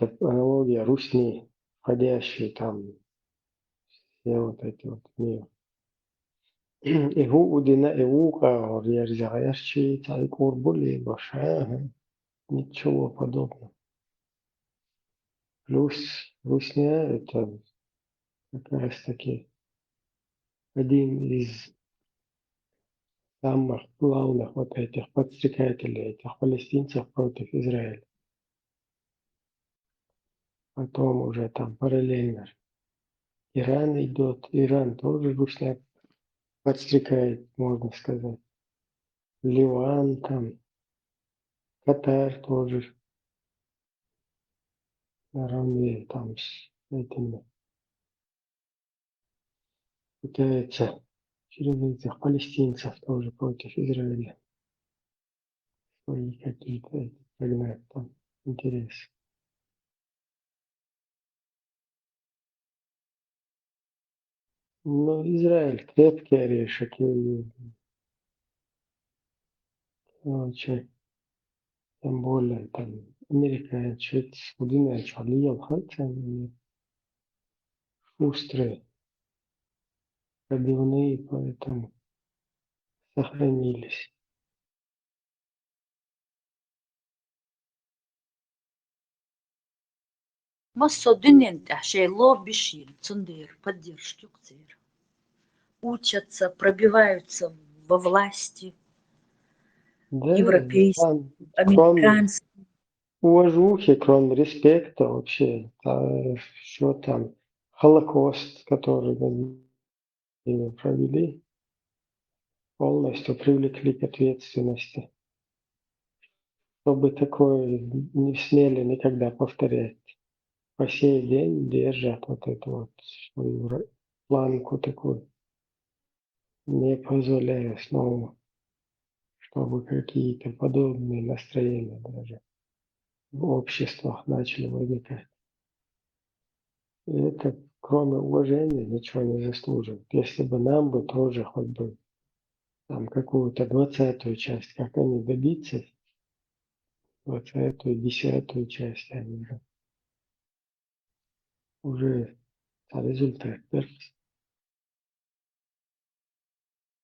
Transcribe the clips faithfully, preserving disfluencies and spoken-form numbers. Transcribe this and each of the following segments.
это аналогия, русни, входящие там, все вот эти вот мир. И гьу удина, и гьу къагъур ерза гъерчи, цӀай кӀурбули баша, ага. Ничего подобного. Плюс русня, это как раз таки один из самых главных вот этих подстрекателей, этих палестинцев против Израиля. Потом уже там параллельно Иран идёт. Иран тоже русня подстрекает, можно сказать. Ливан там, Катар тоже наравне там с этими пытается через этих палестинцев тоже против Израиля свои какие-то эти прогнать там интересы. Ну, Израиль крепкий орешек, и, короче, тем более там американцы, шуд-, шуд-, шуд-, шуд-, шуд-, шустрые, пробивные, поэтому сохранились. Массо дунен тӀехь шайн ло бишийна, цундела поддержка юкъ церан. Учатся, пробиваются во власти. Да, европейский, там, кроме американский. Уважухи, кроме респекта вообще, а, что там, Холокост, который над ними провели, полностью привлекли к ответственности, чтобы такое не смели никогда повторять. По сей день держат вот эту вот свою ра-, планку такую, не позволяя снова, чтобы какие-то подобные настроения даже в обществах начали возникать. И это, кроме уважения, ничего не заслуживает. Если бы нам бы тоже хоть бы там какую-то двадцатую часть, как они добиться, двадцатую, десятую часть, они же уже результат.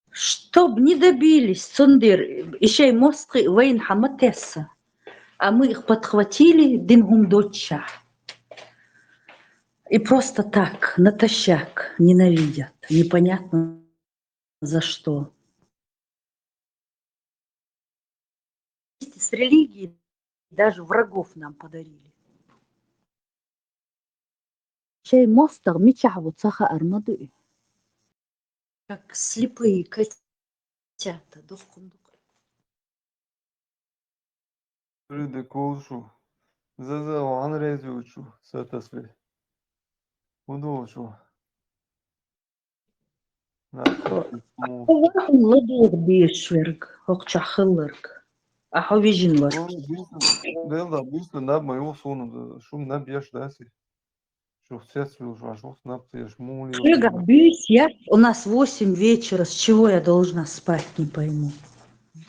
Чтоб не добились, цундела, и шайн мостагӀий вайна хӀама тесса. А мы их подхватили, дин хӀума доцчахь. И просто так, натощак, ненавидят. Непонятно за что. Вместе с религией даже врагов нам подарили. Шайн мостагӀа мичахь ву ца хаар ма ду и. Как слепые котята, дохкун дукха. Фрида Кулшу. Заза ван резучу сатасли. Удолшу. Ахьа вахун ладугӀу беш верг, хӀокху чохь хилларг. Ахьа вижина вара. Белла, буьйса наб ма юху суна, шун наб еш даси. Шух цец вуьлуш ваш вуху наб ца еш муха лела. Шуьгахь буьйса яц, у нас восемь вечера, с чего я должна спать, не пойму.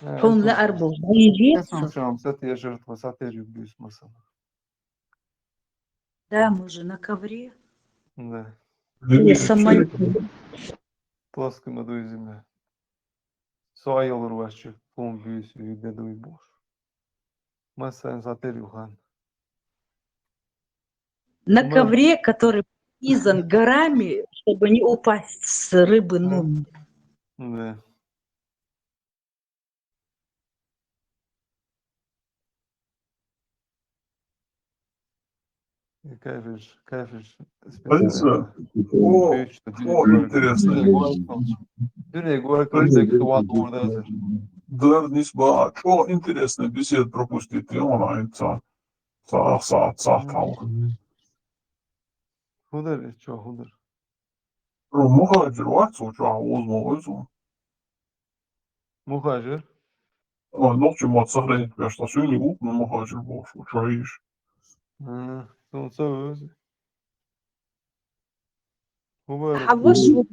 Э, хьуна лаар болу, дӀайижа. Сатешар тхо, сатер ю буьйса масала. Да, мы же на ковре. Да. Или самолёт. Плоским а дуй земля. Со айолур вац чу, хӀума буьйса, юй де дуй бохуш. Массарна схьатера ю хан. На ковре, который пронизан горами, чтобы не упасть с рыбы, ну. Да. Кайфиш, кайфиш. Алиса, о, о, интересно. Дуьне гора контекст ван дурдаза. Дар нисба, о, интересная беседа пропустить, я онлайн ца, ца, ца, ца, ца. ХӀун дар иза, чо хӀун дар? Мухаджир вац, цо чохь вузма вай цо. Мухаджир? А, нохчи ма сохранить беш, ца суьйли ву, ну, мухаджир бохуш, чохь йиш. А, ну, ца вевзи. ХӀун вара? Хьан ваша ву?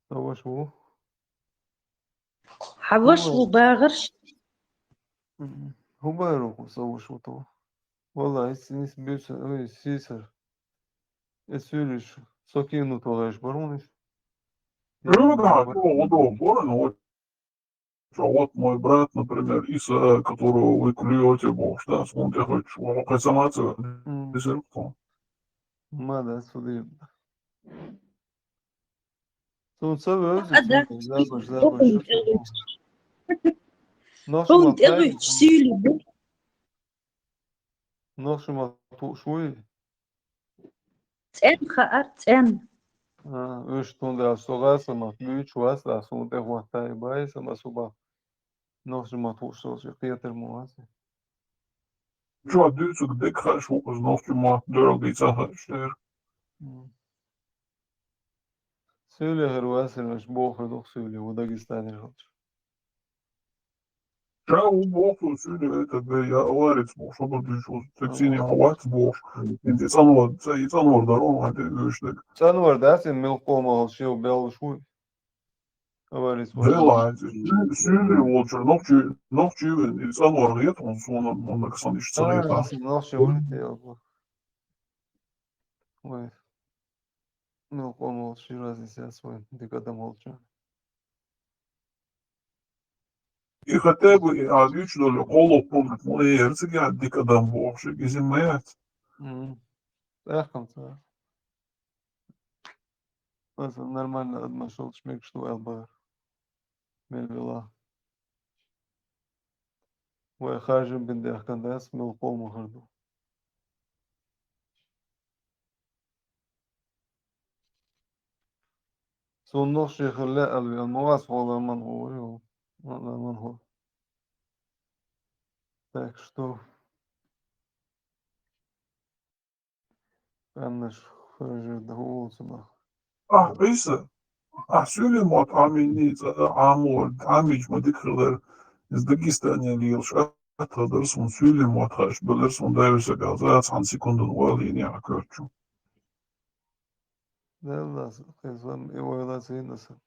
Ца ваша ву? Хьан ваша ву багӀарш? Мгм. ХӀун бара хӀуса вуш ву тхо? Валлахьи, эс низ буьйцу, ой, сийсара. Эс суьйлуш, со кийну тохаш баруниш. Ну да, ну, удобно, вот. А вот мой брат, например, Иса, которого вы клюете, бог, да, он тебе хочет, он хоть сама целая, М, без руку. Ма да, судим. Сун ца вевза, А, да. сун забаш, Хьуна забаш. тӀе вуьйцу. Нохчи Хьуна ма тӀе тай. вуьйцу сийли бу. Нохчи ма туш вуй. ЦӀен хаьар, цӀен. А, уьш тун да, со гӀаса ма буьйч вас, да, сун тӀе хваттай бай, сама суба. Нохчи ма туш, со ши кхетар му вас. Чё, дюцук дек хаш, вот, нохчи ма дёрл ди ца хаш, тер. М. Суьйле хир васин, аш бохр дух суьйле, у Дагестане хилч. Ша у бохр суьйле, это бе, я аварец бохр, чтобы дюш, вот, таксини аварец бохр. Инде цанвар, ца и цанвар дарон, а те уьш дек. Цанвар да, син мил къома хал шив бел шуй. Аварец бохр. Вела, суьйле волча, нохчи, нохчи вен, и цанвар гет, он сона, он так сан иш царета. Нохчи вуй те. Ой. Мил къома хал шив разница свой, дик адам волча. И хотя бы и адвич доли коло пункт, ну, и эрцег я дик адам бохр, ши гизи маят. М. Эхкам ца. Аса нормально адмашал шмек, что алба. Мел вела. Вай хажим бин дехкан дас, мил къома хар ду. Сун нохчи хилла алви, ал мугас хола ман хо, ё. Ман, ман хо. Так что, Аннаш хожу да улцуна. А, Иса, а, суьйле мот амини, ца, амор, амич ма дик хилар, из Дагестане лилш, а, тадар сун суьйле мот хаш, балар сун дайвиса галза, цан секундун валини а корчу. Деллас, хезам, и ойла цинаса.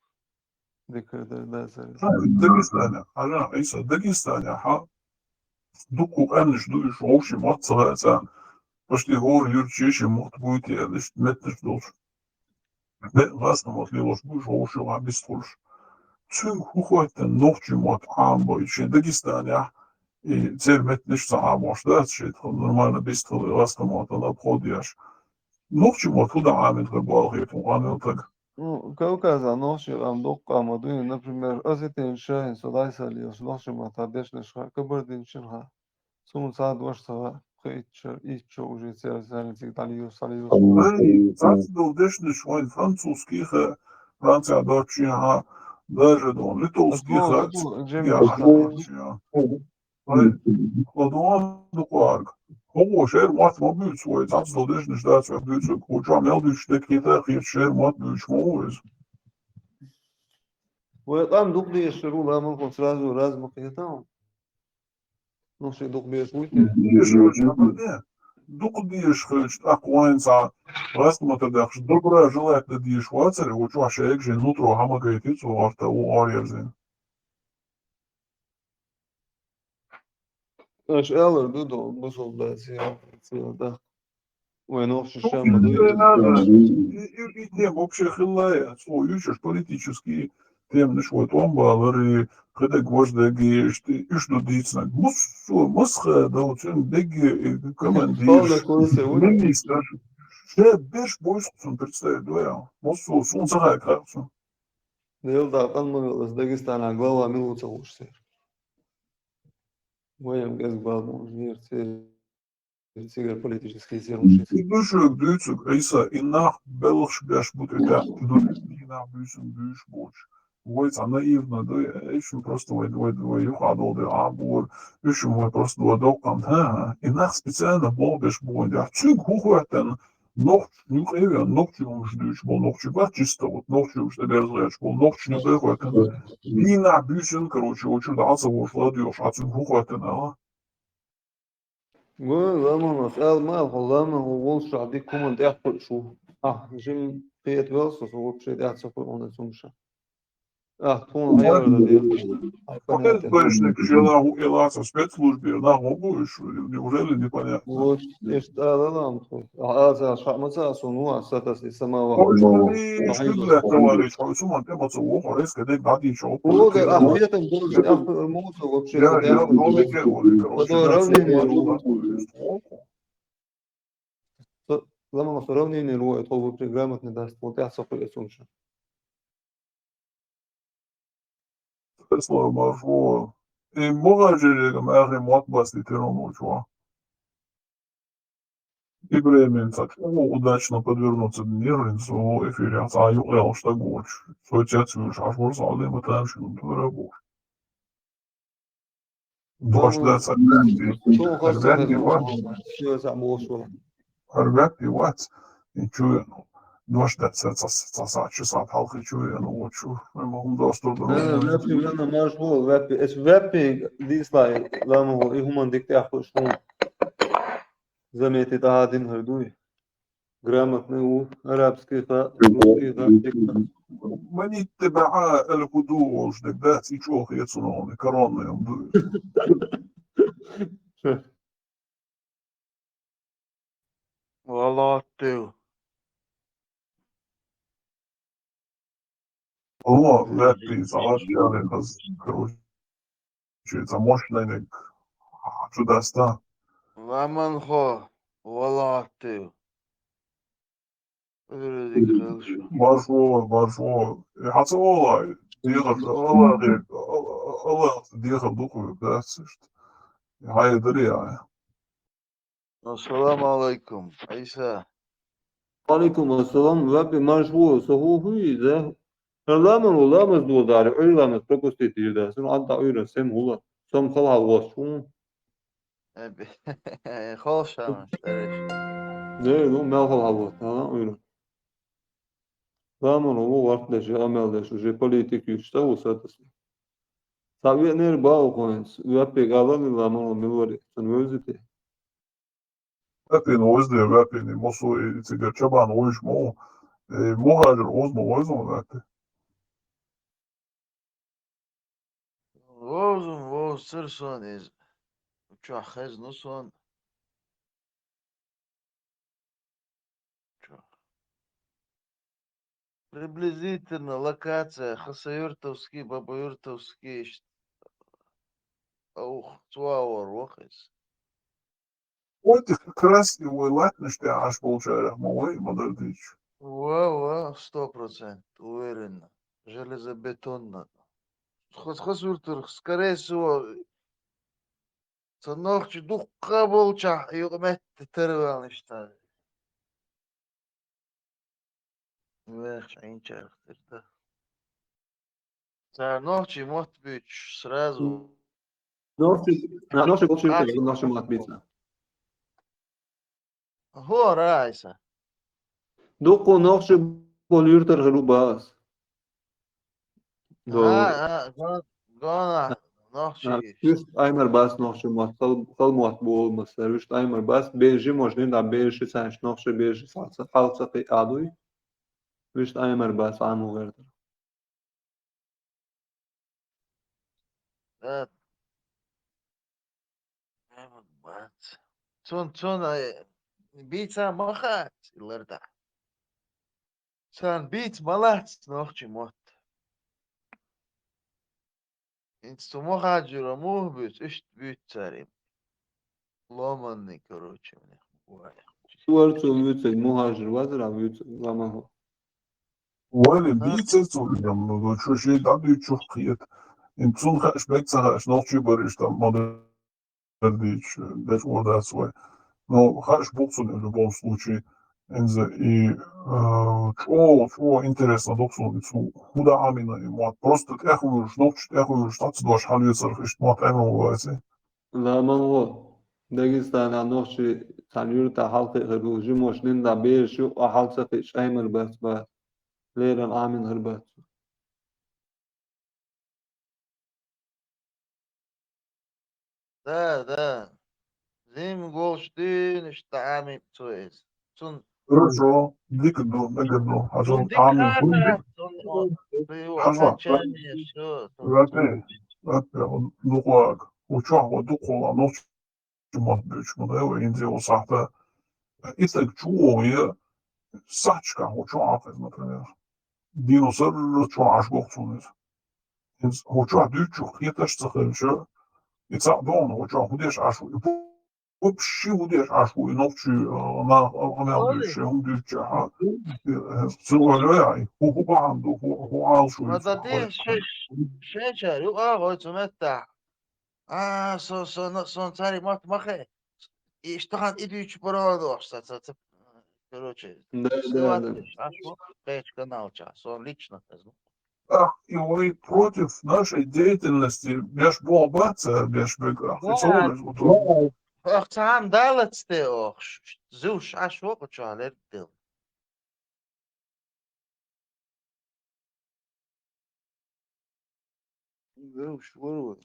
Дикрдер дасар. Дагестане, ага, Иса, Дагестане, ха, дукку къаннаш дуйш, вовши мот ца, ца, почти гор юрчиши мот буйти, лиш метнаш долш. Бе, васна мот лилош буйш, вовши ва бистхулш. Цуьнг хухваттан нохчи мот ам бой, ши Дагестане, и цер метнаш ца амош, да, ши нормально бистхул, васна мот, она обходяш. Нохчи мот худа амин хар балхи, тун анил так. Ну, Кавказа нохчи ам докъама дуй, например, Осетин шахин, Сулайса лилш, нохчи мот а бешнаш ха, Кабардин шин ха. Сун сад ваш ца, хейтчер, итчо уже цер, цер, цик дали юс, дали юс. Эй, цац дол дешнаш, вайн французский ха, Франция дочи ха, даже дон литовский ха, Джемми я, Шахар. Ладуан дукъарг. Хого шер мот ма буьйц вай, цац дол дешнаш дац вай буьйц, куча мел буьйц, так и так, шер мот буьйц ма вайз. Вай къам дукъ деш шеру ламан хо сразу раз ма кхетам. Ну, ши дукъ деш вуйте. Деш вач, а, не. Дукъ деш хилч, так вайн ца, раз ма та дахш, добра желать да деш вацаре, вуч ваш эк же нутро хама гайти цу варта у арьерзин. Аш алар ду до, бусул да, си, си, да. Вай нохчи Ну, шама ду. и не надо. И, и, и тем вообще хилая, цо ючаш политический тем ниш вот он балари, хедаг вождеги, ишти, иш ду дицнаг. Мусу, масха, да, вот он беги, и командир, Павла Курсе, вот. Министр. Ше беш бойс кусун представить, да, я. Мусу, сун сахай как сун. Нел да къан мавелас Дагестана глава милуца лушсер. Ваям газ глава мужнир, цигар политический сервис. И душук, дуйцук, Иса, и нах белых шгаш бут это, дуйцук, и нах бюсун бюш боч. Вой ца наивно, да, ещё просто вой, вой, вой, юха дол да, а, бур, ещё вой просто вой докан, ха, ха. И нах специально бол беш бугон, я, цуг хухуатен, нохч, нюк эвен, нохч юмш дуйч бол, нохч бат чисто, вот, нохч юмш да берзгач бол, нохч нюк эвхуатен. И нах бюсун, короче, очу да, аса вош ладуёш, а цуг хухуатен, а. Гой, ламанас, ал мал, хо ламан, хо волш шахди куман тяхпут шу. А, жим пет велсус, вообще тяхцахуй он сумша. А, тхуна хайвара да дехаш. Понятно. Спецслужбе нах вогу уж, неужели непонятно? Вот, эш ала лам тхо. А, а, за, ша, ма за, со, ну, а, сатас и самого. Ой, ну, и что для товарищ, ой, суман, ты ма ца вогу, резко, дай, дай, чё, вот, а, я там, а, муза вообще, я, я, ну, не говорю, короче, равнение. Со-, ламан, со равнение лугӀуй, тхо ву грамотный даст, вот я со хуя сумша. Слава маршо. И мугӀажирга мягӀри мотт басти тирон учуа. И временца чугу удачно подвернуться днирин со эфире, а юкъял штагоч. Со чац вирш, аш варс алема тамши дурабуш. Дош дац аргати. Аргати вац. Аргати вац. И чуя, ну, дош дац ца, ца, ца, ца, часа палхи чуя, ну, вот чу. Мама хум доступ до. Э, вепи, вена марш вол, вепи. Эс вепи дислай, ламо, и хуман дикте ахуш хум. Заметит, а, дин хардуй. Грамотный у, арабский ха, русский ха, тик ха. Мани итбаа аль-худу волш, дек дац и чох ецунони, коронный он дуй. Валатил. О, лепи, салат, короче, это мощный нек. А, чудеса. Ламан хо, валатил. Маршо, маршо. Э, хьаца ола, дехар, Аллах, Аллах, дехар духу, да, сишт. Хай дари, ай. Ассаламу алайкум, Иса. Алайкум ассалам, вапи маршо, со ху хуй, да? Ламан, ламаз дуа дари, уй ламаз пропустить, да. Сун анта уйра, сем хула. Сом хала вос, ху. Эби. Холшам, стареш. Не, ну, мел хала вот, а, уйра. Ламан, у, вартдеш, амелдеш, уже политик юшта, у, сатас. Саве нер бау, коинс, вапи галани ламан, милвари, сан везите. Вапин озде, вапин, мосу, и цигар чабан, ойш мо, э, мухажир, оз мо, оз мо, вапи. Вовзум, вовз цир сон из. Чу хез ну сон. Чу. Приблизительно локация Хасавюртовский, Бабаюртовский, ш-, аух, цуавор вахис. Вот их как раз и вой латниш те аш болчарах, ма вой, ма дардич. Ва, ва, сто процент, уверенно. Железобетонно. Хас, хас юртур, скорее всего, ца нохчи дукха болча, юкъ метти тервалниш та. Вехч, ин чарх тирта. Ца нохчи мотт бич сразу. Нохчи, на, нохчи болчи, нохчи мотт бица. Хо, райса. Дукку нохчи бол юртар хилу бас. А, а, гон-, гона, нохчи. А, вишт аймар бас нохчи мотт, хал, хал мотт бол масар, вишт аймар бас, бежи можни да, бежи санш нохчи, бежи салца, халца хи адуй. Вишт аймар бас аму гердер. Да. Аймар бас. Цун, цун, э, бица махац, иларда. Сан биц малац нохчи мотт. Инц цу мухаджира мух буц, ишт буц царим. Ломанный, короче, мне. Варцу буц, мухаджир вазра буц, ламаху. Вали биц цу, ну, чу ши да буц чу хиет. Инц цун хаш бек ца хаш, нохчи бариш там, мадр дич, деш ордас вай. Но хаш буксун в любом случае. Энза и, э, чо, чо интересно дуксун, и цу худа амина и мат. Просто тяхуюш, нохчи тяхуюш, тац дош ханвецар хиш мат эмил вайси. Ламан во. Дагестана нохчи сан юрта халкы хыргу, жимош нинда беш ю, а халца хиш аймар бас ба. Леран амин хыр бас. Да, да. Зим голштин, иштта амин цуэс. Цун Хорошо, дика ду, дика ду. Хьажал, Цун дика амин. Хьун ханна, дика. Цун, о, ты его Хьажал. Окончание, всё, цун. Лапе, лапе, он, ну, как, учёх, вот, дукхула, ну, чу мот бич, ма дай, ва, инзе, о, сахта. Итак, чу, о, я, сахчка, учёх, а, например. Дину сарра чу ашгох цунис. Инз, учёх, дючух, хеташ цахарча. И ца дон, учёх, худеш ашу. Вообще удеш аш вуй нохчи, а, на, а, амел Ой. Дуйчи, хӀун дуйчи, а? Э, су валоя, ху, ху баханду, ху, ху ал шу. Ма да ди ше, ше чар, ю, а, гой цу метта. А, со, со, на, сон цари мат махе. И штахан и дуйчи парадокс, ца, ца, ца, короче, Да, да, да. Аш ву, печ канал ча, сон лично, ну. Ах, и вы против нашей деятельности, беш бо баца, беш бега. Да. Ах, цаан далацте ох, ш-, ш-, зуш, аш вокъу чуалер дил. Зуш, вуру.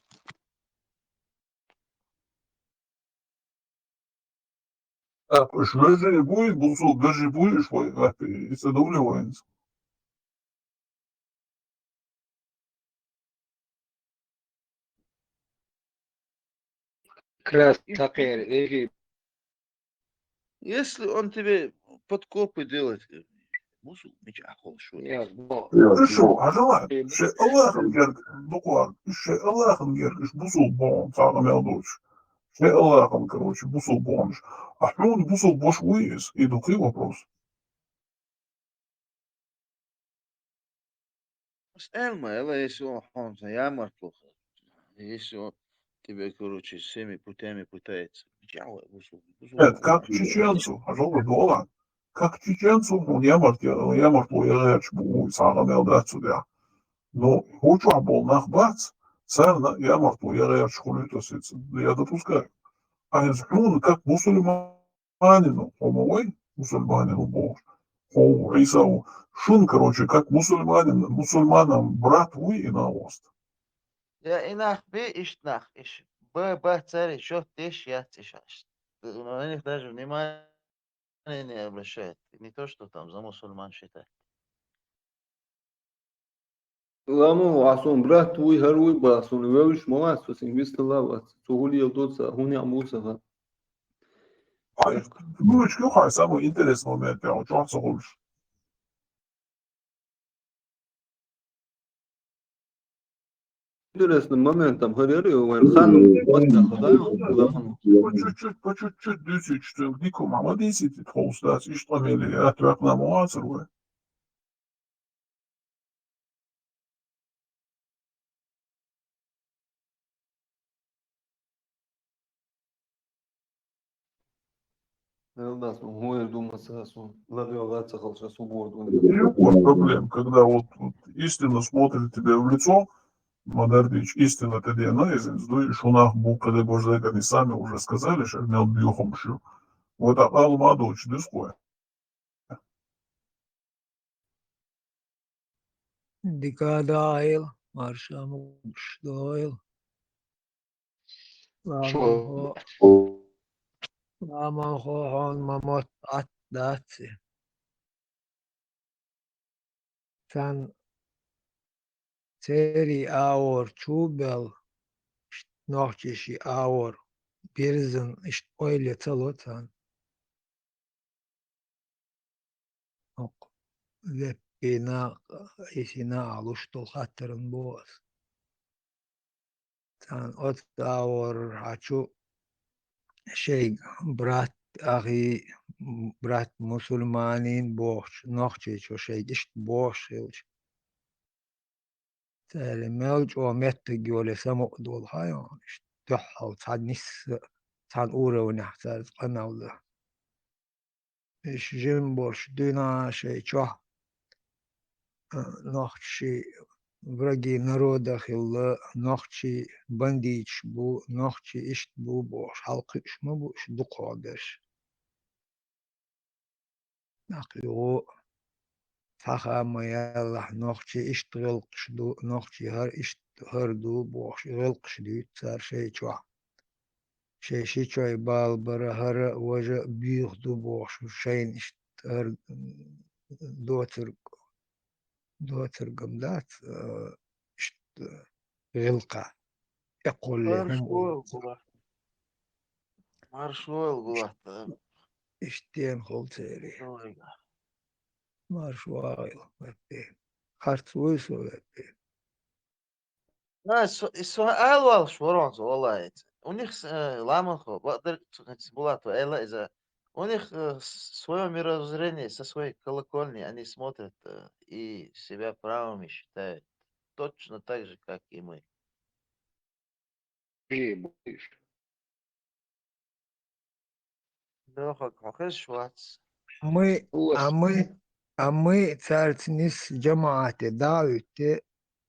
Ах, уж вежи буй, бусу вежи буй, уж вай, ах, и садовли вайнс. Крас такер, эги. Если он тебе подкопы делает, э, мусу меч ахол шо. Я, бо. Хорошо, а жала, ше Аллахын герг, буквар, ше Аллахын герг, иш бусу бон, сагам елдуч. Ше Аллахын, короче, бусу бонш. А хун бусу бош уйс, и духи вопрос. С Эльма, Элла, если он, он ямартлуха, если он тебе, короче, всеми путями пытается. Чего, бусу, бусу. Нет, как чеченцу, а жога дола. Как чеченцу, он ямарт, я, ямартлу, я, я, чбу, сагам елдацу, да. Но, хочу, а бол нах бац, сам на, ямартлу, я, я, чхулю, то есть, я допускаю. А из хун, как мусульман, мусульманину, хомовой мусульманину бог. Хо, Исау. Шун, короче, как мусульманин, мусульманам брат вуй и на ост. Я инах бе ишт нах иш. Б, б, цари, чё ты иш, я ты иш, аш. На них даже внимания не обращает. Не то, что там за мусульман считать. Ламо, а сон брат вуй, хар вуй, ба, сон вевиш, ма вац, сон вистала вац. Цо хулиел доца, хуня мусаха. Ай, ну, ишки хай, самый интересный момент, я вот чё согулш. Интересный момент, там, харери, вен хан, вот так, да, ламо. По чуть-чуть, по чуть-чуть, дюсю, что, дико, мама, десять, холстас, ишт фамилия, а, твак на муацер, ве. Элдас, ну, гуэр думаса, су, ладуя лаца халша, су горд, он. Любой проблем, когда вот, вот истинно смотрит тебе в лицо, Мадардич, истинно ты дена, из инздуй, шунах бу, когда бождагани сами уже сказали, что мел бьёхом шу. Вот а алмадуч, дискуя. Дика дайл, маршамуш дойл. Ламан хо, ламан хо хьон ма мотт атт даци. Цан цери аур чу бел, ишт нохчиши аур бирзин, ишт ойле цало цан. Ок, веппина, исина алуштул хаттарын боас. Цан от аур ачу шейг брат ахи, брат мусульманин бохч, нохчи чу шейг ишт бохч хилч. Цари мел чӀо меттиг йоле самукъдолхайон, иш тоххал цхьа нисса, цхьан уровнях цари къамел да. Иш жим борш дуьйна шей чохь, а, нохчи враги народа хилла, нохчи бандиташ бу, нохчи ишт бу бохуш, хьалкхуьуш ма бу иш дукхох берш. ТӀаккха югӀу цхьа ха ма яьллахь, нохчий иштта гӀелкхаш ду, нохчий хӀара иштта хӀара ду бохуш, гӀелкхаш дуьйцу цара шайн чохь. Шайн ши чой бала бара хӀара, важа буьйха ду бохуш, шайна иштта ар-, доцург, доцургам дац, а, иштта гӀиллакхехь тӀекхоллий хӀума. Маршо гулахь. Маршо гулахь. Иштта дена хул церий. Маршо вагӀийла, веппе. Харц вуй со, веппе. А, со, со алавалаш ворон со, валлахӀи. У них с-, э, ламан хо, бакъдерг цу-, цу Булату эла иза. У них, э, с-, своё мировоззрение, со своей колокольни они смотрят, э, и себя правыми считают. Точно так же, как и мы. Жи будешь. Лёха, хьо хезаш вац? Мы, а мы, а мы цаьрца нисса жамаӀате дӀа а хӀуьтту,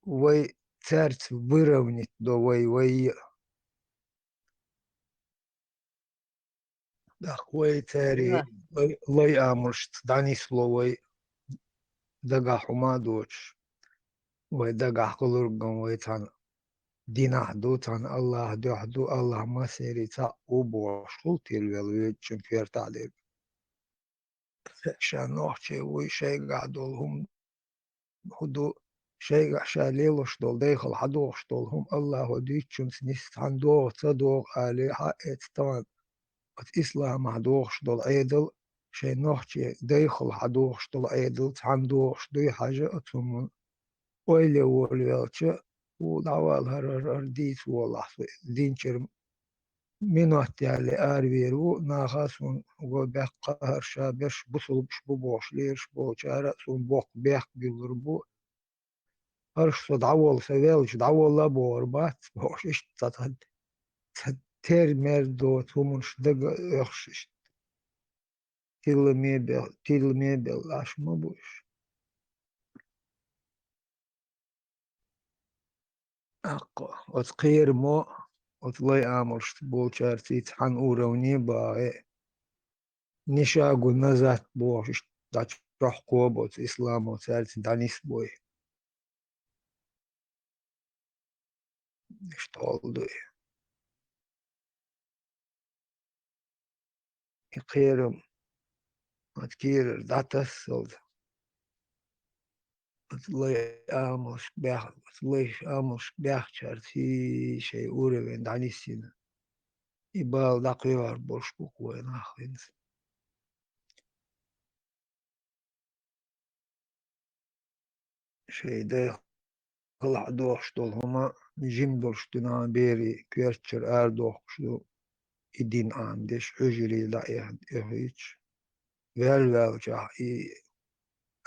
вай цаьрца выровнять до вай, вай. ТӀаккха вай цаьрий лай, лай амалшца дӀанисло вай, дагахь хӀума а доцуш. Вай дагахь хилурган вай цхьана динахь ду, цхьана АллахӀ дуьхьа ду, АллахӀ массерий цхьаъ ву бохуш хуьлу тилвелла воьдучун коьртахь дерг. Ша нохчий вуй, шайгахь долу хӀума хӀун ду, шайгахь ша лелош долу, дайхала хьадохуш долу хӀума АллахӀо дуьйцучунца нисса цхьаьна догӀу, ца догӀу алий, хьаэца тахана оцу исламахь дохуш долу Ӏедал, шайн нохчийн дайхала хьадохуш долу Ӏедал цхьаьна догӀуш дуй хьажа оцу хӀуманна. Ойла е волавелча, ву дӀавала хӀара, хӀара, хӀара дийца волахь со динчуьра минот ялале аравер ву, наха а суна го баьккха хӀара ша берш бусулбаш бу бохуш лелаш болчара а суна боккха бехк буьллур бу. ХӀорш со дӀаволла, со велча дӀаволла а бохур бац бохуш, иштта ца, ца, ца тер-мер доцу хӀуманаш дага а оьхуш иштта. Тилла мебел, тилла мебел лаш ма бу уьш. Аккха, оцу кхерамо, оцу лай амалшца болчаьрца и цхьана уровне а бахье, ни шагу назад бохуш, иштта дӀачохь кхобу оцу исламо цаьрца дӀанисбой. Иштта хьол дуй. И кхерам, оцу кийрара дӀатассалда. Оцу лай амалш баьх-, оцу лай амалш баьхчаьрца и шайн уровень дӀанисйина. И бала дӀакхоьхьур болуш бу-кх вайн нах хӀинца. Шайн дайхалахь дохуш долу хӀума жима долуш дуьненан берийн коьртачуьра арадохуш ду, и дин Ӏамадеш, хьуьжарий дӀа эхь-, эхь хьийзаш. Ваьлла-ваьллачохь и,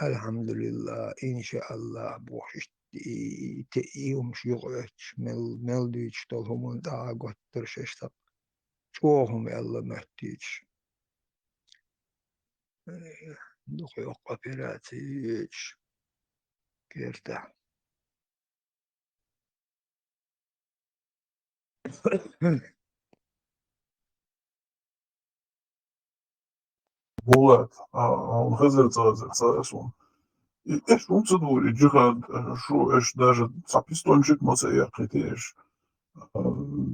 альхьамдулиллахӀ, иншааллахӀ бохуш, иштта и, и, те-, и хӀумаш юкъа оьцуш, мел, мел дуьйцуш долу хӀуманна тӀаьхьа готтура шаьш цхьа чӀогӀа хӀума аьлла моьттуьйтуш. Э, дукха йоккха операци йоьдуш кертахь. Булат, а, а, хезар ца, ца, ца, сон. И эш хӀунда ца дора и джихад, э, шу эш даже цхьа пистончик ма ца яьккхийтий эш, э,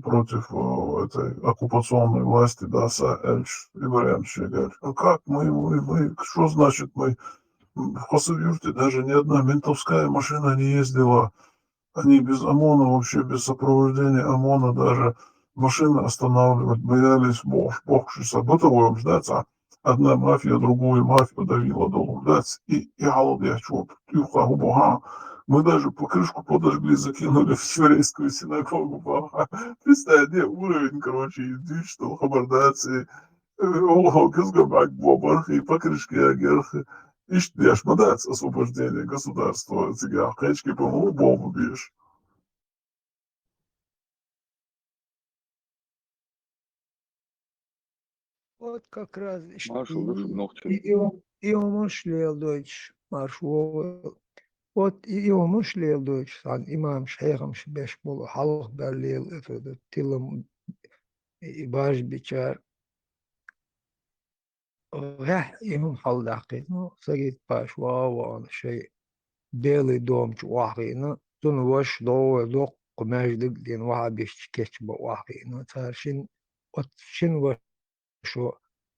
против, э, этой оккупационной власти, да, са эльш, Ибрайым Шегаль. А как мы, мы, мы, что значит мы? М, в Хасавюрте даже ни одна ментовская машина не ездила. Они без ОМОНа, вообще без сопровождения ОМОНа даже машины останавливать боялись, бохуш, бохуш, а бытовой обждаться. Одна мафия другую мафию давила долу, да, и, и хьалха дехча, вот, тӀуьйхьа хӀун бу, ха? Мы даже покрышку подожгли, закинули в еврейскую синагогу, баха. Представь, где уровень, короче, и диш, что хабар дац, и, э, о, кызга бак бо бархи, покрышки агерхи. Иштта деш ма дац освобождение государства, цигахь кхечки по-моему бомбу беш. Вот как раз иштта Маршал ду шуна, нохчий. И, и, и хӀумаш леладойтуш, марш вогӀу. Вот и, и хӀумаш леладойтуш, цхьана имамаш, хьехамаш беш болу хьалха баьлла лела, это, это, тилам, и, и бажбичар. ГӀехь и хӀума хьалдаккхийна, ну, Сагит-паша вагӀа а вахана, шайн Белый дом чу охьахиъна, цунна ваша догӀу доккха маьждиг а дина, вахьабисташ кечбан охьахиъна. Цара шин, оцу шин вашо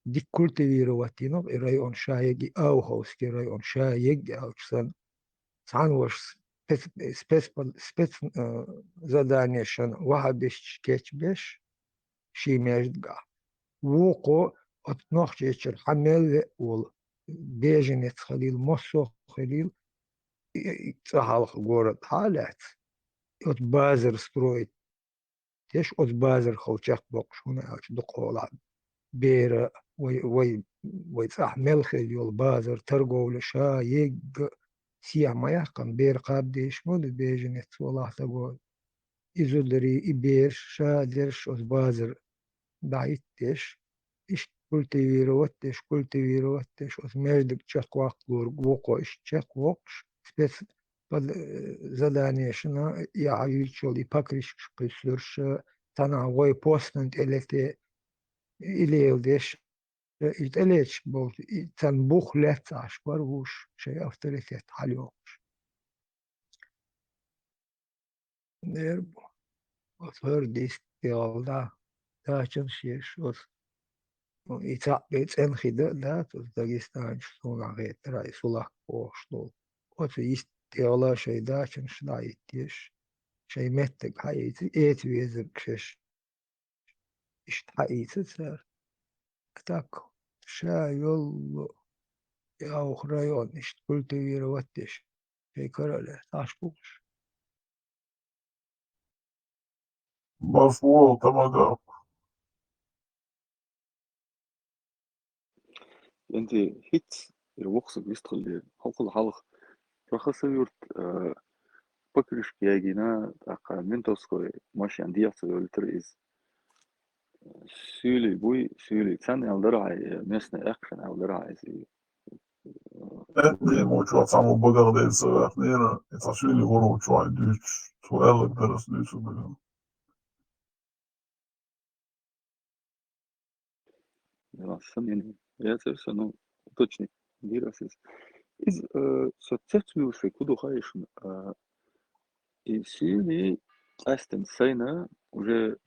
дика культивировать йина и район ша егга, и Ауховский район ша егга аьлча санна, цхьана ваша спец-, спец-, спец-, э, заданешна ваххабисташ кечбеш, ший маьждигехь. Вукхо оцу Нохчийчуьра хьан мел веа волу беженец хилийла, массо а хилийла, и, и, и цӀа хьалха город хьа а лаьцна, и оцу базар строить деш, оцу базархула чекхбоккхуш, хӀунда аьлча дукхахьолахь бера вай, вай, вай цӀахь мел хилла йолу базар, торговля ша егга сехьа ма яьккхина, бера кхаба дезаш ма ду, беженец валахь стага. И зударий, и бераш ша дерш оцу базар дӀахӀиттадеш, иштта культивировать деш, культивировать деш, оцу маьждиг чекхваккхалург вукхо иштта чекхвоккхуш, спец-, под-, э, заданешна яхьа юьйцуш йолу и покрышкаш кхуьссурш, цхьанхьа вай постан тӀе лете, и леладеш, и тӀелеташ болчу, и царна бух лаьцна Ӏаш бара вуш, шайн авторитет хьалайоккхуш. Дера бу. Оцу хӀара дистагӀалла дачанаш еш оцу. Ну, и цхьаъ бен цӀена хи дан а дац, оцу дагестанцаша суна хетарехь, и Сулак бохуш долу. Оцу йистагӀалла шайн дачанаш дӀахӀиттеш, шайн меттиг хьаийца, эца везарг шаьш. Иштта хьаийца цара. А так, ша йолу, и Аухов район иштта культивировать деш, шайн карара лаьцна Ӏаш бу уьш. Марш вогӀу, тамагахь. Энди хӀинца ира воккхачу стага вистхилла, хьалхала хьалха Прохасов-Юрт, э, покрышка ягийна, тӀаккха ментовской машен дехьа ца йолуьйтура иза. Суьйлий буй, суьйлий. Царна аьлла дара хьан, э, местный эккхина аьлла дара хьан иза. Энди мо чохь цхьаммо багах дерг ца ваьхнера, и цхьа суьйлий вара чохь дуьйцуш, цо аьлларг дара аса дуьйцур дара. Сан яцара со, ну, уточнить дира ас иза. Иза, э, со цецвуьйлуш вай ку ду хаьий шуна, а, и суьйлий къаьстина сайна уже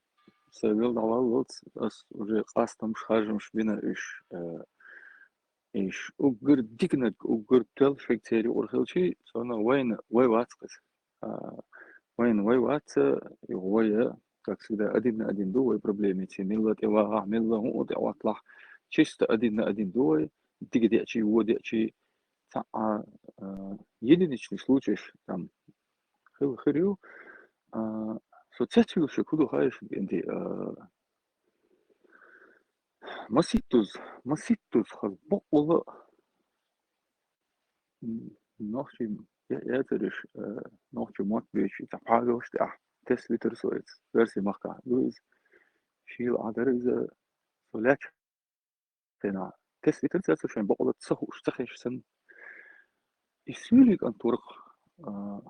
сайн вел дӀаваллалц, ас уже къастамаш, харжамаш бина уьш, э, уьш уггар диканиг, уггар тоьлла шег церан юкъара хилчий, со вайна вай вац кхуза. А, вайна вай вац, юха вай, как всегда, один на один ду вай проблемица, милла тӀе вагӀахь, милла хӀун тӀе хӀотталахь, чисто один на один ду вай, дика деачий, вон деачий, цхьа, а, единичный случайш там хила хир ю. А, со цецвуьйлуш вай ку ду хаьий шуна, кӀентий, а, маситтаза, маситтаза хаза бакъволу, м, нохчийн я-, яцараш, э, нохчийн мотт бечу цхьа пхьагӀалш тӀехь тесна витар со иза. Оьрсийн махкахь ду иза. Шийла Ӏа дара иза, со лаьтташ хенахь. Тесна витар цаьрца шайн бакъволу ца хууш, ца хезаш санна. И суьйлий кӀант вара-кх, а,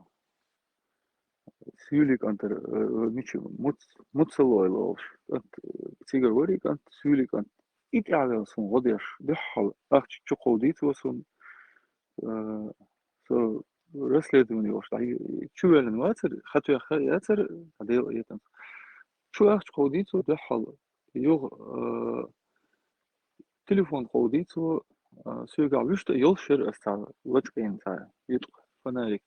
суьйлий кӀантара, э, мича, муц-, муцалойла олуш. КӀант, э, цигара варий кӀант, суьйлий кӀант. И тӀаьхьавелла суна гӀо деш, дуьххьал ахча чу кховдийцо суна, э, со расследование йолуш, дӀа-, чу ваьллина вацара, хатоьхна яцара, хьан Дела этанца. Чу ахча кховдийцо дуьххьал, юха, э, телефон кховдийцо, а, соьгахь вуьшта йолуш яра ас цхьа лачкъийна цхьа юткъа, фонарик,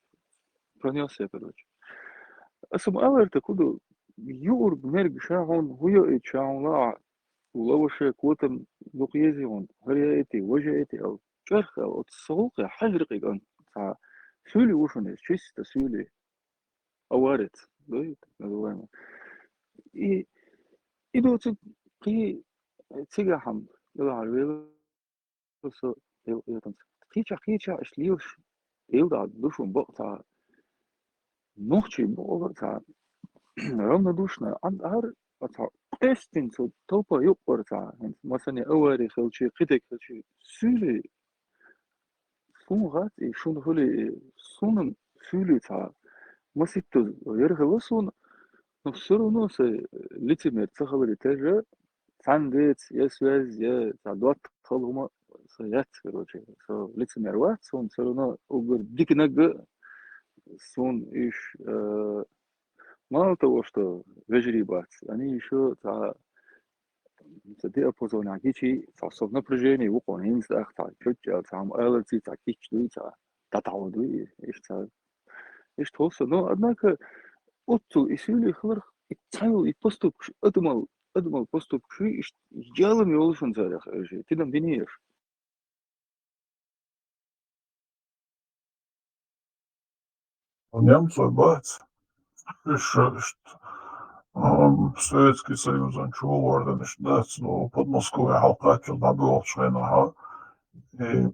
пронёсся, короче. Аса ма аларта ку ду, юург мерг ша хьуна, хӀун йо и ша хьуна лаахь, лаваше котам дукха езий хьуна, хӀара яйти, важа яйти, ал, чӀарх ал, оцу со гӀуллакхе хьажракъий кӀант, цхьа суьйлий ву шуна иза, чисто суьйлий. Аварец, да, так называемый. И, и доцу кхин цигахь хьан, делахьара вела со, дел-, делтанца. Кхечахь, кхечахь иштта лелаш, дел да, ду шуна бакъ цхьа, нохчий бакъ цхьа, равнодушно, ан-, ар, цхьа, къестина цу толпа юкъара цхьа, хӀинца, масане авари хилчи, кхидерг хилчи, суьйли, суна хац, и шуна хуьлий, и суна суьйлий цхьа маситтаза яра хилла суна, но всё равно сан лицемер ца хиларе тера, цхьана деца, я связь, я цхьа дотта хала хӀума сан яц, короче, со лицемер вац, суна всё равно уггар диканиг а суна уьш, э, мало того, что вежарий бац, они ещё цхьа Ца диапазонах гичи, ца сов напряжение вукъон, хӀинца ах ца чучча, ца ам алаци, ца кич дуй, ца татаудуй, иш ца. Иш тхоса. Но, однако, оццул и сили хлар, и цайл, и поступкш, адмал, адмал поступкш, иш ялам йолшун царях, эжи, ти нам динеш. Немцой бац. Иш, иш, ам, Советский Союзан чувардан иш дац, но Подмосковье халкъаччул дабугъчхайна ха. И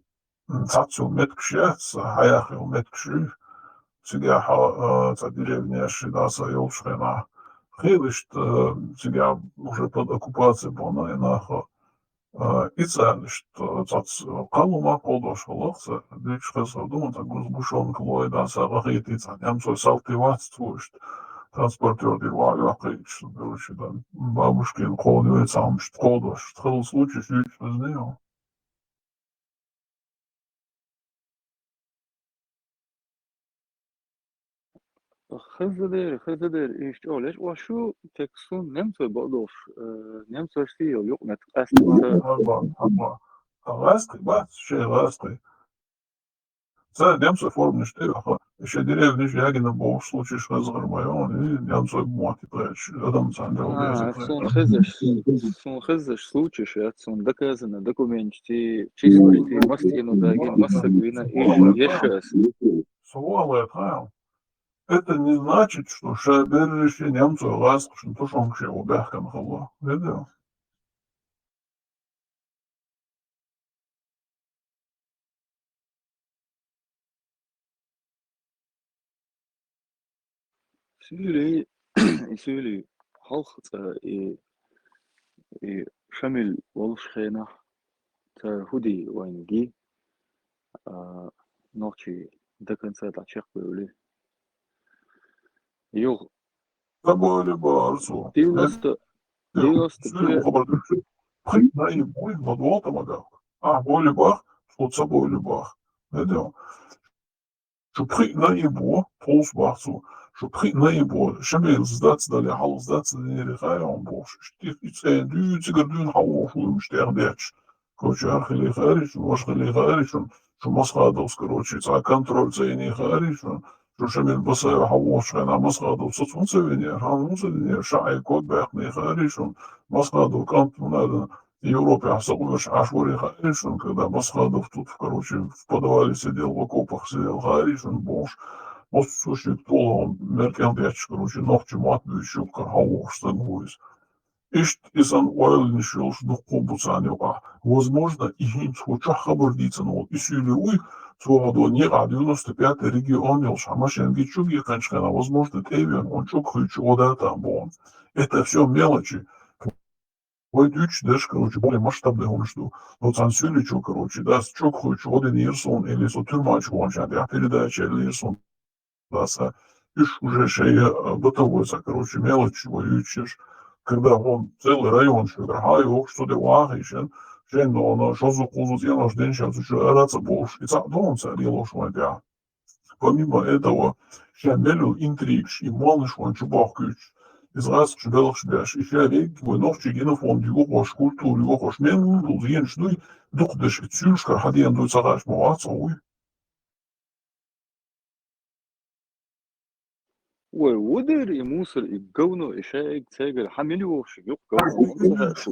цацул меткши яц, хаяхил меткши. Цига ха, а, ца деревня ши даса йолшхайна. Хилишт, а, цига уже под оккупацией бона, и нахо. А, и царништ, а, цац, а, калума кодош халахса, дичхаса думата гуз гушон клой даса гахити цан. Ям сой салти вац твушт. Транспортёр дир ва ю ахич, короче, да. Бабушкин кони вецамшт кодош. Хыл случай шуч знаю. Хезадер, хезадер, иш чӀолеш ва шу текстун немцой бодош, э, немцой стил юкъ нет къаст. Ама, ама. Гъаскъи, бац, ше гъаскъи. Ца немцой формниш те, аха, ше деревниш ягина бо случай шхазгар майон, и немцой муати пэч, адам цандал. А, деза пэч. Сун хезаш, сун хезаш случай ше, сун доказано, документ ти, число ти, мастину дагин, масса гвина, и ешас. Суала, это, это не значит, что ша берриши немцой гъаскъ, что тушонкше убяхкан хало. Видел? Сили, и сили, халх, э, и, и Шамил волш хена, ца худи вайнги, а, нохчи до конца та чек были. Юг. Ца боли барсу. Девяносто, девяносто. Сили хабар души. При наибуй мадуал тамагак. А, боли бах, что ца боли бах. Видел? Шу пхи наибо, полс бахцу, шу пхи наибо, шамел сдац дали, хал сдац дали, рихай он бош, штих и цен, дю, цигар дюн, хал, шу им штех деч. Короче, архили харишун, вашхили харишун, шу масхадовс, короче, ца контроль цени харишун, шу шамел басаю, хал, шхена масхадов, соц муцевине, хал муцевине, шай код бахни харишун, масхадов, кант, надо, Европе асакъуш ашвари хаиришун, когда Масхадов тут, короче, в подвале сидел, в окопах сидел, хаиришун бош. Мос сушик толон меркен бяч, короче, нохчи мат бюшук, кар хавуш сангуис. Ишт исан ойлин шилш духу буцан юка. Возможно, и хинц хоча хабар дицан ол исюли уй, цугадо не а девяносто пятый регион йолш, хамашен ги чуги канчхена, возможно, тевен, он чук хуй чугода там бон. Это все мелочи. Вай дюч дэш, короче, более масштабный хомыш ду. Но цан сюли чё, короче, да, с чок хуй чё, один ирсон или со тюрьма чё, он чат, я передача или ирсон. Да, са, иш уже шея, э, бытовой, са, короче, мелочь воюющий. Когда он целый район, что игра, ха, его, что ты вахишен, шен, но, но, что за кузу, я наш день, сейчас еще ораться будешь. И ца, дом, ца, дело, что я. Помимо этого, ша мелюл интригш и малныш ван чубах кюч. Из гаск шбелх шбяш, и ша век, вой нохчи генофонд юго хош, культур юго хош, мен лун дул зиен шдуй, дух деш и цюльшкар хадиен дуй цагаш маваца уй. Ой, удыр и мусор, и говно, и шайг, цегер, хамили вовши, юк, говно, он цагаш.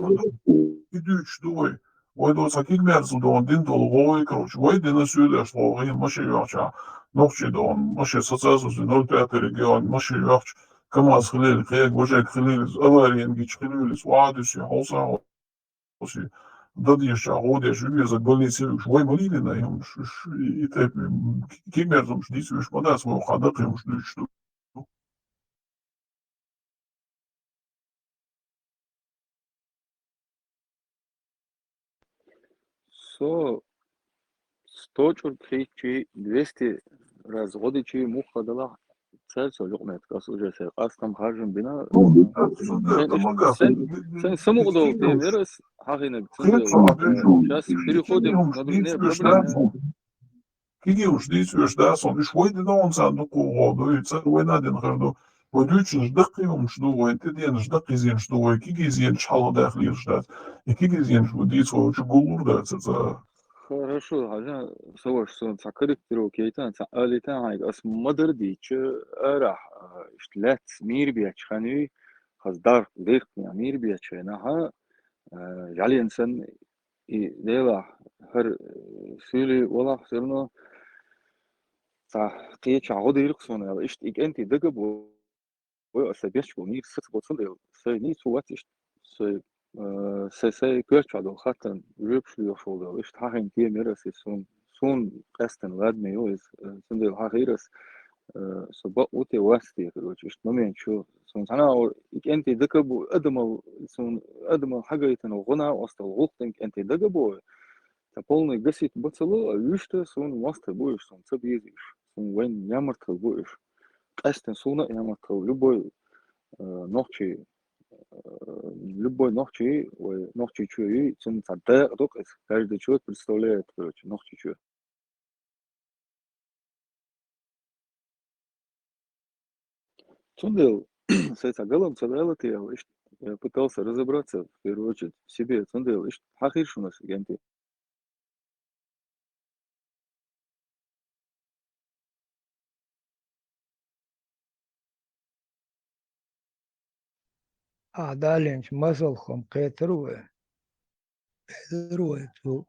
И дюч дуй. Вай до сакиг мерзу дон дин дол гой, короче, вай дина сюдеш логин, маши вяча, нохчи дон, маши социализм, ноль пятый регион, маши вяч, КамАЗ хлил, хег, вожек хлил, авариен гич хлил, вадуси, хоса, хоси, дадьеш, а годеш, вивеза больницы, вай малили на юм, и теп, киг мерзум, шдис, виш мадас, вай хадак юм, шдис, Со сто чӀур пхиъ чи, двести раз гъоди чи мух хадала цар со лукъмет кас уже се къаскъам харжун бина. Сен, сен, сен самукъдал те мерас хахинаг цен. Сейчас переходим на другие проблемы. Киги уж дийц уж да сон, уж войди да он сан ду ку году, и цар война дин харду. Вай дуьйцуш даккхий хӀумаш ду, вай тӀеденаш даккхий зенаш ду, вай кегий зенаш хьалха даха лелаш дац. И кегий зенаш вай дийца вай чу гуллур дац, ца. Хорошо, хьажа, со ваша, со цхьа корректировка яйтан, цхьа алийтан хьайга, ас ма-дарра дийцча, арахь, а, иштта лаьцна мийра бетташ хиннай, хаза дарх, диркхнехь мийра бетташ хиннай, а, а, жӀаьлен санна, и делахь, хӀара, э, суьйлий валахь, всё равно цхьа кхечахь гӀо дийр-кх суна аьлла, иштта и кӀентий дага бо, вай аса беш бу, мийра саца бо, цундела сай нийса вац иштта, сай, э, сай, сай коьртачохь долу хаттарна жоьпаш лоьхуш волу дела, иштта хьахийна тема яра аса, суна, суна къаьстина ладаме ю иза, э, цундела хьахийра аса, э, со бакъ ву те, вац те, короче, иштта момент ю. Суна цхьана а и кӀентий дага бу, адамал, суна адамал хьагайтина гӀо накъостал гӀуллакх дина кӀентий дага бу, цхьа полный гасить бан ца ло, а вуьшта суна мостагӀий бу уьш, суна ца беза уьш, суна вайна ямарт хила бу уьш. Къаьстина суна а ямарт хила, любой, э, нохчий, э, любой нохчий, вай нохчийчоь юй, цунна цхьа дакъа ду-кх иза. Каждый человек представляет, короче, нохчийчоь. Цундела, сайн цхьа галам ца ваьлла те аьлла, иштта, я пытался разобраться, в первую очередь, в себе. Цундела, иштта хьахийра шуна аса кӀентий. Ахьа далийначу масалх-м кхетар вай. Кхетар вай цу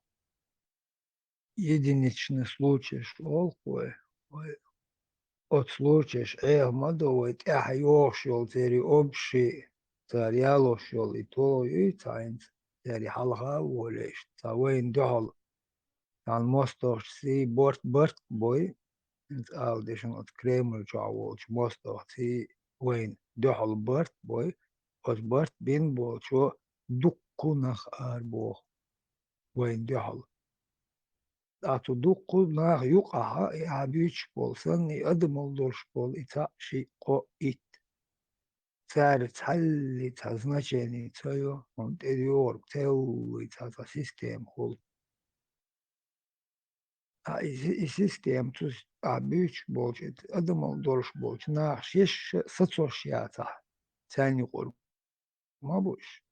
единичный случаеш олу-кх вай. Вай оцу случаеш Ӏеха ма до, вай тӀаьхьа йогӀуш йолу церан общий, цара ялош йолу и то юй цхьа хӀинца, церан хьалха а волуш, цхьа вайна дуьхьал. Цхьана мостагӀчаьрций барт, барт бой, хӀинца ала дешан оцу Кремль чохь волчу мостагӀчаьрций вайна дуьхьал барт бой, оцу барт бина болчо дуккха нах арабоху вайна дуьхьал. Ткъа цу дуккха наха юкъахь и ахьа буьйцуш болу санна, и адамал долуш болу и цхьаъ, шиъ, кхоъ, итт. Цара цхьаллий цхьа значение ца йо, хӀунда тӀе йогӀург целлаллий цхьа, цхьа система хуьлу. Ткъа и си-, и система цу с-, ахьа буьйцуш болчу, и адамал долуш болчу наха шаьш а сацош яцахь, царна юкъара ма бу уьш.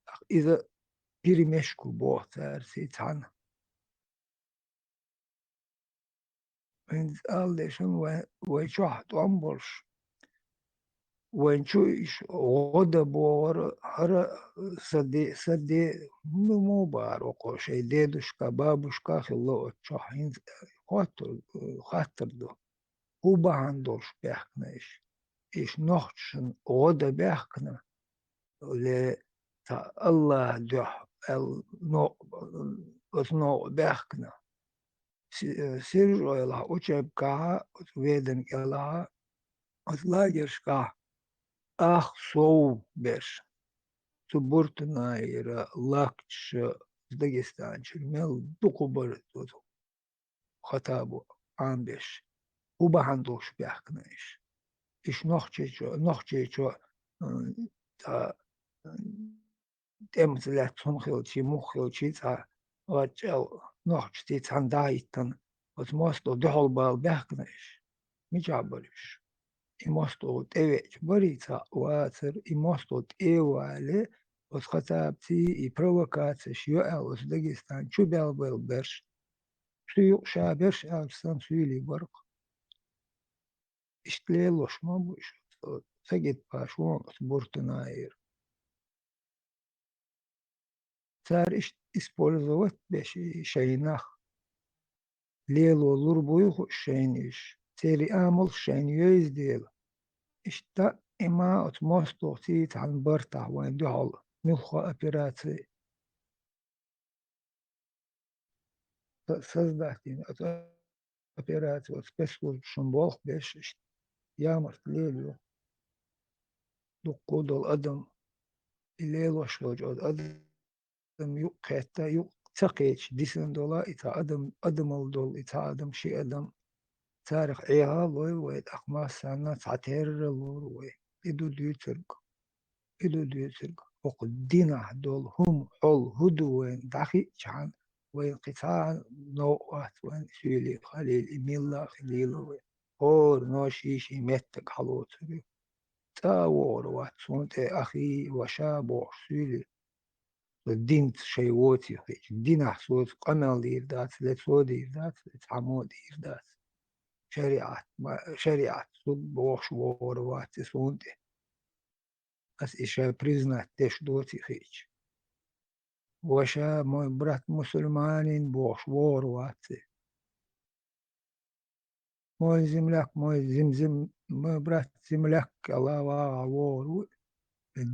ТӀаккха иза перемешку боху цара сий цхьаьна. ХӀинца ала дешан вай, вай чохь тӀом болуш. Вайн чу иш гӀо дан бохург хӀара са де, са де, ну, муха бахара оцу шайн дедушка, бабушка хилла оцу чохь, хӀинца хоттур, хаттар ду. ХӀун бахьана долуш баьхкина иш? Иш нохчашна гӀо дан баьхкина, ле, цхьа Аллахьан дуьхьа аьлла, но-, оцу новкъа баьхкина. Си-, э, Сиржа-Эвлахь учебкахьа, оцу Ведана кӀелахьа, оцу лагершкахь ах сов берш. Цу Буртанайра, Лакчаша, Дагестанчуьра мел дукха бара оцу Хаттабо Ӏамбеш. ХӀун бахьана долуш баьхкина иш? Иш нохчийчо, нохчийчо, м, цхьа, м, тӀемаца лаьцна хӀума хилчий, муха хилчий, цхьа гӀаччӀел нохчашций цхьаьна дӀа а хӀиттина, оцу мостагӀа дуьхьал бала баьхкина иш. Мичахь бара уьш? И мостагӀа тӀевеача барий цхьаъ вацара, и мостагӀа тӀе а вале, оцу Хаттабций и провокацеш йо аьлла, оцу Дагестан чу баьлла байла берш. Цу юкъа ша берш аьлча санна суьйлий бара-кх. Иштта лелош ма бу уьш, оцу Сагитпаша вон оцу Буртанайра. Цара иштта использовать беш и шайн нах. Лело лур буй хууш шайна уьш, церан амалш шайна йойза дела. Иштта даима оцу мостагӀций цхьаьна бартахь вайн дуьхьал муьлхха операци. Са-, создать йина оцу операци, оцу спецслужбашна болх беш, иштта ямарт лелайо. Дуккха долу адам, и лелош долчу оцу адам юкъ кхетта, юкъ ца кхеташ дисина дола, и цхьа адам, адамал долу, и цхьа адам, ши адам. Царах Ӏеха а лой вай, тӀаккха массарна цхьатерра а лур вай. И ду дуьйцург. И ду дуьйцург, хӀокху динахь долу хӀума, хьол хӀун ду вайна дӀахиъчахьана, вайна кхин цхьа а новкъа вац вайна суьйлий, халий, и милла а хилийла вай. ХӀораннан ший-ший меттиг хьалоцур ю. цӀа а вогӀур вац суна тӀе, ахи, ваша бохуш суьйлий. Со динца шайн воций хиъча, динахь соца къамел дийр дац, ле цо дийр дац, ле цхьаммо а дийр дац. ШариӀат ма-, шариӀат суд бохуш вогӀур вац и суна тӀе. Ас и ша признать деш доций хиъча. Ваша, мой брат мусульманин бохуш вогӀур вац и. Мой земляк, мой зим-, зим-, мой брат земляк, Аллах вагӀа вогӀур ву,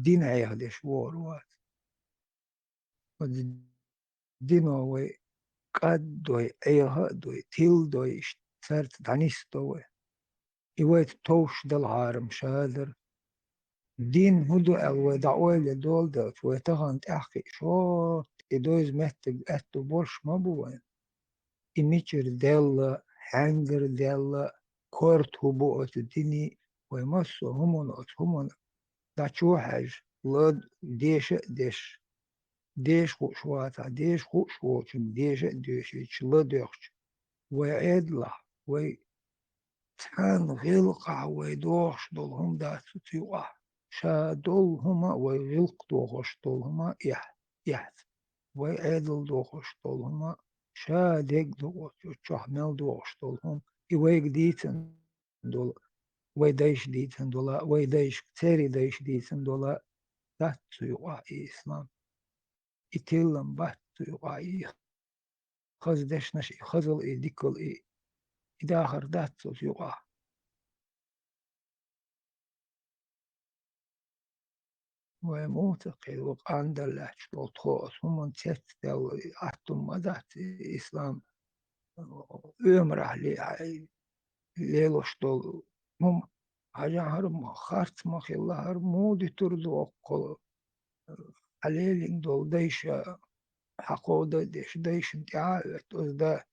дин Ӏехадеш вогӀур вац. Оцу дино вай кӀад дой, Ӏеха а дой, тилла дой, иштта царца дӀанисдо вай. И вайца товш дала хьарам шадара. Дин хӀун ду аьлла вай дӀа ойла долу делча, вай тахана тӀаьхьа кхиъ шорта, и дойза меттиг аьтту болуш ма бу вайн. И мичара даьлла, хьаьнгара даьлла, корта хӀун бу оцу диний, вай массо а хӀуманна оцу хӀуманна дӀачу а хьаьжжа, ла деша а деш, деша хууш вацахь, деша хууш волчунна деша а доьшуьйтуш, ла доьхча, вай Ӏедалахь, вай цхьана гӀиллакхахь вай дохуш долу хӀума дац оцу юкъахь. Ша долу хӀума а, вай гӀиллакх дохуш долу хӀума а эхь-, эхь-, вай Ӏедал дохуш долу хӀума а, ша дерг ду оцу чохь мел дохуш долу хӀума, и вайга дийцина долу, вай дайша дийцина долу, вай дайша, церан дайша дийцина долу, дац цу юкъахь и ислам. И тиллам бац цу юкъахь и хаза дешнаш, и хазал, и дикал, и, и дахар дац оцу юкъахь. Вай муха ца кхета, вай къандаллаьтташ долу тхо оцу хӀуманна цецдаьлла, и Ӏаттум ма дац, и ислам оьмарахь ле-, лелош долу хӀума. Хьажахьара ма-, харц ма хилла, хӀара муха дитур ду оккхул? Хьан лелийна долу дайша, хьан кховда а деш, дайшна тӀаьхьа а оьтту, оцу да-,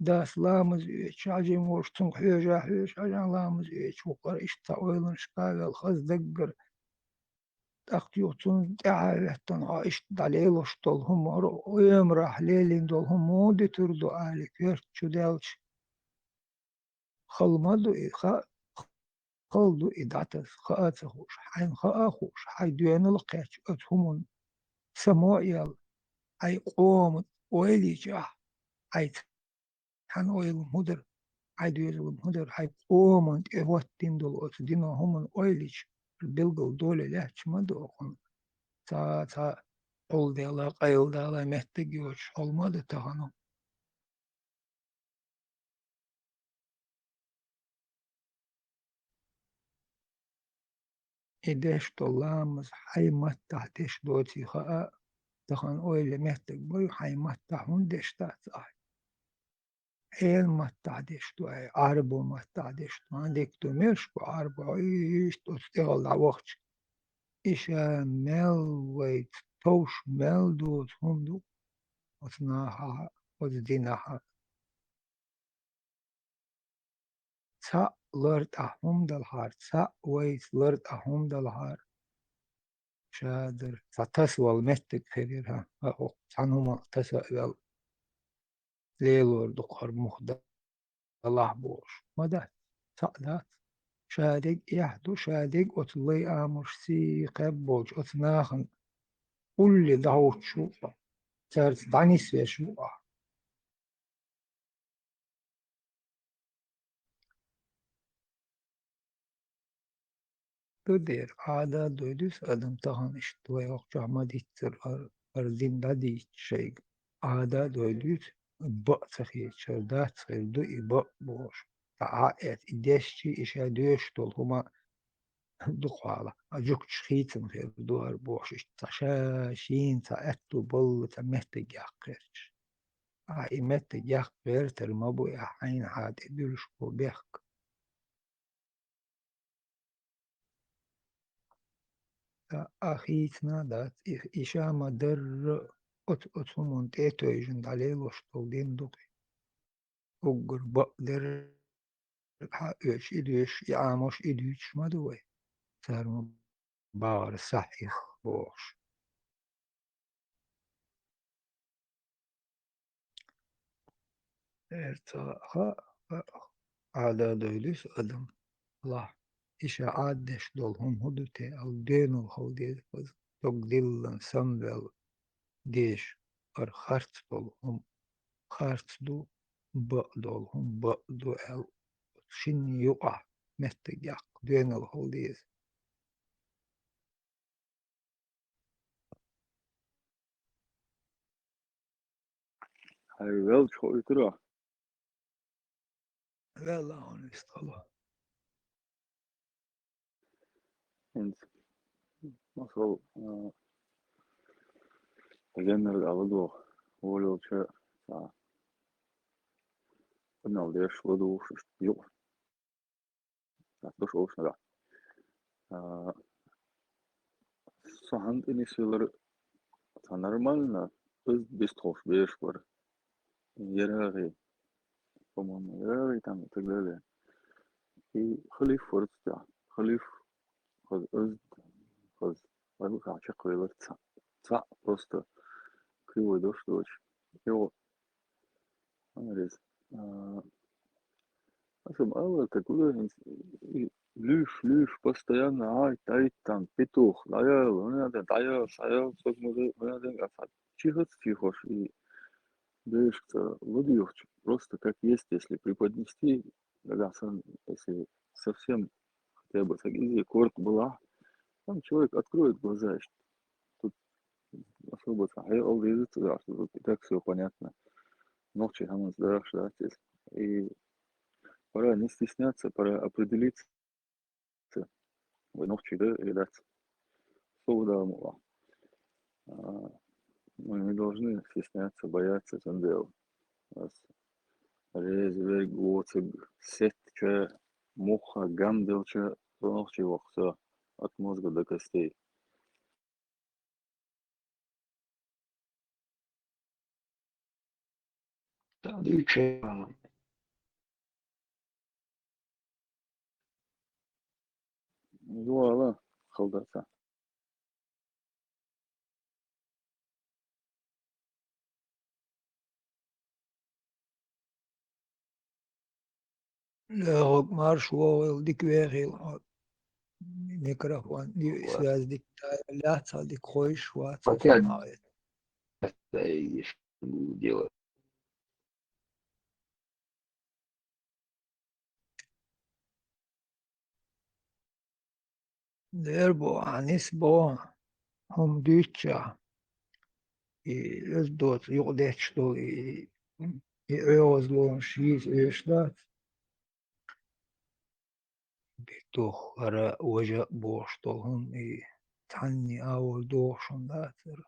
дас ламаз оьцуш, хьажийна волуш, цунга хьоьжа а хьоьжуш, хьажахь ламаз оьцуш ву-кх хӀара, иштта цхьа ойланашка а ваьлла, хаза даггара. ТӀаккха юха цунна тӀаьхьа а хӀоьттина, хьо иштта дӀалелош долу хӀума, хӀара оьмарахь лелийна долу хӀума муха дитур ду, али коьрта чу даьлча. Хала ма ду и, ха-, хала ду и дӀатаса, хаа а ца хууш, хьайна хаа а хууш, хьайн доьналла а кхаьчча оцу хӀуманна, само а яьлла, хьайн къоман ойла йича ахь, хьайн цхьана ойланна хӀун дара, хьайн доьзална хӀун дара, хьайн къоман тӀе хӀоттийна долу оцу дино хӀуманна ойла йича, билггал доле лаьтташ ма ду окхунна. Цхьа, цхьа Ӏулдала, къайладала меттиг йоцуш хьал ма ду тахана. И деш долу ламаз хьайн маттахь деш доций хаа, тахана ойла меттиг бу, хьайн маттахь хӀунда деш дац ахь? Хьенан маттахь деш ду ахь, Ӏарбо маттахь деш ду, хьан дика ду, мелаш бу Ӏарбо, иштта оцу тӀехула дӀавахча. И ша мел вайца товш, мел доцу хӀума ду оцу нахахь, оцу динахь. Цхьаъ лар тӀехь хӀума далахьара, цхьаъ вайца лар тӀехь хӀума далахьара. Шадара цхьа таса вала меттиг хир яра, хӀа, хӀокху цхьана хӀуманах таса а ваьлла. Лелор ду-кх хӀара муха далахь бохуш. Ма дац, цхьаъ дац. Шадерг эхь ду, шадерг оцу лай амалш сий кхаьбболчу оцу нахана улле дӀахӀуттуш ву, цаьрца дӀанисвеш ву ахь. Ду дера, Ӏада а дойдуьйцу адам тахана иштта вай хӀокху чохь ма-дийццара хӀара, хӀара дин дӀадийцча шайга. Ӏада а дойдуьйцу, бакъ ца хеташ, хӀара дац хир ду и бакъ бохуш. Цхьа Ӏа а эцна, и дешчий, и ша доьшуш долу хӀума дукхахьолахь, а жуьгташ хийцина хир ду хӀара бохуш, иштта цхьа ша шийна цхьа аьтту балла цхьа меттиг яккха гӀерташ. Ахьа и меттиг яккха гӀертар ма бу, ахьа хьайна хьа тӀе дуьллуш бу бехк. Ткъа а хийцина а дац, и, и ша ма-дарра оцу, оцу хӀуманна тӀе а тевжина дӀалелош долу дин ду-кх и. Уггар бакъдерг хьаоьцуш и доьшуш, и Ӏамош, и дуьйцуш ма ду вай. Цара ма бахара сахьихь бохуш. Эрца хаа, хаа, Ӏада а дойдуьйцу адам, лахь, иша Ӏаддеш долу хӀума хӀун ду те аьлла, доьналла хила деза хаза. Дог диллина самаваьлла деша, хӀара харц долу хӀума харц ду, бакъ долу хӀума бакъ ду аьлла, шинна юкъахь меттиг яккха доьналла хила деза. Хьай велча хоуьйтура? Ваьлла хьуна вистхила. ХӀинца, масал, а, геннара ала догӀу, волалча, цхьа къинал деш ладугӀуш, иштта юкъа. Цхьа дош олуш нагахь. А, со хьан тӀе нисвелар цхьа нормально, оьзда бистхуш беш бара. Ярагъи, по-моему, Ярагъи там и так далее. И халиф вара цу тӀехь. Халиф, хаза оьзда, хаза, вай бахьа чекхвелар цхьаъ, цхьаъ просто кривой дош доцуш. Йо, Андрейс, а, аса ма аллара, так куда хӀинца и луьйш, луьйш, постоянно гӀайт, гӀайт, там, петух, дӀаяла, хӀун ян ден, дӀаяла, схьаяла, саг ма ду, хӀун ян ден, а цхьа чихац, чихош, и берашка цӀа ладоьгӀча, просто как есть, если преподнести, нагахь санна, если совсем хотя бы саг иза корта балахь, там человек откроет глаза, иштта. Тут особо цхьа хьекъал деза ца дахьаш, тут и так всё понятно. Нохчий хӀаманца дарахь дац иза. И пора не стесняться, пора определиться. Вай нохчий да или дац? Со ву да ма вахь. А, мы не должны стесняться, бояться цундела. Ас реза верг воцург сеттача, мухха гам делча, со нохчий вахь, всё, от мозга до костей. Юала, халдаса. Лоьхург марш вогӀийла, дика вехийла хьо. Микрофон, ди-, связь дика лаьцна, дика хойш вац. Пока. Дело. Дера бу, Ӏанис бу, хӀума дуьйцуча, и оьзда доцу юкъадетташ долу, и, и оьгӀазлонаш йийца оьшуш дац. Битух, хӀара, важа а бохуш долу хӀума, и цхьанний агӀор дохуш хӀума дацара.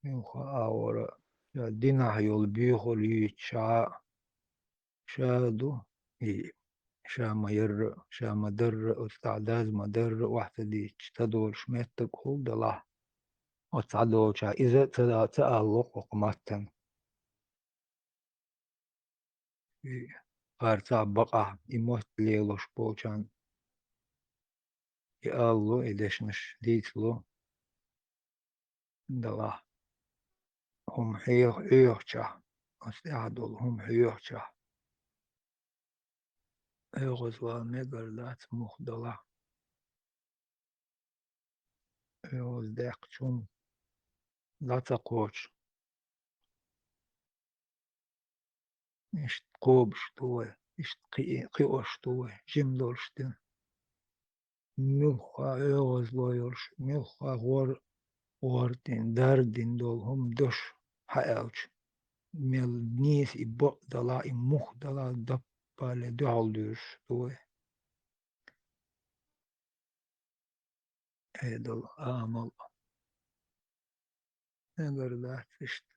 Муьлхха агӀора ша динахь йолу боьхалла юьйцуш а, ша ду, и ша ма-ярра, ша ма-дарра, оцу тӀехь даз ма-дарра, охьа ца дийцча, ца долуш меттиг хӀума далахь, оцу схьадолчохь иза а ца, ца алло кху маттана. И хӀара цхьа бакъахь, и мотт лелош болчарна и алло, и дешнаш дийцало далахь. ХӀума хьех-, хьоьхучохь, оцу тӀехь долу хӀума хьоьхучохь, оьгӀазвала мегар дац муха далахь. ОьгӀаздаьккхича хӀума дӀа ца кхочу. Иштта кхобуш ду вай, иштта кхи-, кхиош ду вай, жима долуш дина. Муьлхха оьгӀазло йолуш, муьлхха гӀор-, гӀордина, дардина долу хӀума дош хьааьлча, мел нийса и бакъ далахь, и муха далахь, даппале дуьхьал дуьйраш ду вай. Ӏедал, амал. Мегар дац иштта.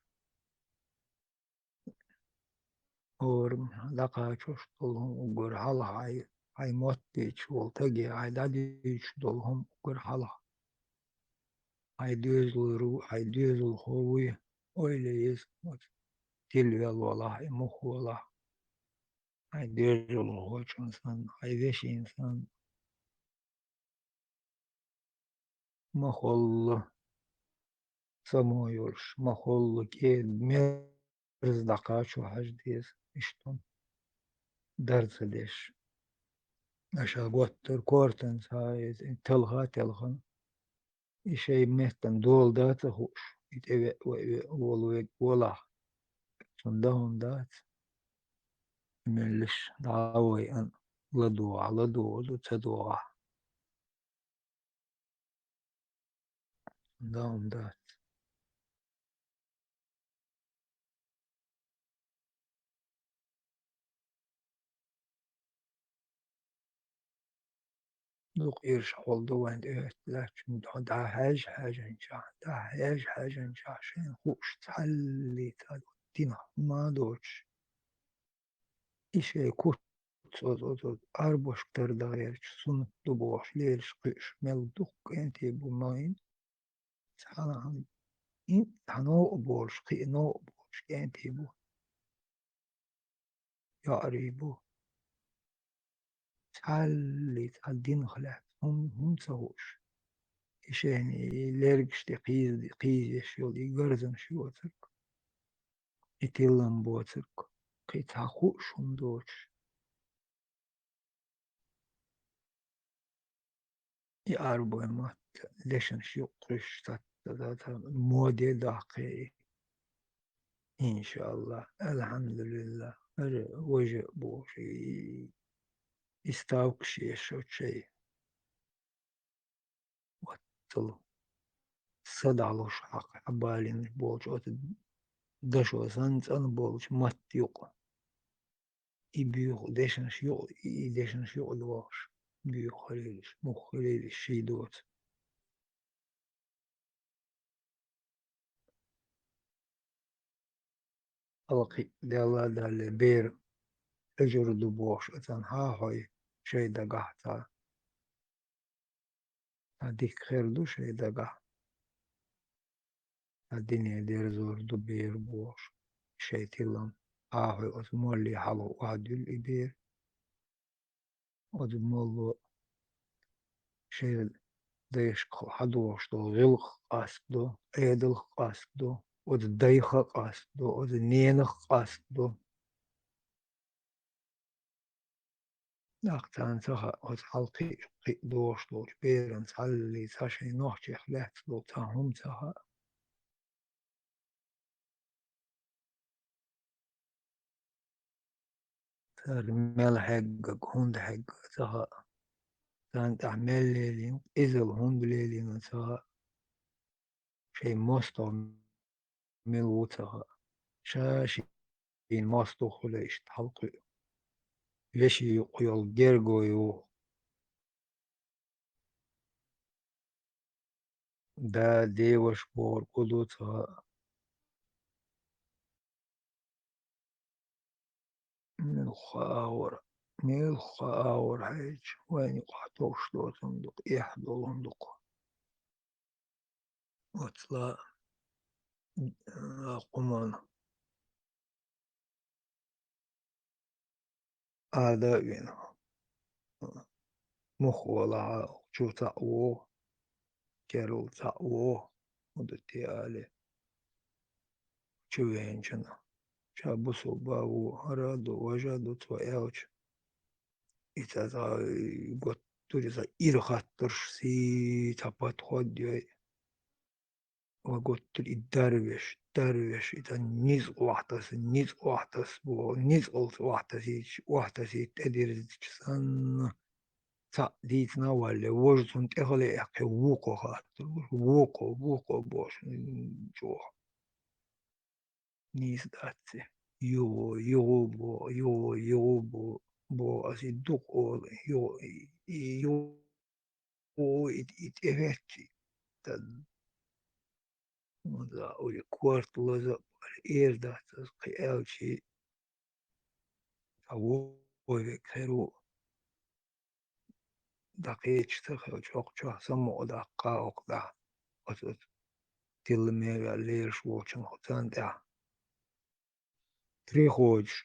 ХӀора дӀакхачош долу хӀума уггар хьалха хьайн, хьайн мотт дийцуш волу стаге хьайн дӀадуьйцуш долу хӀума уггар хьалха. Хьайн доьзалра ву, хьайн доьзалхо вуй, ойла еза, тилвелла валахь, и муха валахь. Хьайн доьзалхочун санна, хьайн вешин санна. Ма холла, само йолуш, ма холла, кӀеда мерза дӀакхачо хьажа деза, иштта хӀума дар ца деш. Аша готтар кортанца, иза телха, телхан. И шай меттан дола дац а хууш, и тӀевеа вай ве-, волу вег волахь. Цунна дан хӀума дац. Меллаш дӀа а вай ан ладогӀа, ладогӀа ду, ца догӀахь. Дан хӀума дац. Дукха ирш хьол ду вайн тӀехӀоьттича, хьо дӀахьаьж-хьаьжначохь, дӀахьаьж-хьаьжначохь шайна хууш цхьаллица дина хӀума а доцуш. И шайн куц оцу, оцу, оцу арбошка тардагӀерчу суннат ду бохуш, лелаш кхуьуш, мел дукха кӀентий бу ма хӀинца. Цхьана хьан, хьан новкъа болуш, кхин а новкъа болуш кӀентий бу. ЙоӀарий бу. Цхьаллица динах лаьцна хӀума, хӀума ца хууш. И шайна и лергаш тӀе кхийза-, кхийзаш йолу и гарзанаш йоцург. И тиллам боцург, кхин цхьа хууш хӀума доцуш. И арбой мотт дешнаш юккъуш саттаза, моде даккхий. Иншалла, алхьамдулилла, хӀара важа а бохуш, и, и ставкаш еш оцу шайн. Оццул са дӀалуш хьакха хьабалийнаш болчу оцу дашо санна цӀанболчу матта юкъа. И буьйху дешнаш юкъа, и дешнаш юкъа дохуш, буьйху хилийлаш, муха хилийлаш ший доцу. Хьалакхиъ Делла а далле, бер хьуьжар ду бохуш, оцунна хьахьой шайн дагахь цхьа. Цхьа дика хир ду шайн дагахь. Цхьа дине дерзор ду бер бохуш, шайн тилам хьахьой оцу молле хьалха охьадуьллу и бер. Оцу молло шайн дайшка хьадогӀуш долу гӀиллакх къастадо, Ӏедалх къастадо, оцу дайх а къастадо, оцу ненах а къастадо. ТӀаккха царна ца хаьа, оцу хьалакхиъ, кхиъ догӀуш долчу беран цхьаллица шайн нохчех лаьцна долу цхьа хӀума ца хаьа. Цара мел хьегнарг, хӀунда хьегна ца хаьа. Царна тӀехь мел лелийна, къизалла хӀунда лелийна ца хаьа. Шайн мостагӀа мила ву ца хаьа. Ша шина мостагӀа хуьлу иштта хьалакхуьу. Вешин юкъа йолу герго ю. Да, деваш бохург хӀун ду ца хаьа. Муьлхха агӀор, муьлхха агӀор хьаьжча, вайна юкъахь товш доцун ду-кх, эхь долун ду-кх. Оцла, а, хӀуманна Ада а вина. Мух валахьа, чу цхьаъ вогӀу, керла цхьаъ вогӀу, хӀун ду те али. Чу веанчунна. Ша бусулба ву, хӀара а ду, важа а ду цо аьлча. И цхьа, цхьа, готтур, и цхьа ира хаттарш сий, цхьа подход йой. Ва готтур и дарвеш, дарвеш, и цхьа ницкъ охьатаса, ницкъ охьатаса боху, ницкъалца охьатасийча, охьатасийта тӀедирзича санна, цхьаъ дийцина а валле, важа цунна тӀехула а эккхий, вукхо хаттар луш, вукхо, вукхо бохуш, м, чӀогӀа. Нийса дац и. Югу, югу бо, югу, югу бо, бо, ас и дукха олу, югу, и, и югу, и, и тӀехӀоьттича, тан. Вон за ули корта лаза а бара, эр дац ас кхин аьлчи, цхьа вовве хир ву. ДӀакхеча ца хилча, хӀокху чохь самукъа даккха, хӀокху дӀа, оцу, оцу тилла мегар лераш волчун хӀу царна тӀехь. Приходиш,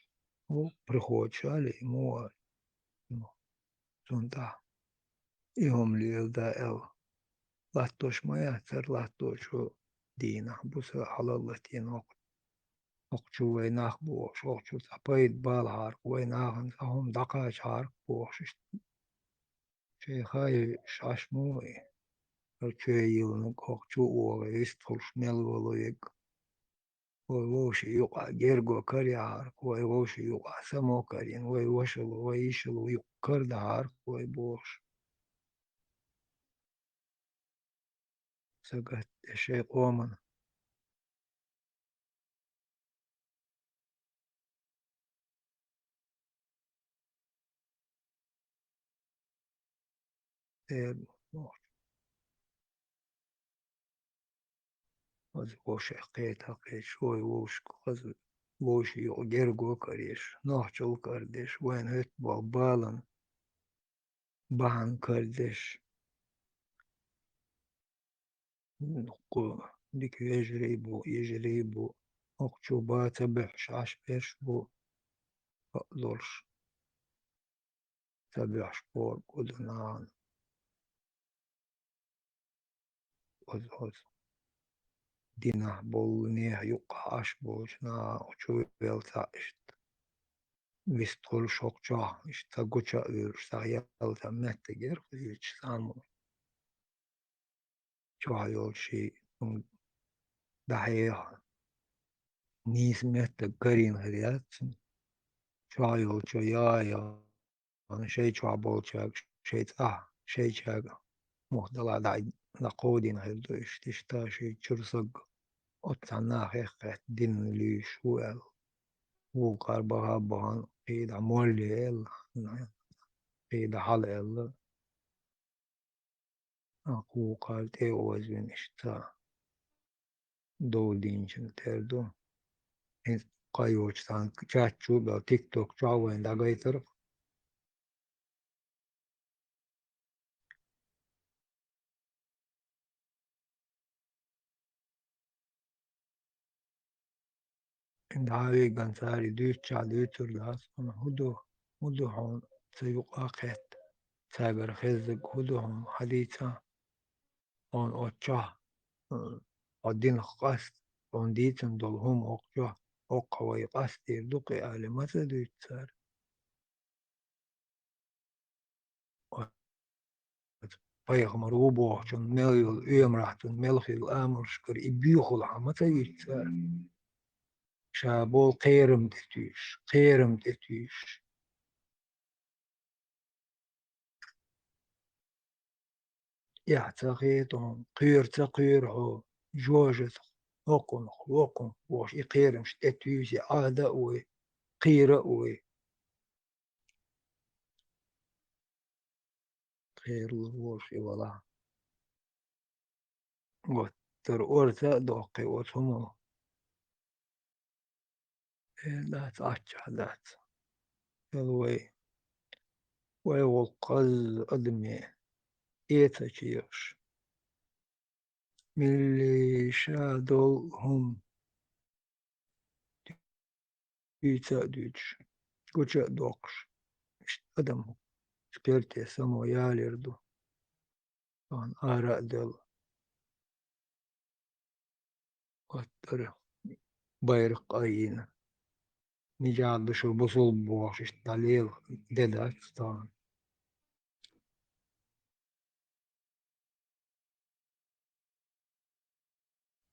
хӀу приходиш али, муха али. Ну, цунна тӀехь. И хӀума лела да аьлла. Латтош ма яцара, латточо дийнахь, буса хьалаллатийна хӀокху. ХӀокху чу вай нах бохуш, хӀокху чу цхьа пайда балахьара, вай нахана цхьа хӀума дӀакхачахьара бохуш, иштта Хай шаш мо и, хӀара чу йиллинарг хӀокху чу а вогӀий, вистхуьлуш мел вало вег. Вай вовшийн юкъахь герго карахьара, вай вовшийн юкъахь само карийна, вай вашало, вай йишало юкъа карадахьара, вай бохуш. Сагатдеш шайн къоман. Э, нохчо. Хаза вовшех кхета, кхеташ, вай вовшашка хаза вовшийн юкъа герго карийна, нохчалла карадеш, вайна хӀоьттина болу баланан бахьана карадеш. Кху дика вежарий бу, йижарий бу, хӀокху чу бан ца буьхьуш Ӏаш берш бу, хаьа долуш. Ца буьхьуш бохург хӀун ду нахана? Оцу, оцу динехь болу нехан юккъахь Ӏаш болчу наха чу велла цхьаъ иштта вистхуьлуш хӀокху чохь, иштта цхьа гуча а вуьйлуш, цхьа ял цхьа меттиг яра кхуза юьйцуш цхьаммо. Чохь йолчу шен хӀума дӀахьеха, нийса меттиг карийна хир яц цуьнан. Чохь йолчо яа яхана, шайн чохь болчаьрга, шайн цӀахь, шайчаьрга муха далахь дӀа, дӀакховдийна хир ду иштта, иштта шен чуьра саг оццу цхьана нахах хетта динна луьйш ву аьлла. Вукхара баха а бахана, кхидӀа молле аьлла, кхидӀа хьала аьлла. Кхукхара тӀе а озавина иштта дов динчун тера ду. ХӀинца кхайочу цхьана чат чу а баьлла, тикток чохь а вайна дӀагайтарх. ДӀа а вигна цара и дуьйцучохь дуьйцур дац хьуна, хӀун ду, хӀун ду хьуна цу юкъа кхетта, цаьргара хезнарг хӀун ду хьуна хьадийца, хьуна оцу чохь, м, хьо динах къаста, хьуна дийцина долу хӀума хӀокху чохь, хӀокху вай къастийр ду кхин аьлла, ма ца дуьйцу цара. Пайхамар ву бохучун мел йолу оьмарахь цунна мел хилла амалшкара и боьхалхьа ма ца йийту цара. Ша болу кхерам тӀе туьйсуш, кхерам тӀе туьйсуш. Эхь ца хета хьуна, кхоьру ца кхоьру хьо, жожагӀатах, хӀокхунах, вокхунах бохуш, и кхерамаш тӀе туьйсу, и Ӏада а вуй, кхера а вуй. Кхералур волуш и валахь. Гуттар а орца а доккхий оцу хӀумано. Э, дац, Ӏаччахь дац. Хила вай, вай гӀуллакх хаза адаме эца чийгӀаш. Милли ша долу хӀума дуьйца а дуьйцуш, гуча а доккхуш, иштта адам керте само ялийр ду. Тахана ара а делла, оттара байракх а йина, нижат ду шу бусулба бохуш, иштта дӀалела де дац тахана.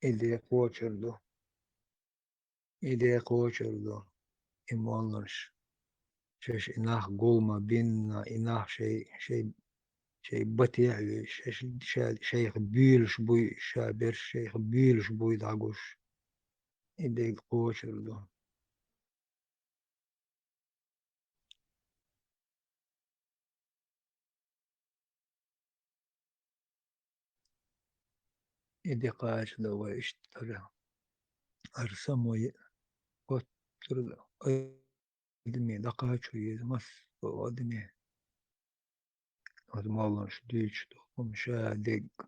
И де кхочур ду. И де кхочур ду. И молланаш. Шаьш и нах гул ма бинна, и нах шай, шай, шай батехь а вуьйш, шаьш, ша, шайх буьйлуш буй, ша берш шайх буьйлуш буй дӀагуш. И де кхочур ду. И де кхача дан вай иштта ара. Ара самой оттур адаме дӀакхачо еза, массо а адаме. Оцу молланаш дуьйцуш ду, хӀума ша дегга.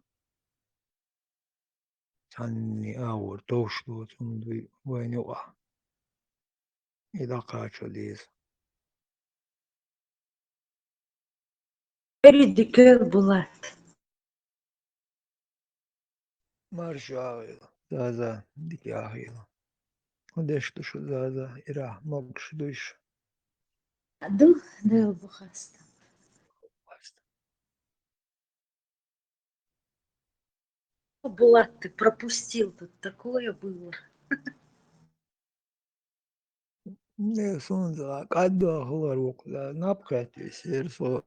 Цхьанний агӀор товш доцу хӀума дуй вайна юкъахь. И дӀакхачо деза. Эри дикел булат. Марша Ӏахийла, Заза, дика Ӏахийла. ХӀун деш ду шу, Заза, ирахь могуш дуй шу? Ду, Дела бу хастам. Булат, ты пропустил, тут такое было. Не, суна кӀаддахалар вукху, наб кхетта висира со.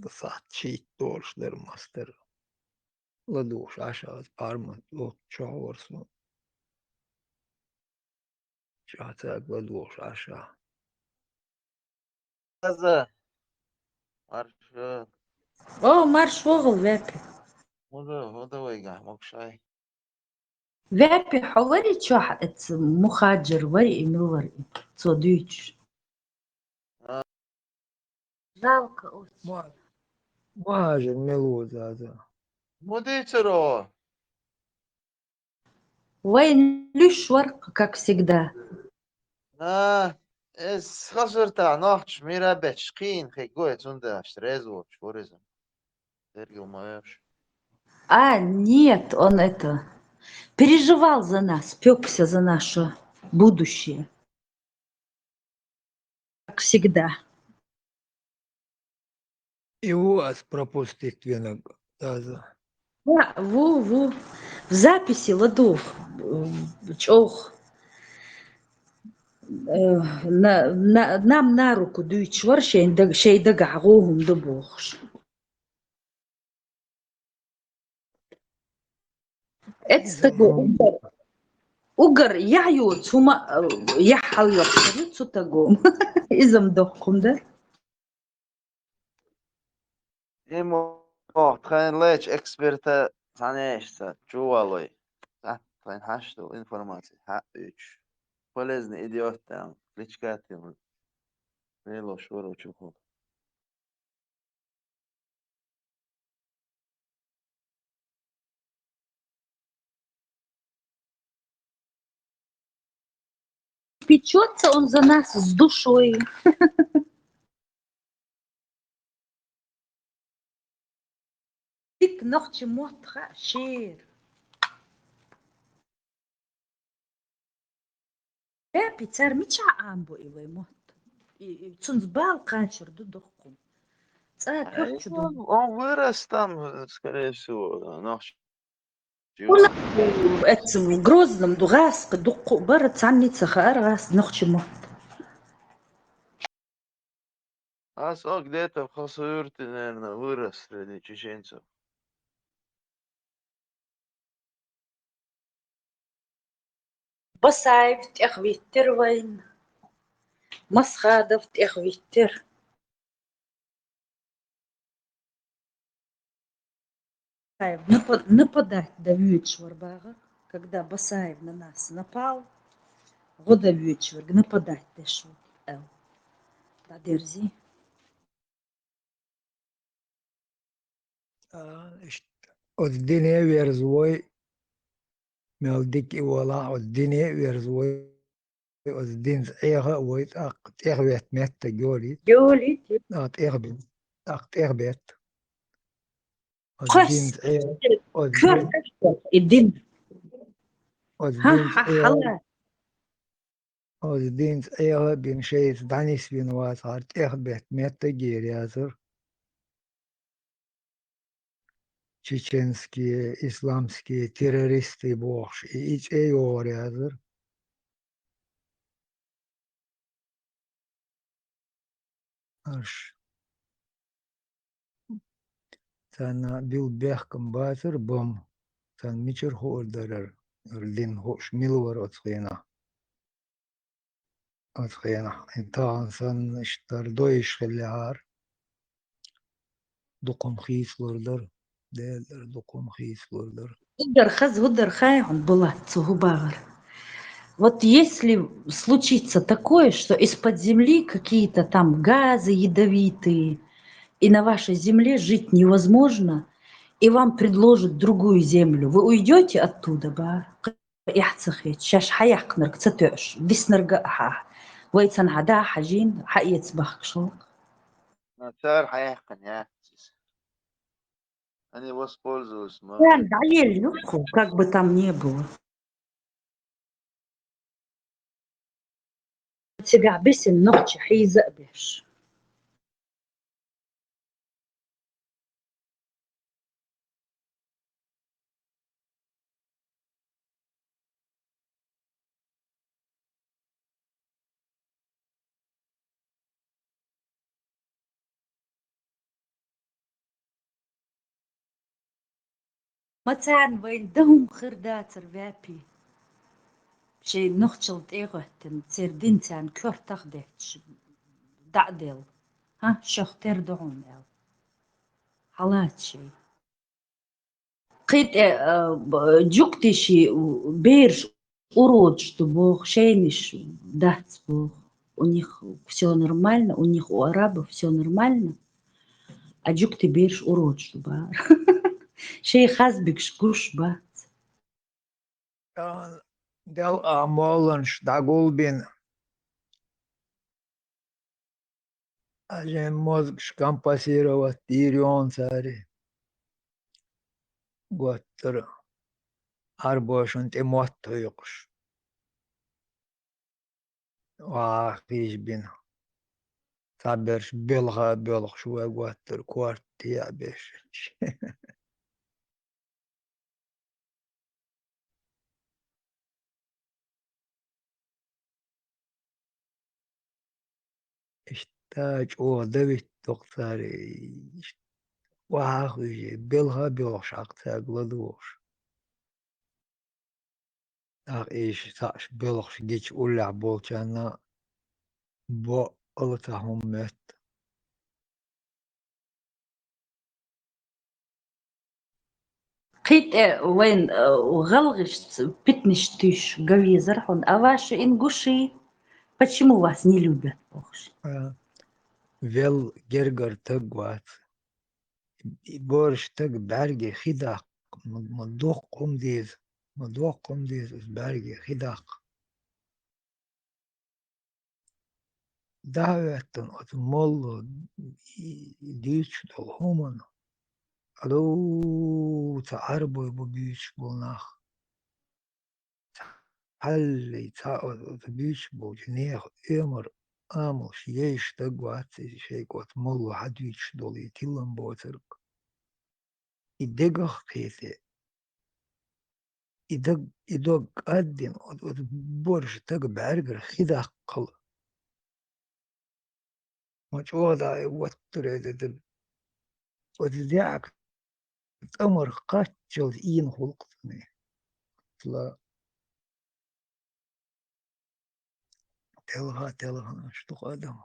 Сахьт шийтта долуш дара мастер. ЛадугӀуш Ӏаш аз пармат лоцу чохь вара со. Чохь цаьрга ладугӀуш Ӏаш. Аза. Марша. О, марш вогӀал, Вепи. ХӀунда, хӀунда вайгахь, могушай? Вепи, хьо вари чохь эцца мухаджир вари и мила вари? Цо дуьйцуш. А. Жалко очень. Ма-, мухаджир мила ву, Заза? ХӀун дийцаро? Вайн луьш вара, как всегда. А, эс хазартахь нохча мира бечу кхийна хиг гой, цундела аша реза воцуш вур иза. Дергал ма веш. А, нет, он это, переживал за нас, пёкся за наше будущее. Как всегда. И ву ас пропустить винарг, Заза? Ва-, ву, ву. В записи ладугӀу, э, чӀогӀа. Э, на, на, нам на руку дуьйцуш вара шайн даг-, шайн дагахь гӀо хӀума ду бохуш. Эцу стаго угар, угар яхь йоцу хӀума, э, яхь хьалйоккхур ю цу стаго. Иза-м доккха хӀума дара. Имо, тхайн лечу эксперта цхьаьна эшца чувалой. Цхьа тхайн хьашт долу информаци хьаъуьйтуш. Полезный идиот там, кличка тем. Велош варучу ху. Печётся он за нас с душой. Дика нохча мотт хаьа шера. Эпи, цара мичахь Ӏамабо и вай мотт? И, и цунца бала кхачар ду доккхун. ЦӀа коьртачу ду. Он вырос там, скорее всего, нохча. Уна, эцу Грозном ду гӀаскхи дуккху а бара, цхьанне а ца хаьара гӀаскхи нохча мотт. Ас ог где-то в Хасавюрте, наверное, вырос среди чеченцев. Басаев тӀехвиттира вайна. Масхадов тӀехвиттира. Напа-, нападать дан воьдуш вара бахара, когда Басаев на нас напал, гӀо дан воьдуш верг нападать деш ву, аьлла. ДӀадерзи. А, иштта. Оцу дине а верза вой, мел дика и валахь, оцу дине а верза вой, оцу динца Ӏеха а вой, тӀаккха тӀехветтан меттиг йолийта. Йолийта. ТӀаккха тӀехбе-, тӀаккха тӀехбетта. Оцу динца Ӏе-, оцу дин-, и дин. Оцу динца Ӏеха. Оцу динца Ӏеха а бина, шайца дӀанисвина вацахьара, тӀехбетта меттиг а язар. Чеченские, исламские террористы бохуш, и, и цӀе а йогӀур язар. Аш. Царна билла бехкам бацара бам. Царна мичара хуур дара, дин хууш мила вара оцу хенахь. Оцу хенахь, и тахана санна иштта дойуш хиллехьара, дукха хийцалур дара, Делара дукха хийцалур дара. ХӀудар хаза, хӀудар хай хьуна, Булат, цу хӀу бахара. Вот если случится такое, что из-под земли какие-то там газы ядовитые, и на вашей земле жить невозможно, и вам предложат другую землю, вы уйдёте оттуда, ба? Эхь ца хеташ, шаьш хьаяьккхинарг ца тоьуш, диснарг а хьа. Вай цхьана хьа да хьажийна, хьаэца бахкаш хӀаллакх. А, цара хьаяьккхина яц иза. Они воспользовались моментом. Цара дӀаелла ю кху, как бы там ни было. Цигахь бисина нохча хьийза а беш. Ма царна вайна дан хӀума хир дацар, ваьпий. Шайн нохчалла тӀе а гӀоьттина, церан дин царна коьртах детташ, дӀа а делла. ХӀа, шох тера ду хьуна аьлла. Хьалаца шай. Кхин тӀе, а, б-, жугтий ший бераш уродаш ду боху, шайнаш дац боху. У них всё нормально, у них, у арабов всё нормально. А жугтий бераш уродаш ду бахара. Шай хазбигаш гуш бац. Дел а молланаш дӀагулбина. Ажен мозгаш компенсировать дийр йону цари. Готтара Ӏарбошна тӀе мотт хьоькхуш. Ва хиш бина. Цхьаберш белха а боьлхуш вай готтара корта тӀе а беш. Иштта чӀогӀа давиттокх цари, иштта вахьа а хуьйжий, белха а боьлхуш хьакха цаьрга ладугӀуш. ТӀаккха иштта цхьаъш боьлхуш гича уллехь болчарна боъала цхьа хӀума моьтту. Кхин тӀе вайн, э, гӀалгӀашца питанаш туьйсуш ган везара хьуна, а ваши ингуши почему вас не любят бохуш. А, велла гергара стаг вац. И боьрша стаг бӀаьрге хи даккха, ма, ма доккха хӀума деза, ма доккха хӀума деза иза бӀаьрге хи даккха. ДӀа а хӀоьттина оцу молло и, и дуьйцуш долу хӀуманна, алу ца Ӏарбой бу буьйцуш болу нах. Цхьаллий цхьа оцу, оцу буьйцуш болчу нехан оьмар амалш ейша стаг вац иза, шайга оцу молло хьан дуьйцуш долу и тилам боцург. И дегах а кхетий, и даг, и дог кӀаддина, оцу, оцу боьрша стаг бӀаьргара хи даккхал. Ма чӀогӀа дӀа и ваттур ду. Оцу даьӀахк цӀа мара кхаччалц ийна хуьлу-кх цунна. Ла. Телха, телха, аш ду-кх адам.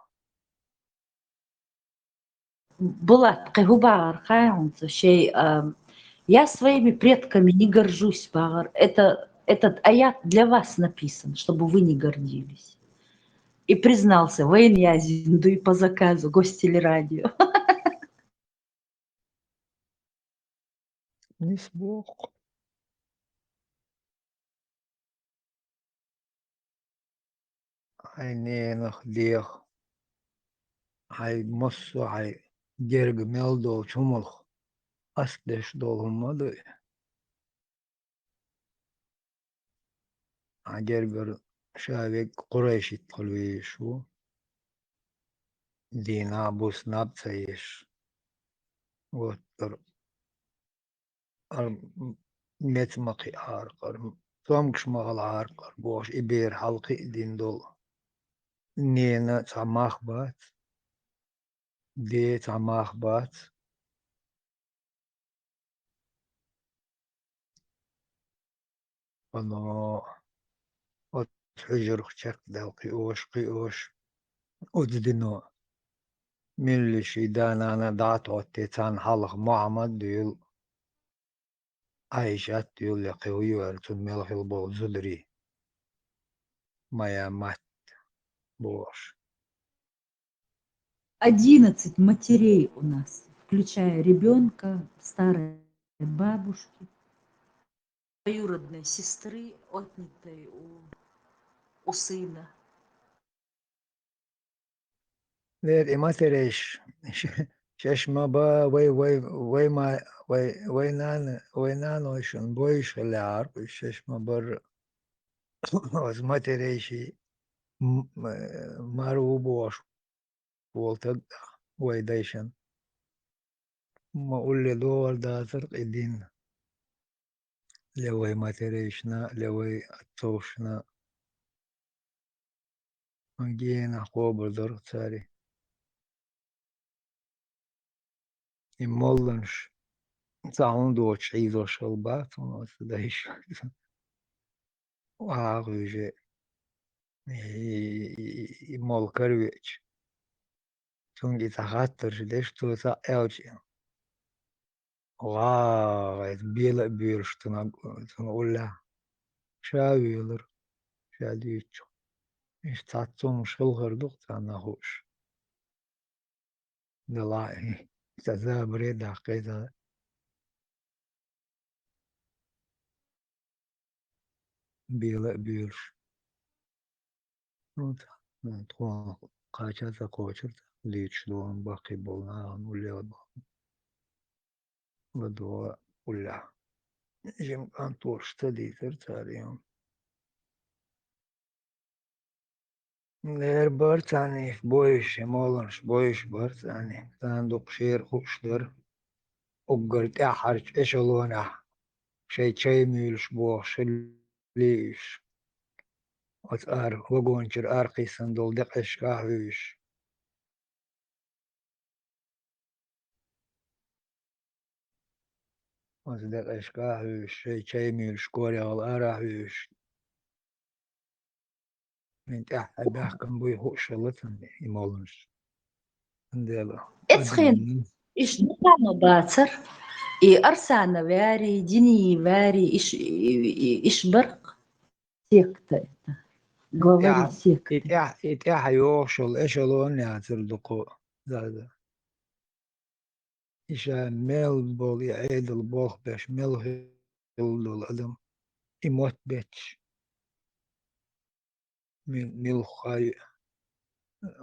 Булат, кхин хӀун бахара хаьий хьуна цо, шай, а, «Я своими предками не горжусь», бахара. Это, этот аят для вас написан, чтобы вы не гордились. И признался, вайн язйина ду и по заказу Гостелерадио. Нис боху. Хьайн ненах, дех, хьайн массо а хьайн герга мел долчу хӀуманах къастадеш долу хӀума ма ду и. Хьан гергара ша вегга къурайшит хуьлу везаш ву. Дийнахь, буьйсанна наб ца еш. Оттара. Ар-, меца ма кхиа хьаркъара, цомгаш ма хила хьаркъара бохуш, и бер хьалакхиа дина долу. Нена цхьа мах бац, де цхьа мах бац. Оно оцу хьуьжарх чекхдаьлла кхиош, кхиош, оцу дино милла ши да-нана дӀа а тӀоттий, царна хьалха Мухьаммад а дуьйла, Ӏайшат а дуьйла, я кхин хӀун ю аьлла, цунна мел хилла болу зударий. Моя мать бохуш. Одиннадцать матерей у нас, включая ребёнка, старой бабушки, двоюродной сестры, отнятой у, у сына. Дера и матерейш, шаьш ма ба, вай, вай, вай ма, вай, вай нана, вай нанойшна бойуш хиллехьара, уьш шаьш ма бара. Оцу матерейши м-, м-, мара ву бохуш волу стаг вай дайшна. Ма улле догӀар дацара-кх и дин. Ле вай матерейшна, ле вай отцовшна. Ма генахь кхобур дара-кх цаьрий. И молланаш Цхьа хӀума доцуш хьийзош хилла бац хьуна оцу дайша. Охьа а хуьйжий, и, и, и, и молла каравеача, цуьнга и цхьа хаттарш деш, цо цхьаъ аьлча, гӀагӀайта бела а боьлуш цунна, цунна уллехь. Ша а воьлура, ша дуьйцучух. Иштта цхьацца хӀумнаш хилла хир ду-кх царна хууш. Делахь, ца забаре а даккхий цхьа. Бела а боьлуш. Ну, ца, ну, тхо кхача а ца кхочура, ца дуьйцуш догӀун баккхий болу нахана уллера бахана. ЛадогӀа уллехь. Жима кӀант волуш ца дийцира цара юьн. Лер бара царна и бойуш, и молланаш бойуш бара царна. Царна дукха шера хууш дара. Уггар тӀаьххьарчу эшелонехь шайн чай муьйлуш бохуш хилла уьш. Оцу ара вагончуьра аракхиссина долу декъашка а хьуьйсуш. Оцу декъашка а хьуьйсуш, шайн чай муьйлуш, корехула ара а хьуьйсуш. Мин тӀаьххьа баьхкина буй хууш хилла цунна и молланаш. Дела. Эцхин, адамна иштта ма бацара, и Арсана ваьри, Дини ваьри, иш, и, и, иш баркъ секта это. Главари тӀаьхьа, и секты. ТӀаьхьа, и тӀаьхьа йогӀуш йолу эшелон яцара дукха, да, да. И ша мел болу, и Ӏедал болх беш, мел хилла долу адам, и мотт бетташ. Ми-, милххай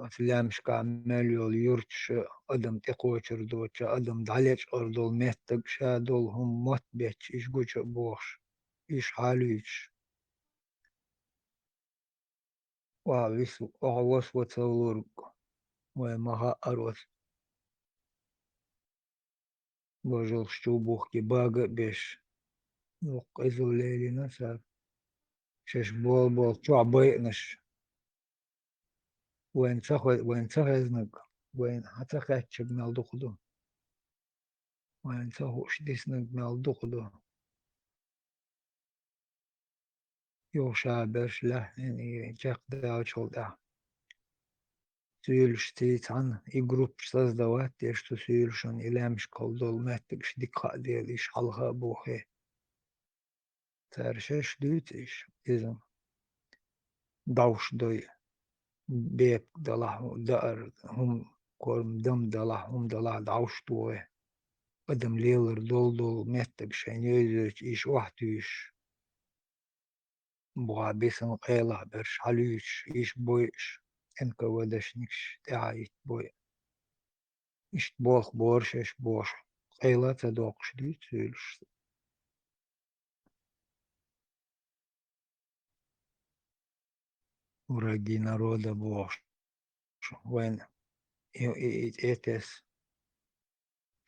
оцу лаьмнашкахь мел йолу юрташ, адам тӀекхочур доцуш, адам дӀалечкъор долу меттиг, ша долу хӀума мотт бетташ, иш гуча а бохуш, иш хьалуьйтуш. Охьа вис-, охьа вос-вацаллург, вай ма хаъара оцу божалш чу бухке бага а беш, дуккха къизалла лелийна цара. Шаьш болу-болу чохь байинарш. Вайна ца хо-, вайна ца хезнарг, вайна хьан ца хаьттичарг мел дукха ду. Вайна ца хууш диснарг мел дукха ду. Юха ша берш лаьхьина и чекхдаьллачул тӀаьхьа. Суьйлашций цхьаьна и группаш создавать деш, цу суьйлашна и лаьмнашкахула долу меттигаш дика хаа дела, иш хьалха а бохий. Цара шаьш дуьйцу иш, иза дӀовш дой, бепиг далахь, даар, хӀума, корма дам далахь, хӀума далахь, дӀовш догӀий. Адам лелар долу-долу меттиг шайна йовзойтуш, иш охьатуьйсуш. Бохьа бисина къайлаха берш хьалуьйсуш, иш бойуш, Н К В Д-шникаш тӀаьхьа итт бой. Иштта болх бора шаьш бохуш, къайла а ца доккхуш дуьйцу суьйлаш. Враги народа бохуш. Вайн и, и, и, и тес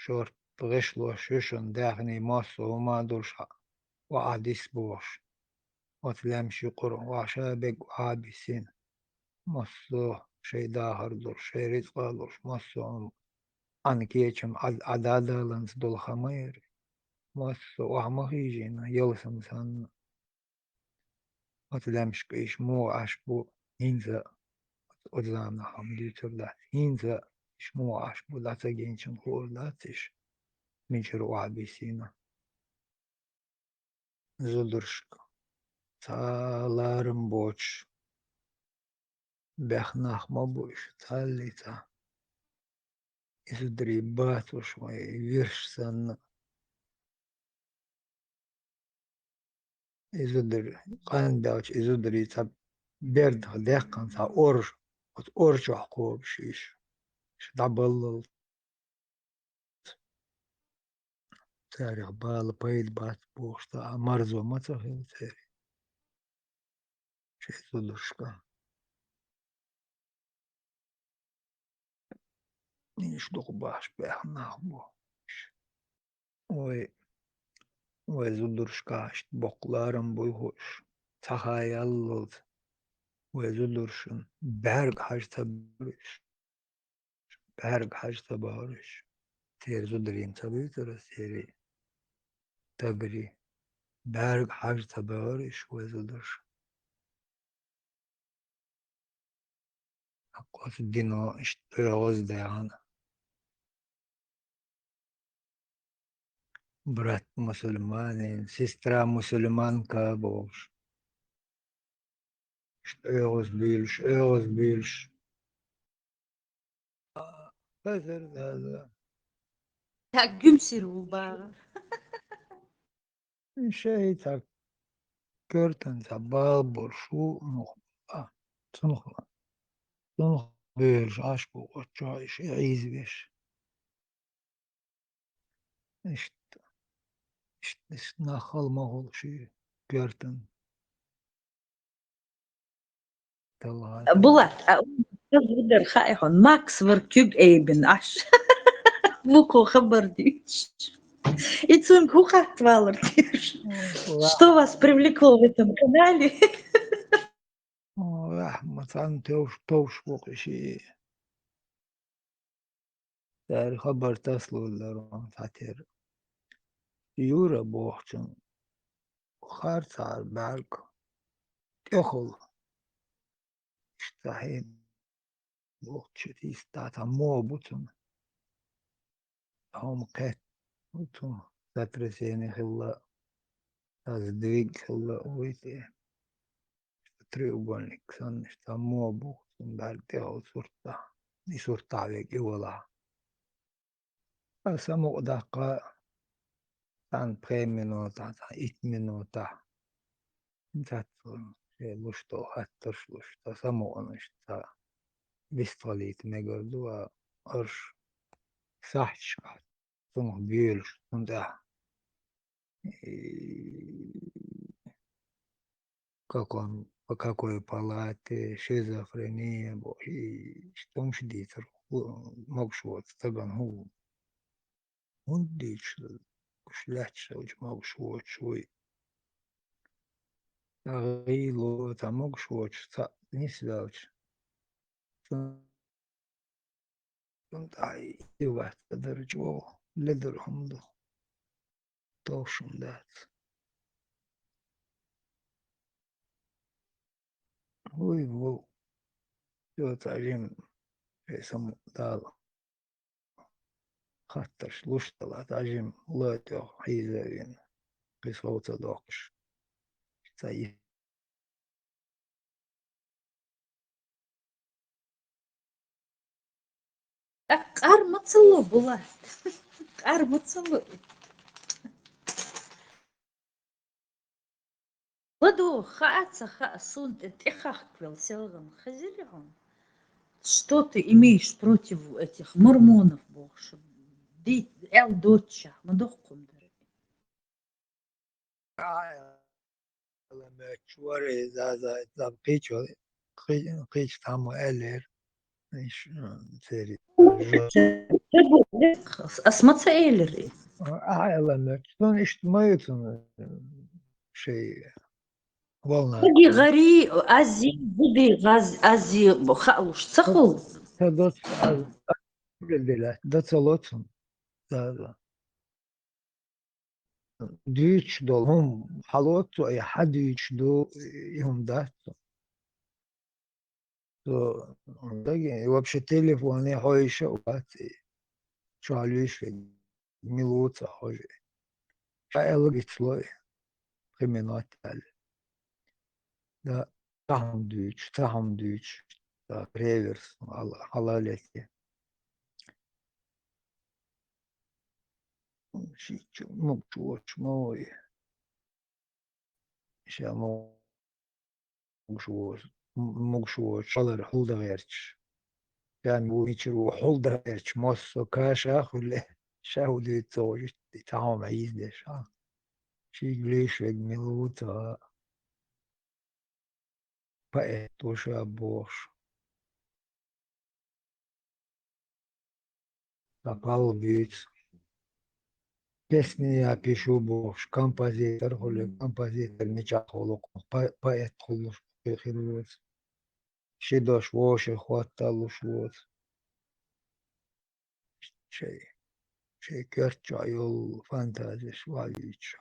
шорта гӀишло шуьшан даьхний массо а хӀума а долуш хьа, охьа дис бохуш. Оцу лаьмнаш юкъара охьа ша бег охьа а бисина. Массо а шайн дахар долуш, шайн рицкъа а долуш, массо а хӀума Ӏан кечам Ӏа, Ӏа да даланца долу ха ма яра. Массо а охьа ма хийжийна, ялсам санна. Оцу лаьмнашка иш муха Ӏаш бу, хӀинца а, оцу заманахь хӀума дуьйцур дац, хӀинца а иш муха Ӏаш бу, дӀа ца гинчун хуур дац иш, мичара охьа бисийна. Зударшка, цхьа ларам боцуш, бехнах ма бу иш, цхьаллица. И зударий бацуш вай вирш санна. И зударий, къандаьлча и зударий цхьа бердах даьккхина цхьа ор, оцу ор чохь кхобуш иш. Иш дӀабаллал. Царах бала пайда бац бохуш, цхьа а марзо ма ца хилла церан. Шайн зударшка. Иш дукха бахьаш баьхна нах бу. Вай, вай зударшка иштта боккха ларам буй хууш, цхьа ха яллалц. Вай зударшна бӀаьрга хьажа ца бохуш. БӀаьрга хьажа ца бохуш. Церан зударийн ца буьйцура, церан тагри. БӀарга хьажа ца бевар иш веза даш. Аккъоса дино иштта оьгӀаз даьгӀана. Брат мусульманин, сестра мусульманка бохуш. Иштта оьгӀаз буьйлуш, оьгӀаз буьйлуш. Хазар даза. Так гуьмсир ву бахар. Шайта коьртан цхьа бала болуш ву, ну, а, цунах, цунах буьйлуш Ӏаш бу, оцу чохь иша Ӏийзавеш. Иштта, иштта, иштта нах хала ма хуьлу ши коьртан. Талгат. Булат, а, хаза вудар хаьа хьуна, Макс вара куьг айбина Ӏаш. Вукхо хабар дуьйцуш. И цуьнга хӀун хаттавалар дезаш? Ва- Что вас привлекло в этом канале? О, рахьмат, цхьана товш, товш бу кхиши. Цара хабар тасалур дара ван цхьатера. Юра бохучун харцахьара бӀаьрг тӀехула. Иштта хье бохучу тиста цхьа мо бу цунна. Хьо-м кхетта ву цунна, сотрясение хилла, сдвиг хилла вуй те. Треугольник санна, иштта мо бу, цунна бӀаьрг тӀехула суртта. И суртта вега и валахь. Аса мукъадаккха цхьана пхи минотахь, цхьана итт минотахь. Цхьацца шен луш долу хаттарш луш, цхьа самукъанаш, цхьа вистхилийта мегар ду, а арш сахьташкахь цунах боьлуш, цунна тӀехь. И как он, по какой палате, шизофрения, бо-, и что ж дийцар, ху-, могуш воцу стагана хӀун, хӀунда дийцаш, уьш лаьтташ хилча могуш воцуш вуй. Цхьа гӀийла, цхьа могуш воцуш, цхьа нисвелча. Цунна тӀехь и вац ца дара чӀогӀа, ледара хӀума ду. Товш хӀума дац. Вуй, ву. Цо цхьа жима, шайн самукъа Дала хаттарш луш дала, цхьа жима лан тӀехь хьийзавина, кхин сов ца доккхуш. Цхьа и Къар ма ца ло, Булат. Къар ма ца ло. ЛадогӀа, хаа ца хаа, суна тӀе тӀехахкавелла селхана хезира хьуна. Что ты имеешь против этих мормонов, бохуш? Ди-, аьлла доццушехь, ма доккхун дара. Ахьа, ала моьттуш вара, за, за, за, кхечо, кхе-, кхечо цхьаммо аьллера. Иш, м, церан. Ас ма ца элира и. Ахьа, ала моьттуш. Цунна иштта ма ю цунна, м, шайн волна. Аги гӀари, ази, гуди, гӀаз-, ази, хаалуш ца хуьлу. Ца доцу, аз, аз, доцало цунна. За, за. Дуьйцуш долу хӀума хьалоцу, и хьан дуьйцуш ду, и хӀума дац цо. Цо, даги, и вообще телефоне хьо йиша а вац, и чохь луьйш верг мила ву ца хьожа. Ша аьлла гицло и, пхи минот аьлла. Да, цхьа хӀума дуьйцуш, цхьа хӀума дуьйцуш, цхьа реверс, хьала-, хьалалетте. Шичча мукъ чу воцуш ма ву и. Ша могуш воцу, м-, могуш воцуш, хьалара хьулда гӀерташ. Ша ву мичара ву хьулда гӀерташ, массо а каша а хуьлу, ша ву дуьйцу ца хьожуш, и цхьа хьо ма йиздеш, а. Шийга луьйш верг мила ву ца хаьа. Поэт ву ша бохуш. Ткъа пал буьйцу. Песни я пишу бохуш, композитор хуьлу, композитор мичахь хуьлу, по-, поэт хуьлуш хир вуьйцу. Ши дош вовшех хӀотталуш воцу. Шайн, шайн коьрта чохь йолу фантазеш валийча.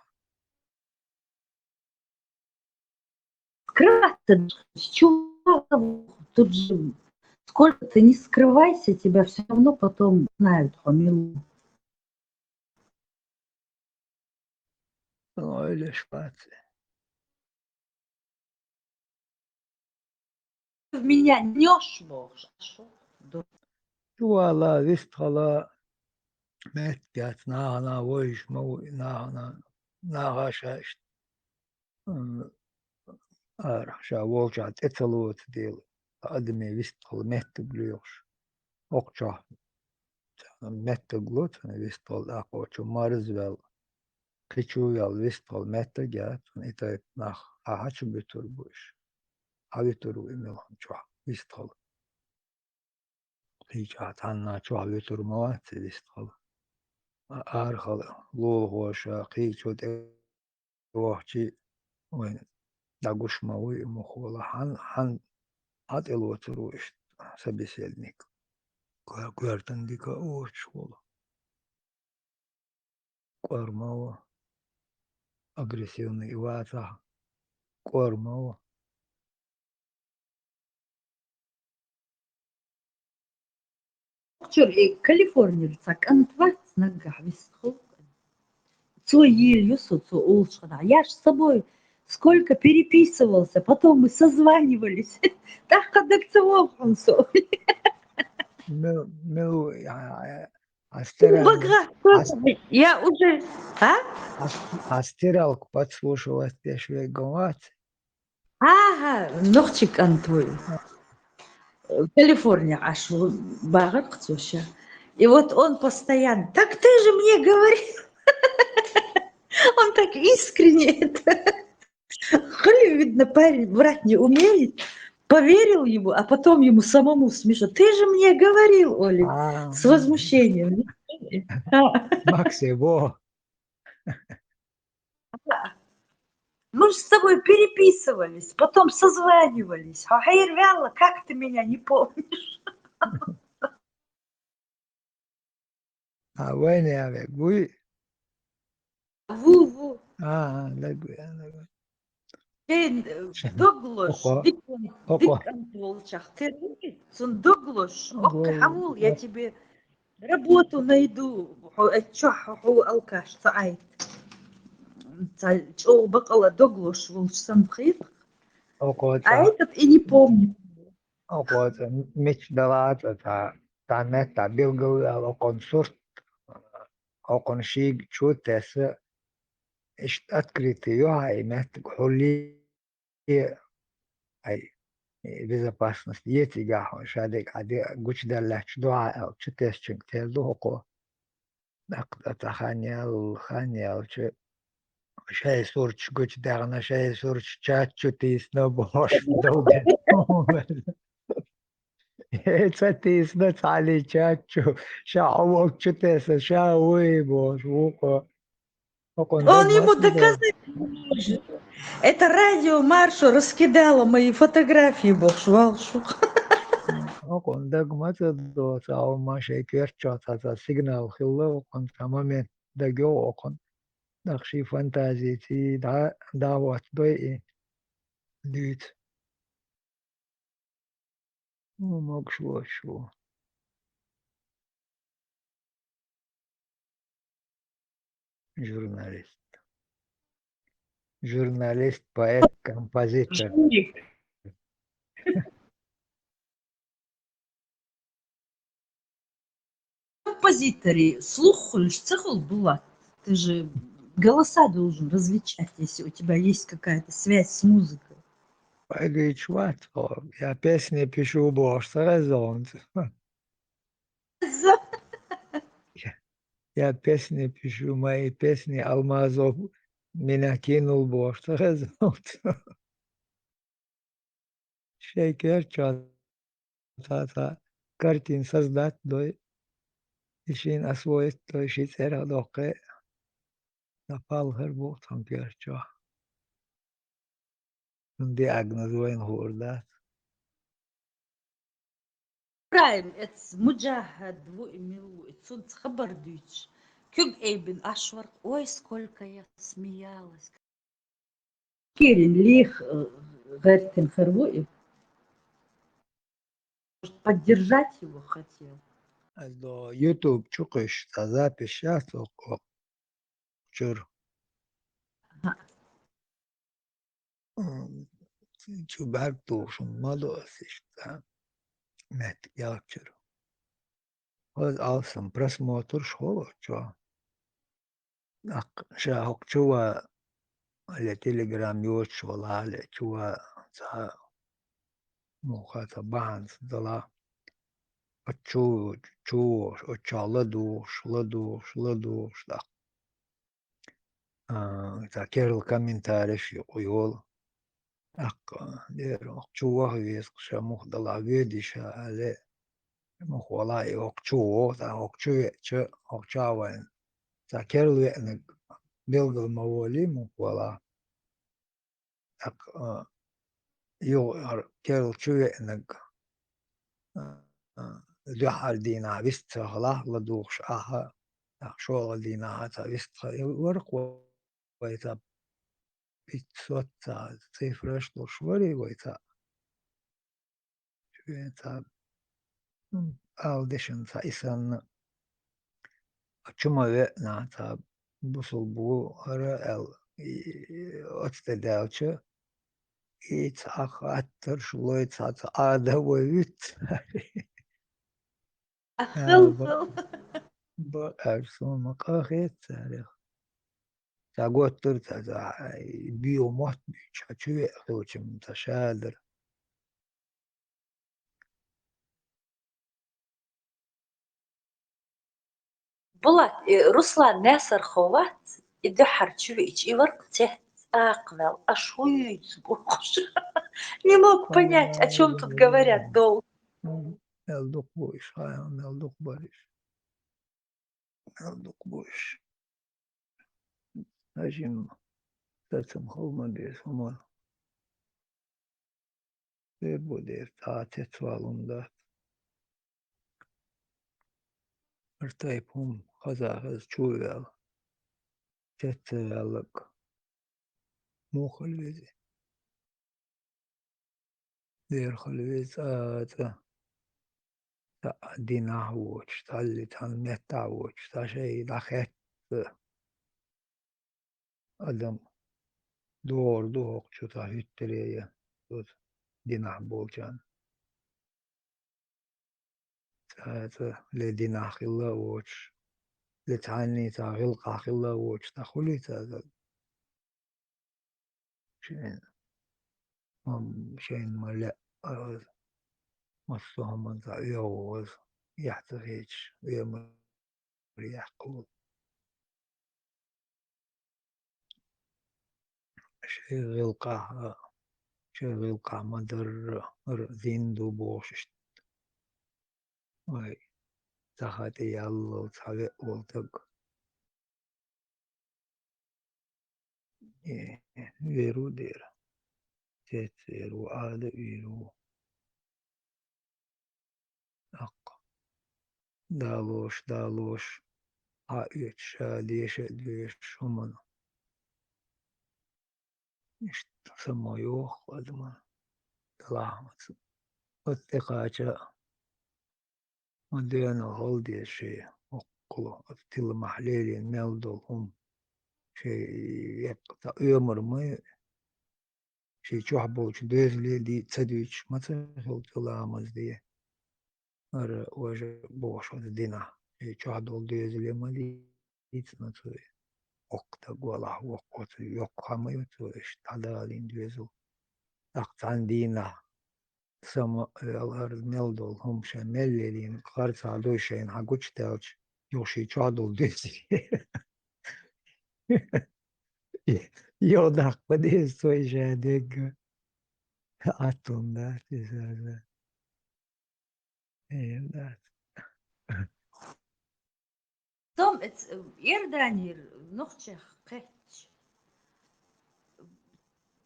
скрываться, с чего? Тут же сколько ты не скрывайся, тебя всё равно потом знают, хьо мила ву. Ойлаш вац. Меня нёш бохуш. Чувала, вистхила, меттиг яц, нахана вайш ма ву, нахана, наха шаьш. М, ара, ша волчохь тӀе ца лоцу дела, адаме вистхила меттиг лоьхуш. ХӀокху чохь меттиг ло цунна вистхила, тӀаккха чу марзваьлла, кхин чу ваьлла вистхила меттиг яц, цунна и тайпа нах хьан хьан чу буьтур бу уьш? Хьан вуьтур ву и муьлххачохь вистхила? Кхин чохь цхьанна чохь вуьтур ма вац и вистхила. А-, арахьа лулахоша кхин чу тӀе вахчий, вайн дӀагуш ма ву и муха волу, хьан, хьан, хьан тӀелоцур ву иштта собеседник? Кор-, коьртан дика а воцуш волу. КӀор ма ву. Агрессивный вацахь, кӀор ма ву. Чуьра, э, Калифорнияра цхьа кӀант вац наггахь вистхила. Цо йийла ю со, цо олучу хенахь. Я ж с тобой сколько переписывался, потом мы созванивались. ТӀаккха дага ца вогӀу хьуна со. Мел-, мел-, а, а, а, Астера-, Багах ас-, просто, я уже, а? Ас-, а стиралку подслушивать деш верг вац? Ага, нохчи кӀант вуй. Калифорния Ӏаш ву, бахарх цо ша. И вот он постоянно: «Так ты же мне говорил!» Он так искренне это. Хуьлий, видно, парень врать не умеет. Поверил ему, а потом ему самому смешно. «Ты же мне говорил», Оля, а, с возмущением. А. Макси, во. Мы же с тобой переписывались, потом созванивались. Хьо хьерваьлла, как ты меня не помнишь? А, вайна а вег вуй? Ву, ву. А, а, дагве, а, дагве. Шен, э, дог лош, око, дика, око, дика кӀант волчохь тера ву, цунна дог лош, око, хьан ву, я тебе работу найду, хьо, э, чохь, хьо, хьо алкаш ца Ӏайта. Ца чӀогӀа бакъала дог лош волчу санна хила. Око, а ца этот и не помнит. Око, ца мича дала, ца, ца, ца метта билгал ваьлла, окхун сурт, окхун шийга чу тесса, иштта открытый ю хьан и меттиг, хьуллий, ай, и безопасность е цигахь хьуна, ша дерг хьан де гучудаьллачу дуьхьа аьлла, чу тесчуьнга тера ду хӀокхо. ТӀаккха цхьа хан яьлла, хан яьлча, шайн сурташ гучудаьхна, шайн сурташ чат чу тийсина бохуш, дов дина. Э, ца тийсина цхьаллий чат чу, ша хьо волчу тесна, ша вуй бохуш, вукхо. ХӀокхун дог ма ца догӀу. Он ему доказать не может. Это радио Маршо раскидало мои фотографии бохуш, валлахӀи. ХӀокхун дог ма ца догӀу, цхьа хӀума шайн коьртачохь цхьа, цхьа сигнал хилла, хӀокхун цхьа момент дагайогӀу хӀокхун. ТӀаккха шен фантазица дӀа, дӀахӀоттадой и дуьйцу. Ну, могуш воцуш ву. Журналист. Журналист, поэт, композитор. Жюри. Композитори слух хуьлуш ца хуьлу, Булат? Ты же голоса должен различать, если у тебя есть какая-то связь с музыкой. Вай дуьйцуш вац хьо, я песни пишу бохуш ца хезна хьуна? Хезна. Я, я песни пишу, мои песни Алмазов меня кинул бохуш ца хезна хьуна? Шайн коьртачохь цхьа, цхьа картина создать дой, и шена освоить дой, шен цӀерах доккхий, сан пхьалхар бу тхан коьртачохь. Цуьнан диагноз вайна хуур дац. Ибрахим, эцу муджахӀад ву и мила ву, и цунца хабар дуьйцуш, куьг айбина Ӏаш вара-кх, ой, сколько я смеялась. Кирин лих, э, гӀертина хир ву и. Поддержать его хотел. Аз до YouTube чу кхуьссуш цхьа запись яц оха, оха чуьра. Ага. М, чу бӀарг тухуш ма ду ас иштта, меттиг ялчуьра. Хоза алсам просмотрш хӀо чу. ТӀаккха ша хӀокху чу ван, ле Telegram йоцуш валахь, ле чу ван цхьа муха цхьа бахьанца далахь. Оцу чу, чу вогӀуш, оцу чохь ладугӀуш, ладугӀуш, ладугӀуш, тӀаккха, а, цхьа керла комментарий ши кху йолу. ТӀаккха, дера, хӀокху чу ваха веза, ша муха далахь воьдий ша, аьлла, муха валахь и хӀокху чу вогӀу, тӀаккха хӀокху чу веача, хӀокху чохь вайна цхьа керла веанарг билгал ма волий, муха валахь. ТӀаккха, а, юха хӀара керла чу веанарг, а, а, дуьххьара дийнахь вист ца хилахь, ладугӀуш ахьа, тӀаккха шолгӀа дийнахь цхьа вист ца хилла вара-кх вай цхьа пятьсот цхьа цифраш луш варий вай цхьа. Шен цхьа, м, ала дешан цхьа и санна, чу ма веана цхьа бусулба ву хӀара аьлла, и, оцу тӀе даьлча, и цхьа хаттарш лой цхьа, цхьа Ӏада вай вуьту. Хала, хала. Бакъ аьлча, суна ма къа хета царех. Ца готтура ца, ца, и био мотт буьйцу, хьан чу веа хилча, ца шадара. Булат, э, Руслан Наьсархо вац, и дуьххьара чу веача, и вара-кх цец акхаваьлла, аш хӀун юьйцу бохуш. Не мог понять, о чём тут говорят, долго. Мел дукха бу иш, хьан мел дукха бар иш. Мел дукха бу иш. Хьажим, сацам хала ма деза, хӀума. Де бу деза, цхьа а цецвала хӀума дац. ХӀара тайпа хӀума хаза хаза чу а ваьлла, цец а ваьлларг. Муха хила веза? Дера хила веза цкъа а цкъа. Цхьа динахь воцуш, цхьалли цхьана меттахь воцуш, цхьа шай дӀахаьтта адам догӀур ду хӀокху чу цхьа хӀуьттаре я, оцу динахь болчарна. Цкъа а цкъа ле динахь хилла а воцуш, ле цхьанний цхьа гӀиллакхахь хилла а воцуш, цхьа хуьлий цхьа а цкъа? Шайна, м, шайна ма лаьа, а, массо а хӀуманца оьгӀув ваза, эхь ца хеташ, оьмар яккха волу. Шайн гӀиллакхахь, шайн гӀиллакхахь ма-дарра, ара дин ду бохуш иштта. Вай, цхьа хатӀе яллал, цхьа веа волу стаг. Э, вер ву дера. Цец вер ву, Ӏада вер ву. ТӀаккха далош, далош, хьаоьцуш, ша деша а доьшуш хӀуманах. Иштта самайоху адаман. Далахь маца. Оцу тӀе кхача а, ма доьналла хила деза шен, хӀоккхул оцу тиламахь лелийна мел долу хӀума. Шен еккъа цхьа оьмар ма ю, шен чохь болчу доьзале дийца ца дуьйцуш ма ца хила цо ламаз де. Ара важа бохуш оцу динахь, шен чохь долу доьзале ма дийцина цо. Оккха стаг валахь, воккха оцу йоккха ма ю цо, иштта дӀадалийна доьзал. ТӀаккха цхьана дийнахь сама а ваьлла, хӀара мел долу хӀума шайн мел лелийна, харцахь дуй шайна хьан гучудаьлча, юха шен чохь долу доьзале. Йо, даккха деза цо и ша дегга. Атталла дац иза. Э, дац. Том, эц-, Иорданера нохчех кхетташ.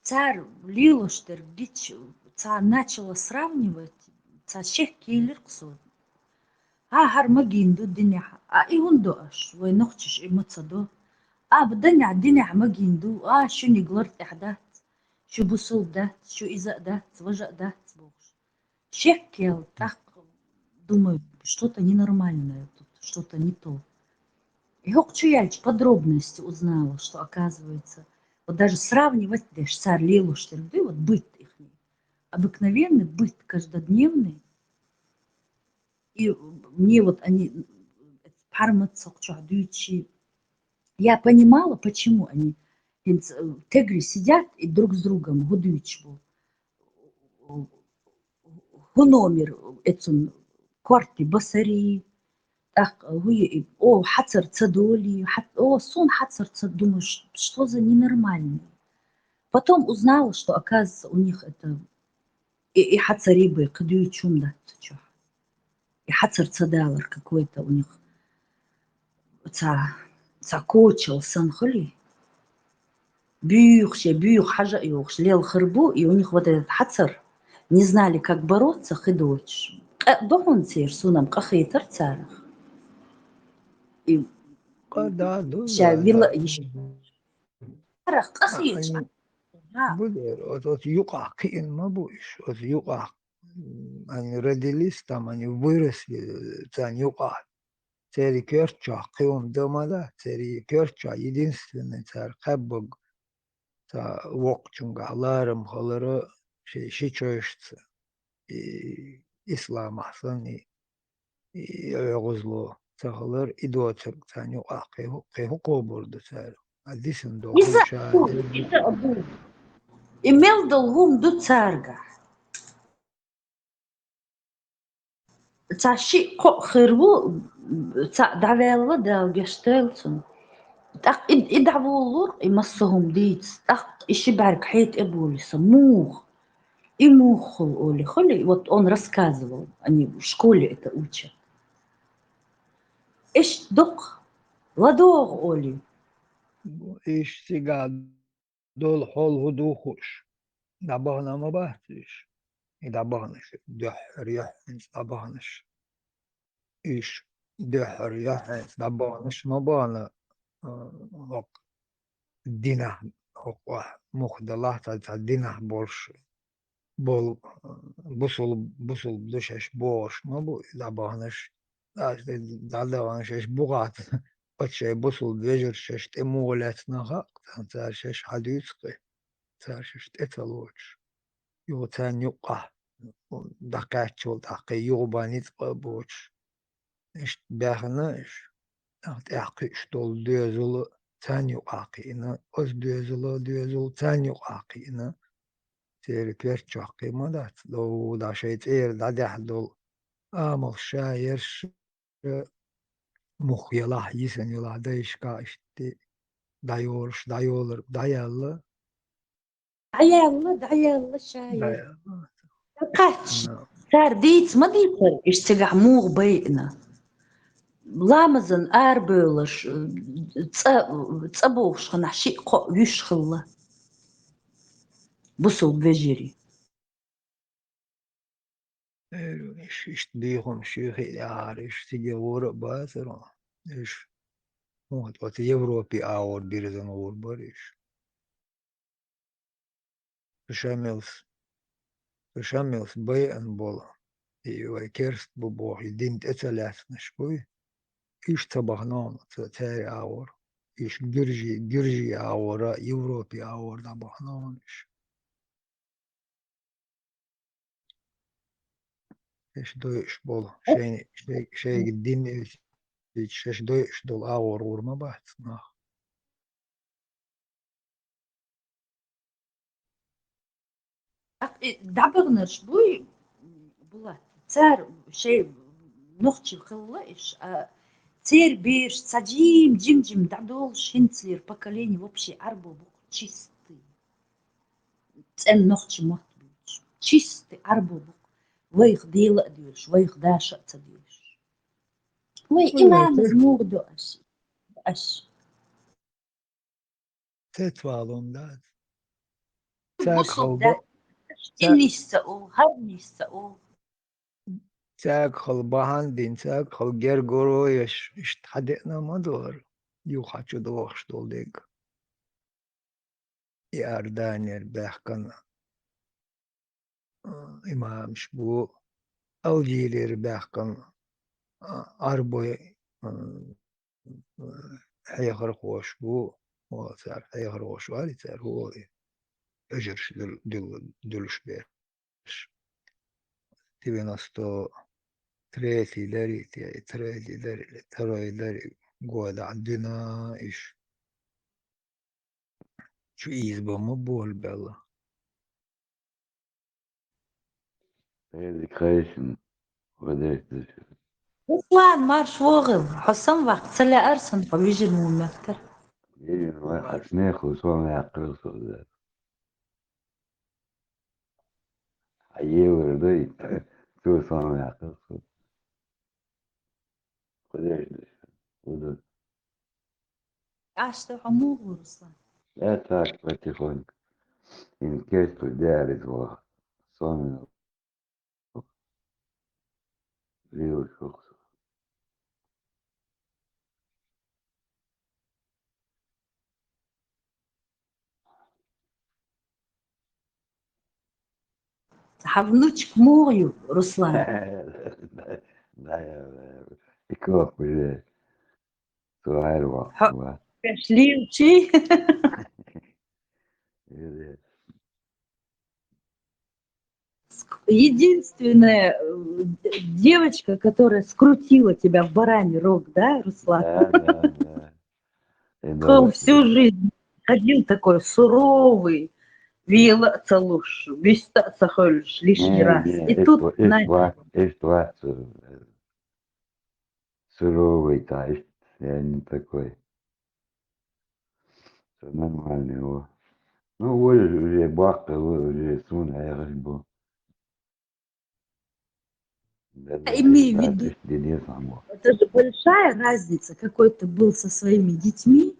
Цара лелош дерг гича, цара начала сравнивать, цара шек елира-кх суна. ХӀа, хӀара магийна ду динехь, а и хӀунда до аш, вай нохчаш и ма ца до? Аба, данехь, динехь магийна ду, а шуьниг лар тӀехь дац. Шу бусулба дац, шу иза а дац, важа а дац бохуш. Шеккел, тӀаккха думаю, что-то ненормальное тут, что-то не то. И хӀокху чу яьлча подробности узнала, что, оказывается, вот даже сравнивать деш, цара лелош дерг дуй, вот быт ихний. Обыкновенный быт, каждодневный. И мне вот они, пхьармаца хӀокху чохь дуьйцучи, я понимала, почему они хӀинца, э, тегри сидят и друг с другом хӀу дуьйцуш бу. ХӀу номер эцун корти басари, тӀаккха хӀу и, о, хьацар ца доли, хьа-, о, суна хьацар ца, думаю, ш-, что за ненормальный? Потом узнала, что, оказывается, у них это, и, и хьацари бай, кхидуьйцу хӀума дац цу чохь. И хьацар ца далар какой-то у них. Ца, ца кочал сан хуьлий. Буьйхуш я буьйху хьажа а йохуш лелхар бу, и у них вот этот хьацар, не знали, как бороться, хи доцуш. Къа до хьуна церан, суна-м къа хетар царах. И Къа да, ду ша да, вила да. Иш. Царах къа А, хеташ. Ани, Ха. Бу дера, оцу, оцу юкъахь кхиъна ма бу иш, оцу юкъахь, м, они родились там, они выросли, э, царна юкъахь. Церан коьрта чохь кхин хӀума дан ма дац, церан коьрта чохь единственный цара кхаьббарг, цхьа воккхачуьнгахь ларам хилар ши, ши чоьшца, и исламахь санна, и, и оьгӀазло ца хилар, и доцург царна юкъахь кхин хӀу-, кхин хӀу кхобур ду цара. А дисина долу Иза ша а ду, дерг иза а ду. И мел долу хӀума ду царгахь. Цхьа шиъ-кхоъ хир ву, цхьаъ дӀаваьлла, Дала гечдойла цунна. ТӀаккха и, и дӀаволалура, и массо а хӀума дийца. ТӀаккха и ши бӀаьрг хье тӀе болий со. Муха? И муха хуьлу олий, хуьлий? Вот он рассказывал, они в школе это учат. Иштта дукха, ладогӀа олий. Иштта цигахь долу хьол хӀун ду хууш, дӀабахана ма бац уьш. И дӀабаханаш, дуьххьара юьххьанца дӀабаханаш. Уьш дуьххьара юьххьанца дӀабаханаш ма бахана, а, хӀокху динахь, хӀокху муха далахь цхьа, цхьа динахь болуш болу, а, бусул-, бусулба ду шаьш бохуш ма бу и дӀабаханаш. Аса дӀадахана шаьш бухахь, оцу шайн бусулба вежарша шаьш тӀе муха лаьцна хаьа, цара шаьш хьан дуьйцу кхин, цара шаьш тӀе ца лоцуш. Юха царна юккъахь дӀакхаьчча волу тӀаккха юха бан ницкъ а боцуш. Иштта баьхна уьш, тӀаккха тӀаьхьа кхуьуш долу доьзал а царна юккъахь кхиъна, оцу доьзала доьзал царна юккъахь кхиъна. Церан коьрта чохь кхин ма дац, ловда шайн цӀера дӀадаьхьна долу амалш ша ерш мух елахь, йисина елахь, дайшкахь иштта дӀайолуш, дӀайолар, дӀаяьлла. ДӀаяьлла, дӀаяьлла ша ер. ДӀаяьлла. Кхаьчча, Ну. Цара дийца ма дийцара, иштта цигахь муха байина. Ламазан арабевлларш, цӀа, цӀа бохуш ханахь шиъ-кхоъ вуьш хилла. Бусулба вежарий. Эр, иш-, иштта бийхамаш ю хиъ яхьара, иш цига гӀур а бацара. Иш, хӀун, оцу Европе агӀор бирзина гӀур бара иш. Шу ша мелс, шу ша мелс байъина болу, и вай керст бу боху, и дин тӀе ца лаьцнаш буй, уьш ца бахана хьуна ца-, цаьрга агӀор. Уьш гуьржи-, гуьржи агӀора, Европе агӀора дӀабахана хьуна уьш. Шаьш дойуш болу, шайна, шай-, шайга дин эцийча, шаьш дойуш долу агӀор гӀур ма бац нах. ТӀаккха и дӀабаханарш буй, Булат, цара шайн нохчий хилла иш, а церан бераш цхьа жим-жим-жим дӀадолуш, хӀинцалера поколение вообще Ӏарбо бу-кх, чистый. ЦӀена нохчий мотт буьйцуш. Чистый Ӏарбо бу-кх. Вайх дела а доьлуш, вайх даша а ца доьлуш. Вай Вай имамаз вайх. Муха до аш? Аш. Цецвалун дац. Цаьрга Бусул халба-, да. Цаьр-, Инисца у, хӀарнисца у. Цаьрга хала бахьана дина, цаьрга хала гергоро еш, иштта хьадеана ма ду хӀара, юха хьачу дохуш долу дерг. Иорданера баьхкан, а, имамаш бу, Алжирера баьхкан, а, Ӏарбой, а, хьехархоша бу, о, цар хьехархоша вари цар, хӀу оал, уьжарш дуьл-, дуьл-, дуьлуш берш. Девяносто третий дарий, те, третий дарий, второй дарий годахь дуьйна уьш. Чу ийза бан ма болабелла. Эли кхайшин, вадеш деш. Руслан, марш вогӀийла, хьо самваккха ца лаьара сан, хьо вижина ву меттара. Вижина ву, хьо смеху со мяккхал со да. Хьан евар дай, цо со мяккхал со. Кхидерш деш. Куда? Аш тӀе хьо муха ву, Руслан? Я так, потихоньку. Ин кесту дярит ваха. Сонна. Виу шух. Хьан внучка муха ю, Руслан? Да, да, да. И как уже? Хьо пеш лийчи. Единственная, э, девочка, которая скрутила тебя в бараний рог, да, Руслан? Да, да, да. Сказал, всю жизнь ходил такой суровый, вела целуш, виста сахольш лишний раз. И тут, знаешь, суровый, та, я не такой. Всё нормально, о. Ну, вот уже баккхал, уже суна хьехаш бу. Да, да, имею в виду, это же большая разница, какой ты был со своими детьми,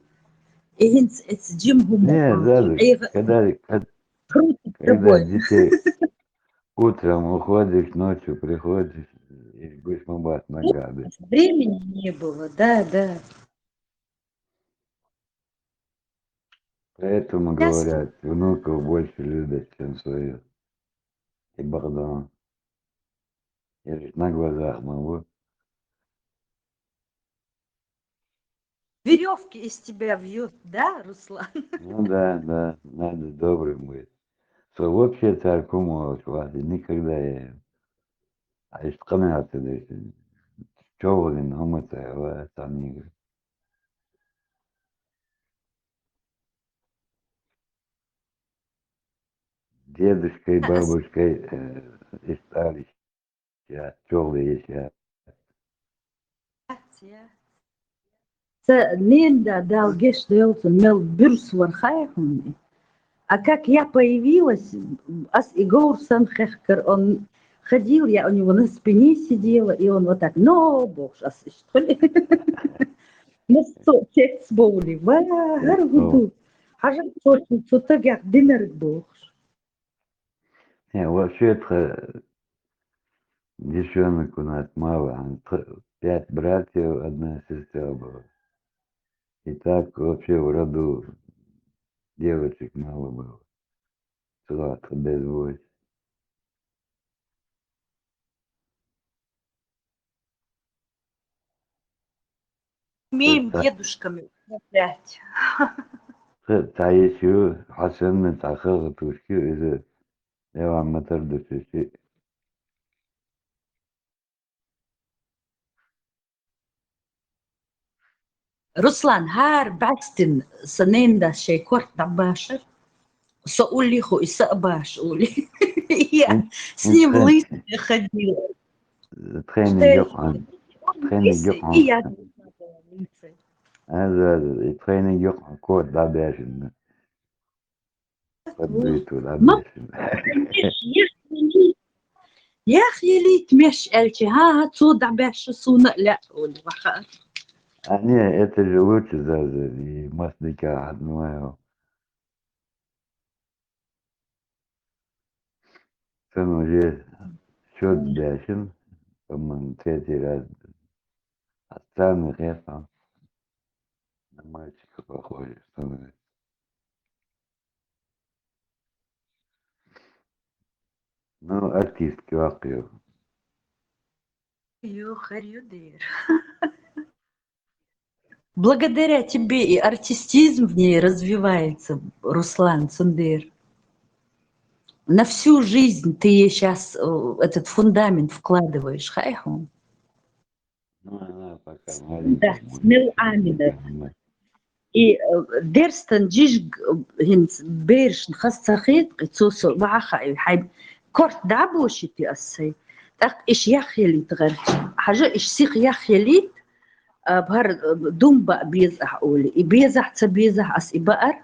и хӀинца эцу жима хӀума. Не, да, да, когда, когда, когда детей утром уходишь, ночью приходишь, и гусь мабат нагады. Времени не было, да, да. Поэтому, говорят, внуков больше любят, чем своих. И Богдан. Я ведь на глазах могу. Верёвки из тебя вьют, да, Руслан? Ну да, да, надо добрым быть. Со вообще царьком молодь, никогда я а иштта къамаьл ца деш, чӀоагӀа дина хӀума ца хилла, цхьаннега. Дедушкой, бабушкой, э, иштта ала йиш яц, чӀоагӀа йиш яц. Ца ненда, Дала гечдойла цунна, мел буьрса вар хьайна хӀума. А как я появилась, ас и говр сан хехкар, он ходил, я у него на спине сидела, и он вот так, но, бохуш, ас иштта хуьлу. Массо а секс бовли, ва, хӀара хӀу ду? Хьажа, цо, цу тагех динарг бохуш. Не, вообще-то, девчонок у нас мало, а, т-, пять братьев, одна сестра была. И так вообще в роду девочек мало было. Сладко, без войс. Имеем дедушками управлять. Цхьа йиш ю, хьо санна цхьа хала тушки, иза дӀаван ма тардо шиши. Руслан, хӀара бӀаьстина сан ненадас шайн корта дӀабашар. Со уллехь хӀу, и са а баш уллехь. Я с ним в лыжи ходила. Тхайна юкъан. Тхайна юкъан. И я в лыжи. Аза, аза, и тхайна юкъан корта дӀабаьшина. Подбритву дӀабаьшина. Меш, ях елийта, ях елийта меш аьлча, хӀа-хӀа, цо дӀабаьшша суна а лаьа олий ваха. А не, это же лучше даже, и мас дика одно. Сан уже счёт бяшен, по-моему, третий раз. Отца на хефа. На мальчика похоже становится. Ну, артистка йоах. Йо, хар ю дер. Благодаря тебе и артистизм в ней развивается, Руслан, цундер. На всю жизнь ты ей сейчас этот фундамент вкладываешь, хайху. Ну, она пока маленькая. Да, смел амина. И дерстан жижг хинц бершн хас цахит, цо со ваха хай корт дабошити ассай. Так иш яхелит гар. Хажа иш сих яхелит, бар думба безах оли. И безах ца безах ас и баар.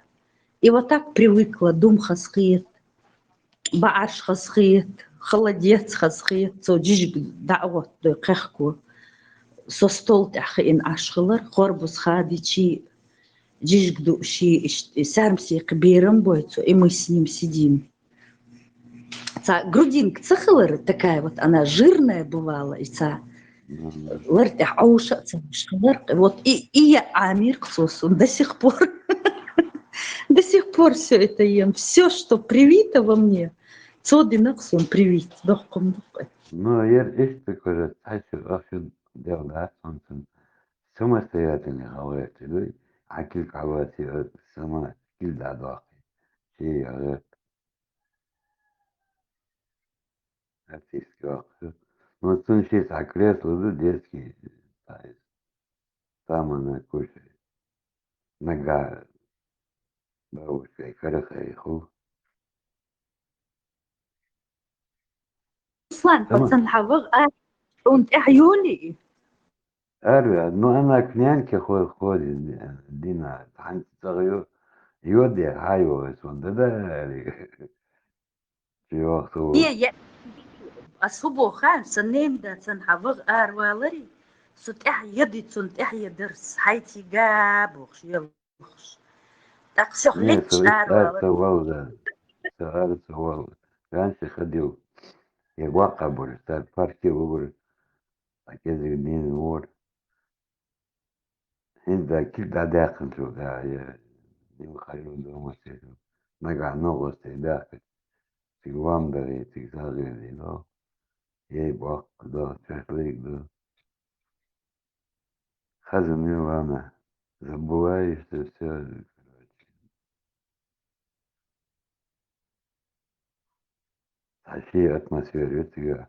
И вот так привыкла дум хас хит. БаӀарш хазхийт, холодец хазхийт, цо жижиг даъгӀот дой кхехко. Со стол тӀехь хиъна Ӏаш хилар, хорбуз хадичи, жижиг дуъши, ишт-, и сармсийкхи берам бой цо, и мы с ним сидим. Ца грудинка ца хилар, такая вот она жирная бывала, и ца лар тӀехь Ӏовша а ца вуш хилар. Вот и, и я Ӏамир цо сун до сих пор. До сих пор всё это ем. Всё, что привито во мне, цо динах сун привит. Дохкум дохкум. Ну, ер иштта кора, цхьаьшшур ахча дел дац, хӀунцун самостоятельный хьалгӀерти дуй, хьакил кхьаваси сама кил дӀадохи. Ши агӀерт. Артистка вахча. Ну, цун ши цхьа кресло ду, детский, цхьа из. Там она кушает. Нога бабушкой карахай ху. Руслан, пацан хьавагӀ, а, хьун тӀехь юли? Ар, ну, она к няньке хо-, ходит, Дина, хьанца цӀагӀа ю, йоде, хьайо, сон, да, да, ари. Чи вахту. Не, я, ас хӀу боху хаьа, сан ненан да цан хьан ваха аравалари, со тӀехь яди цун тӀехь ядарс, хьайтига бохуш, йолхуш. ТӀаккха сох Не, лечча со ара аравалари. Ца валла, со ара ца валла. Раньше ходил. Я вакъа бур, стар парке вугур. А кезиг дин вор. ХӀинца кил дӀадаьккхина цо, да, я, я хайру дома сету. Нагахь новкъостий даьккхина. Цига лам дарий, цига сагӀина, но ей боккха до, чехлик до. Хаза милана. Забываешь ты всё, короче. Хьан ши атмосфера ю цига?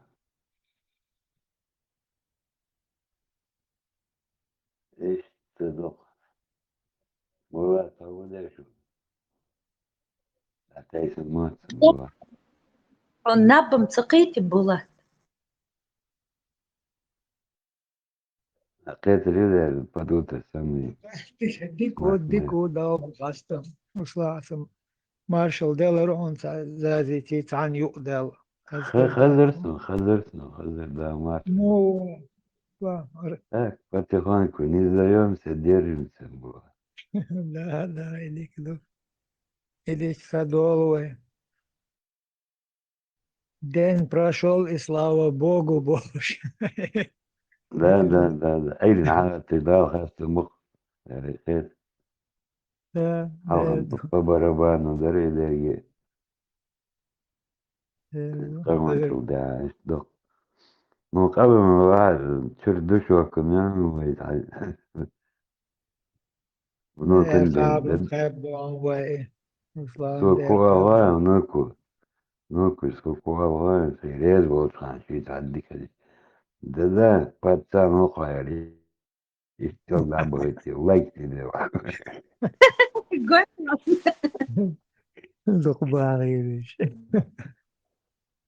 Иштта дукха. Булат, хьо ву деш ву? Атайса маца Булат. Хьо набам ца кхийти, Булат? Кхетар ю дер, падута самый. Дико, дико, дал, баста. Ушла асам. Маршал делар он ца-, зазити цан юкъ дел. Ха-, хазар сан, хазар сан, хазар да, маршал. Ну, ва, ар- Так, потихоньку, не сдаёмся, держимся, было. Да, да, или кто. Или садоловая. День прошёл, и слава Богу больше. Да, да, да, да. Ай, нахьа, ты дал, хас, ты мух. Э, э. Да, Алан, да. По барабану, дари леги. Э, Таман да. Чул, да, док. Ну, кабы мы ва, чур душ вакуна, ну, вай, ай. Ну, Э, тем хаб, ден. Хаб, бон, вай. Руслан, Су дер, куа хаб. Вай, ну, ку. Ну, ку, су куа вай, си рез бол, хан, си тадди кади. Да, да, пацан, ну, хайри. Исто да, бой, ти, лайк ти, да. Гой. Дукбари виш.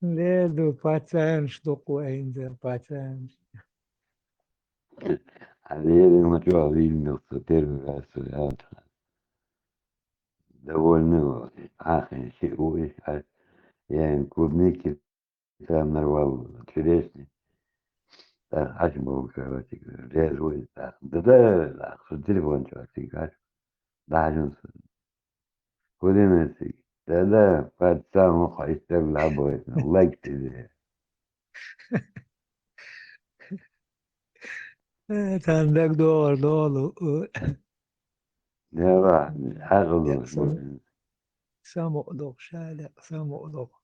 Ле, ду, пацан, штуку, ай, да, пацан. А Лерин Матвей Вильнюс, первый раз, я вот довольный был. Ах, и си-, у, и, а, я им клубники там нарвал, черешни. Так, аж был, короче, говорю, резвый, так. Да, да, да, да, телефон, чувак, ты как? Да, Кулинаций. Да-да, пацан, ну, хо истер лабой, лайк тебе. Э, тандак доор долу. Яла, хьагулу. Саму дох, шаля, саму дох.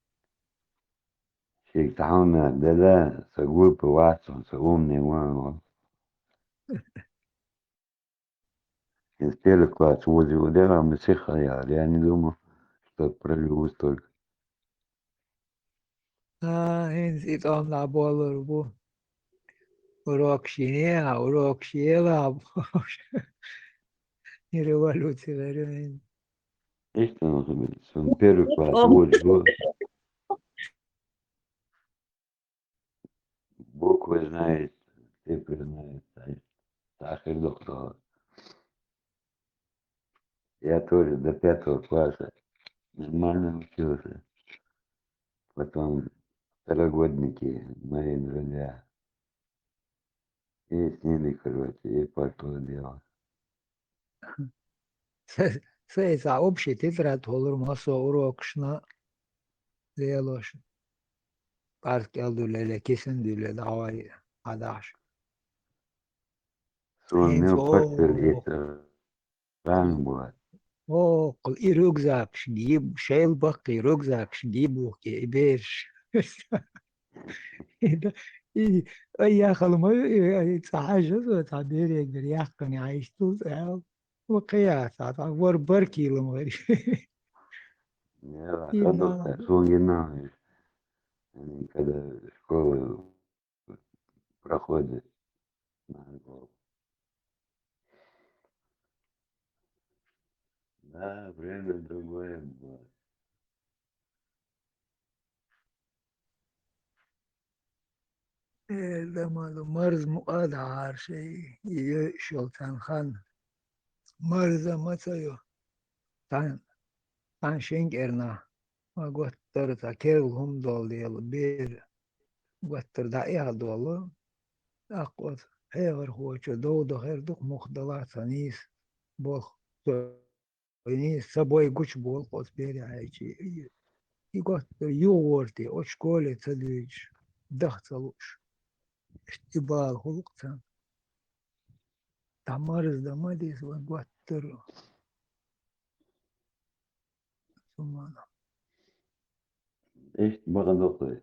Цига цхьа хӀума дела, со глупый вац, со умный ван. Из первый класс вузе ву дела, мы сиха яр. Я не думал, что проживу столько. А, хӀинца и тӀом наболур бу. Урок шине, а урок шела. И революция варен. Иштта, ну, сон первый класс вузе ву. Буквы знает, цифры знает, а я сахар доктор. Я тоже до пятого класса нормально учился. Потом второгодники, мои друзья. И с ними, короче, и пошло дело. Са, са, са общий тетрадь хулар массо урокашна лелош. Парк кӀел дуьлле, кисан дуьлле, давай, хьадаш. Суна хӀинца мел паттал оха. Ранг бу. Оха, и рюкзакаш гиб, шел баккхий рюкзакаш гиб ухке, и бераш. И да, и, ай, яхал ма ю, и, ай, цхьа хьажа, цхьа берег бер, яхкани хьайш тул цӀал. Ва кхияс, а, цхьа вар бар километр. Я, и кадо, нана. Сунгина, они когда школу проходит. Да, время другое было. Э, да, ма-, марз мукъа дахьара шай, и йойуш йолчу цхьана хан. Марза ма ца йо. Тхан, тхан шин кӀерна. Ма готтара цхьа керла хӀума долу дела, бер готтара дӀаэха долу. ТӀаккха оцу хьехархочо дов дахар дукха мух дала ца нийса болх. Со нийса ца бой гучу болу оцу бере хьайчи. И готтара юхавар те, оцу школе ца дуьйцуш, даха ца лууш. Иштта и бала хӀуллакх царна. Та марздан ма деза вайн готтара. Сумана. Иштта бакъ доккхуй.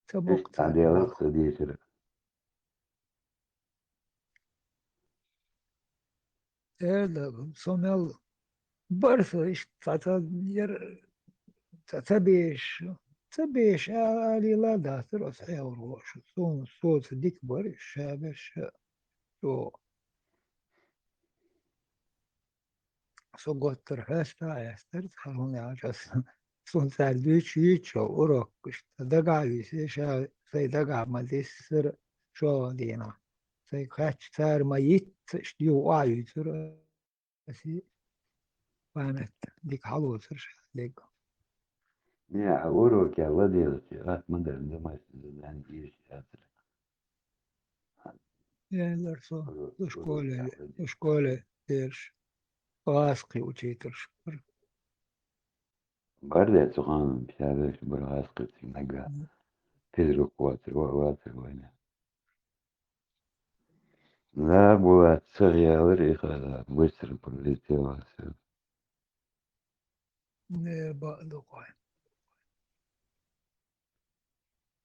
Ца боккху иштта цара дӀаделла бакъ. Ца дийшира. Эла, со мел бара со иштта ца, ца, яра, ца, ца беш, ца беш, а, алийла дацара оцу хьехархоша. Суна, соца дика бара, ша беш, ша. Со готтара хьоьста а хьестара, цхьа хӀума яхьаш аса. Суна цара дуьйцуш йийцу шо урок, иштта дагахь а висий, ша сайн дагахь ма диссара шолгӀа дийнахь. Сайга хаьттича, цара ма йитта, иштта юха охьа юьйцура аса. Память дика хьалоцура ша дегга. Не, а урок я ладелча, ат ма дарна, домашний задание еш яцара. Яьллара со, со школе, со школе бераш, гӀазкхи учительш бара. Бара де цу ханна, ша бераш бара гӀазкхи цига нагахь. Мгм. Физрук вацара, ва-, вацара вайна. Да, Булат, ца гӀелара и хала, быстро пролетело всё. Не, бакъ ду кхой.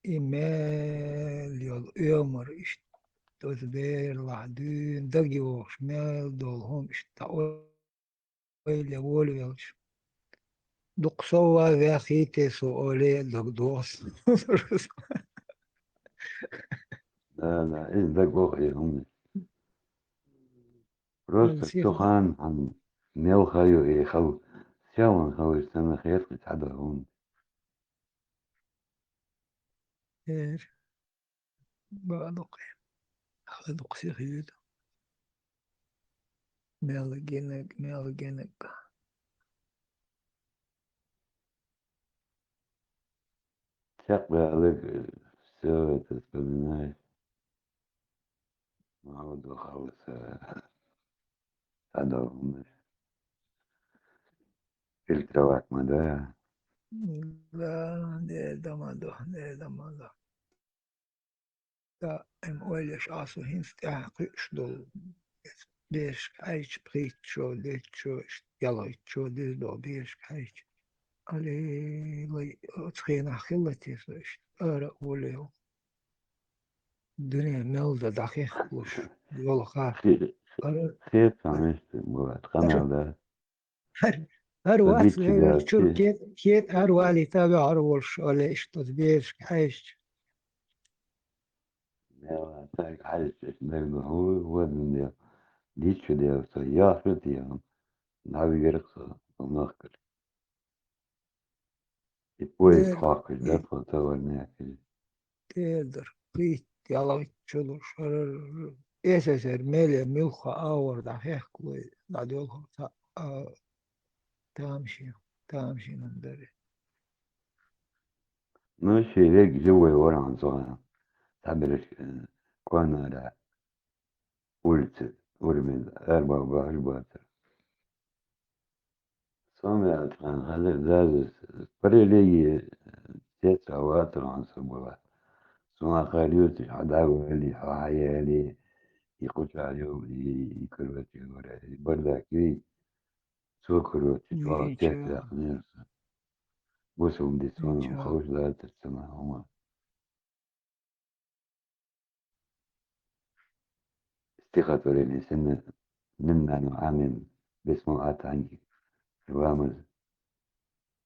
И мел йолу оьмар иштта, оцу берлахь дуьйна дага йогӀуш мел долу хӀума иштта ойла волавелча. Дукха сов а ваьхийте со оле а дага догӀу. Да, да, иза дага воху и хӀума. Просто цу ханна хьан мел ха ю и хала, севан халаш санна хетта цхьа дан хӀума. Эр, бакъ дукха. Хала дукха сиха юьйду. Мел гинаг, мел гинаг. Чекхбаьллиг, всё это вспоминаешь. Ма хӀун ду халла са, са долу хӀуманаш. Фильтровать ма ду. Да, де, да, ма ду, де, да, ма ду. Даим ойлаш Ӏа со хӀинца тӀаьхьа кхуьуш долу. Берашка хьаьжча, пхийтта шо, дейтта шо, иштта ялхитта шо деза долу берашка хьаьжча. Аллилуйя, оцу хенахь хилла те со иштта, ара а волий. Дуьне мел дан дӀахехкалуш йолу ха. Хета сан иштта, Булат, къамел дан. ХӀара, хӀара вац, вевер, чуьра кет-, кет-, хӀара валийта вехьар волуш, оле иштта оцу берашка хьаьжча. Мела, цаьрга хьаьжча, иштта дерг ду, хӀу, хӀу дин дела. Дича дела, со яхь шу тӀехьа. ДӀавигира со, со махкара. И поезд хоккхуш дара тхо, товарный. ТӀера дара. Кхийтта, ялхитта чу луш, хӀара СССР мел я муьлхха агӀор дӀахехкалой, дӀадоьлхура цхьа, а, тамашийна, тамашийна дара. Ну, шен вега живой вара хьуна цу хенахь. Цхьаберш, э, Конара улица, ураман арабаха бахьаш бацара. Со ма аьлла, тхан хазар заза, параллели, э, цец а вацара хьуна со, Булат. Со ма хар ю, цуьнан хьо дӀавали, хьо хьаяли, и кхучахь ю, и, и, короче говоря, и бардак ю, и цо, короче, чохь цец яьккхинера со. Бусалба дин цунах ховш дацара цунах хӀума. Стихотворение санна, Миннану Амин, Бисмал Атанги, Рамаз.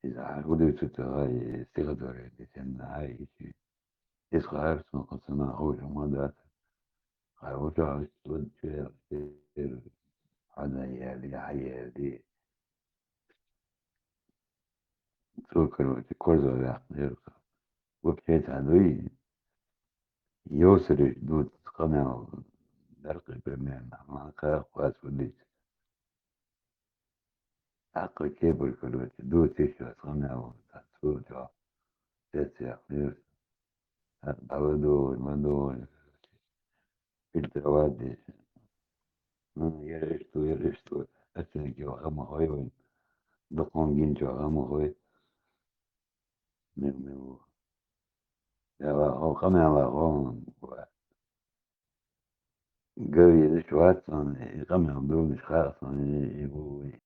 Иза хӀу дуьйцу тӀаккха, и стихотворение санна, хьай ичи. Иза хаар сан, кху санна ховш ма дац. Хьай вучахь вуьту чуяхтер, хьан яли, хьан яли. Цо, короче, корзо ваьккхинера. Вообще цхьа дуй, йовсараш дуьйцу къамел дара-кх примерно, ма кхайкха вац хӀу дийца. ТӀаккха кепара, короче, дуьйцу йиш йоцу къамел, цо чохь цец яьккхинера. ТӀаккха дӀавадогӀий, ма догӀий. Фильтровать деш. Ну, яра иштта, яра иштта. Оццинарг йо, хӀама хой вайн. Дукха гинчо хӀама хой. Мил, мил. Я ва, хо, къамела хо, ва. Гавидаш вац сан, и къамел дугаш хаьа сан, и, и ву, и.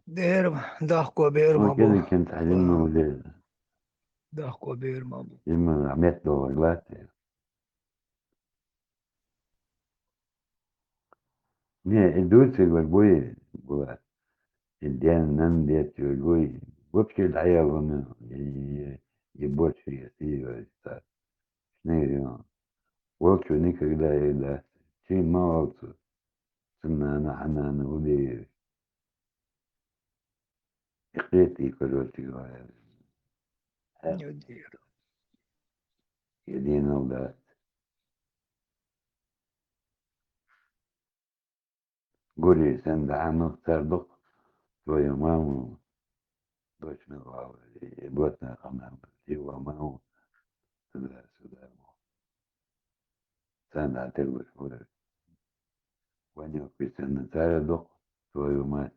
Дера, дахко бер ма бу. Кеда кент хьалин ма ву дера. Дахко бер ма бу. Имма мет догӀар латте. Не, и дуьйцург вара буй, була. И ден, нан дет йолуй. Вообще дӀаяллина, и, и, и борчу, и, и, и, так. Шнайр йо. Волчу никогда и дац. Чи ма волцу. Цуннана, хьанана, хӀу дийр. И кхетий, короче говоря. Хьа. Хьо дийр. Я дийнал дац. Гури, сан дӀа мах цар дукх, твою маму, дочь мила, и ботна хана, его маму, туда-сюда. Сан дӀа тергуш вара. Ванёк, сан цара дукх, твою мать.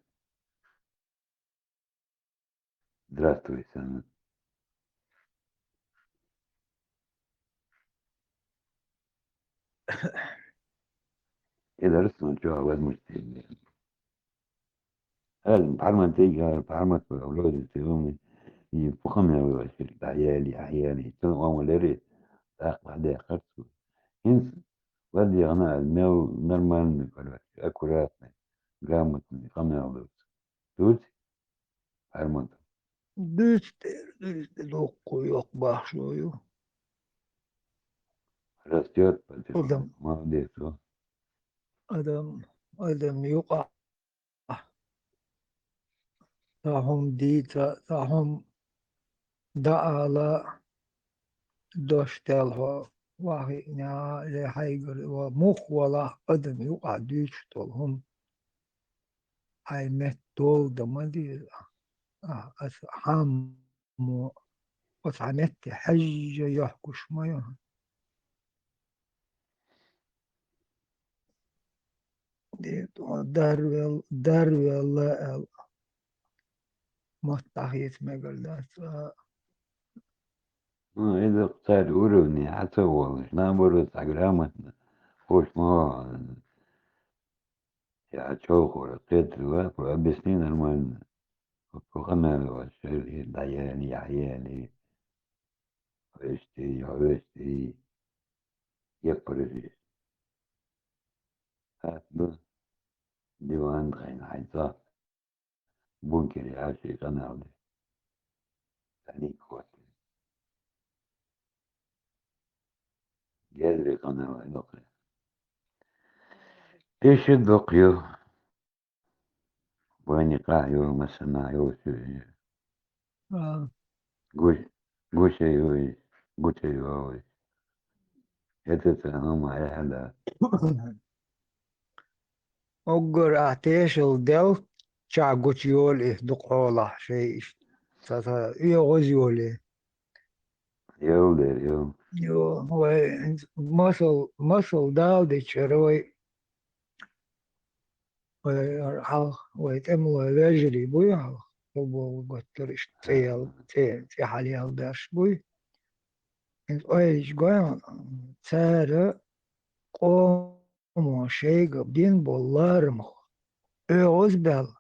Здравствуй, Санна. И дарс сон чохь возможность. Хьал, парман тейга, пармат вроде ты умный. И пухам я вывозил, да, ели, а ели. Ты он лери, так, ладе, харцу. Инс, ладе, она, мел, нормальный, короче, аккуратный, грамотный, хамял. Дуц? Хьармат. Дуьйцу тӀера, дуьйцу тӀе дуккха йоккха бахчо ю. Растёт потихоньку. Адам. Молодец, о. Адам, адам юкъахь. Цхьа хӀума дийца, цхьа хӀума даала, дош даьлла хьо вахиъна, ле хьайгара, ва мух валахь адам юкъахь дуьйцуш долу хӀума. Хьайн метта долу дан ма деза. А, аса хьаммо, оцу хьан метте хьаьжжа йохкуш ма ю. Де, тхо дарвел-, дарвелла аьлла. Мотт дӀахеца мегар дац, а. Ну, и ду цара уровне хьан ца волуш, наоборот, цхьа грамотно, хӀуш ма вахана. Я чохура кхетарла, объясни нормально. Хьо къамел вац, шер и дӀаяьлли, яхьяьлли, хьо эшти, хьо эшти, яппараш. ХӀаьта ду, диван дӀайна хьайца, бункере Ӏаш и къамел де. ТӀаник хӀотта. Гезри къамел дукха. Иша дукха ю. Вайникъа ю, масана ю, шу ю. А. Гуш-, гуша ю, гуча ю. Это ца хӀама яхьа да. Уггар а тешал дел, ча гуча йоли, дукха хьолахь шей иш. Ца, ца, оьгӀаз йоли. Йол дер, йол. Йо, вай, масал, масал дал дечара вай. Вай хьалха, вай тӀемалой вежарий буй хьалха, футбол готтар иштта цӀе ял-, цӀе, цӀе хьалъял беш буй. ХӀинца ойла йича гой хьона, цара къомо шайга бина болу ларамах оьгӀаз баьлла,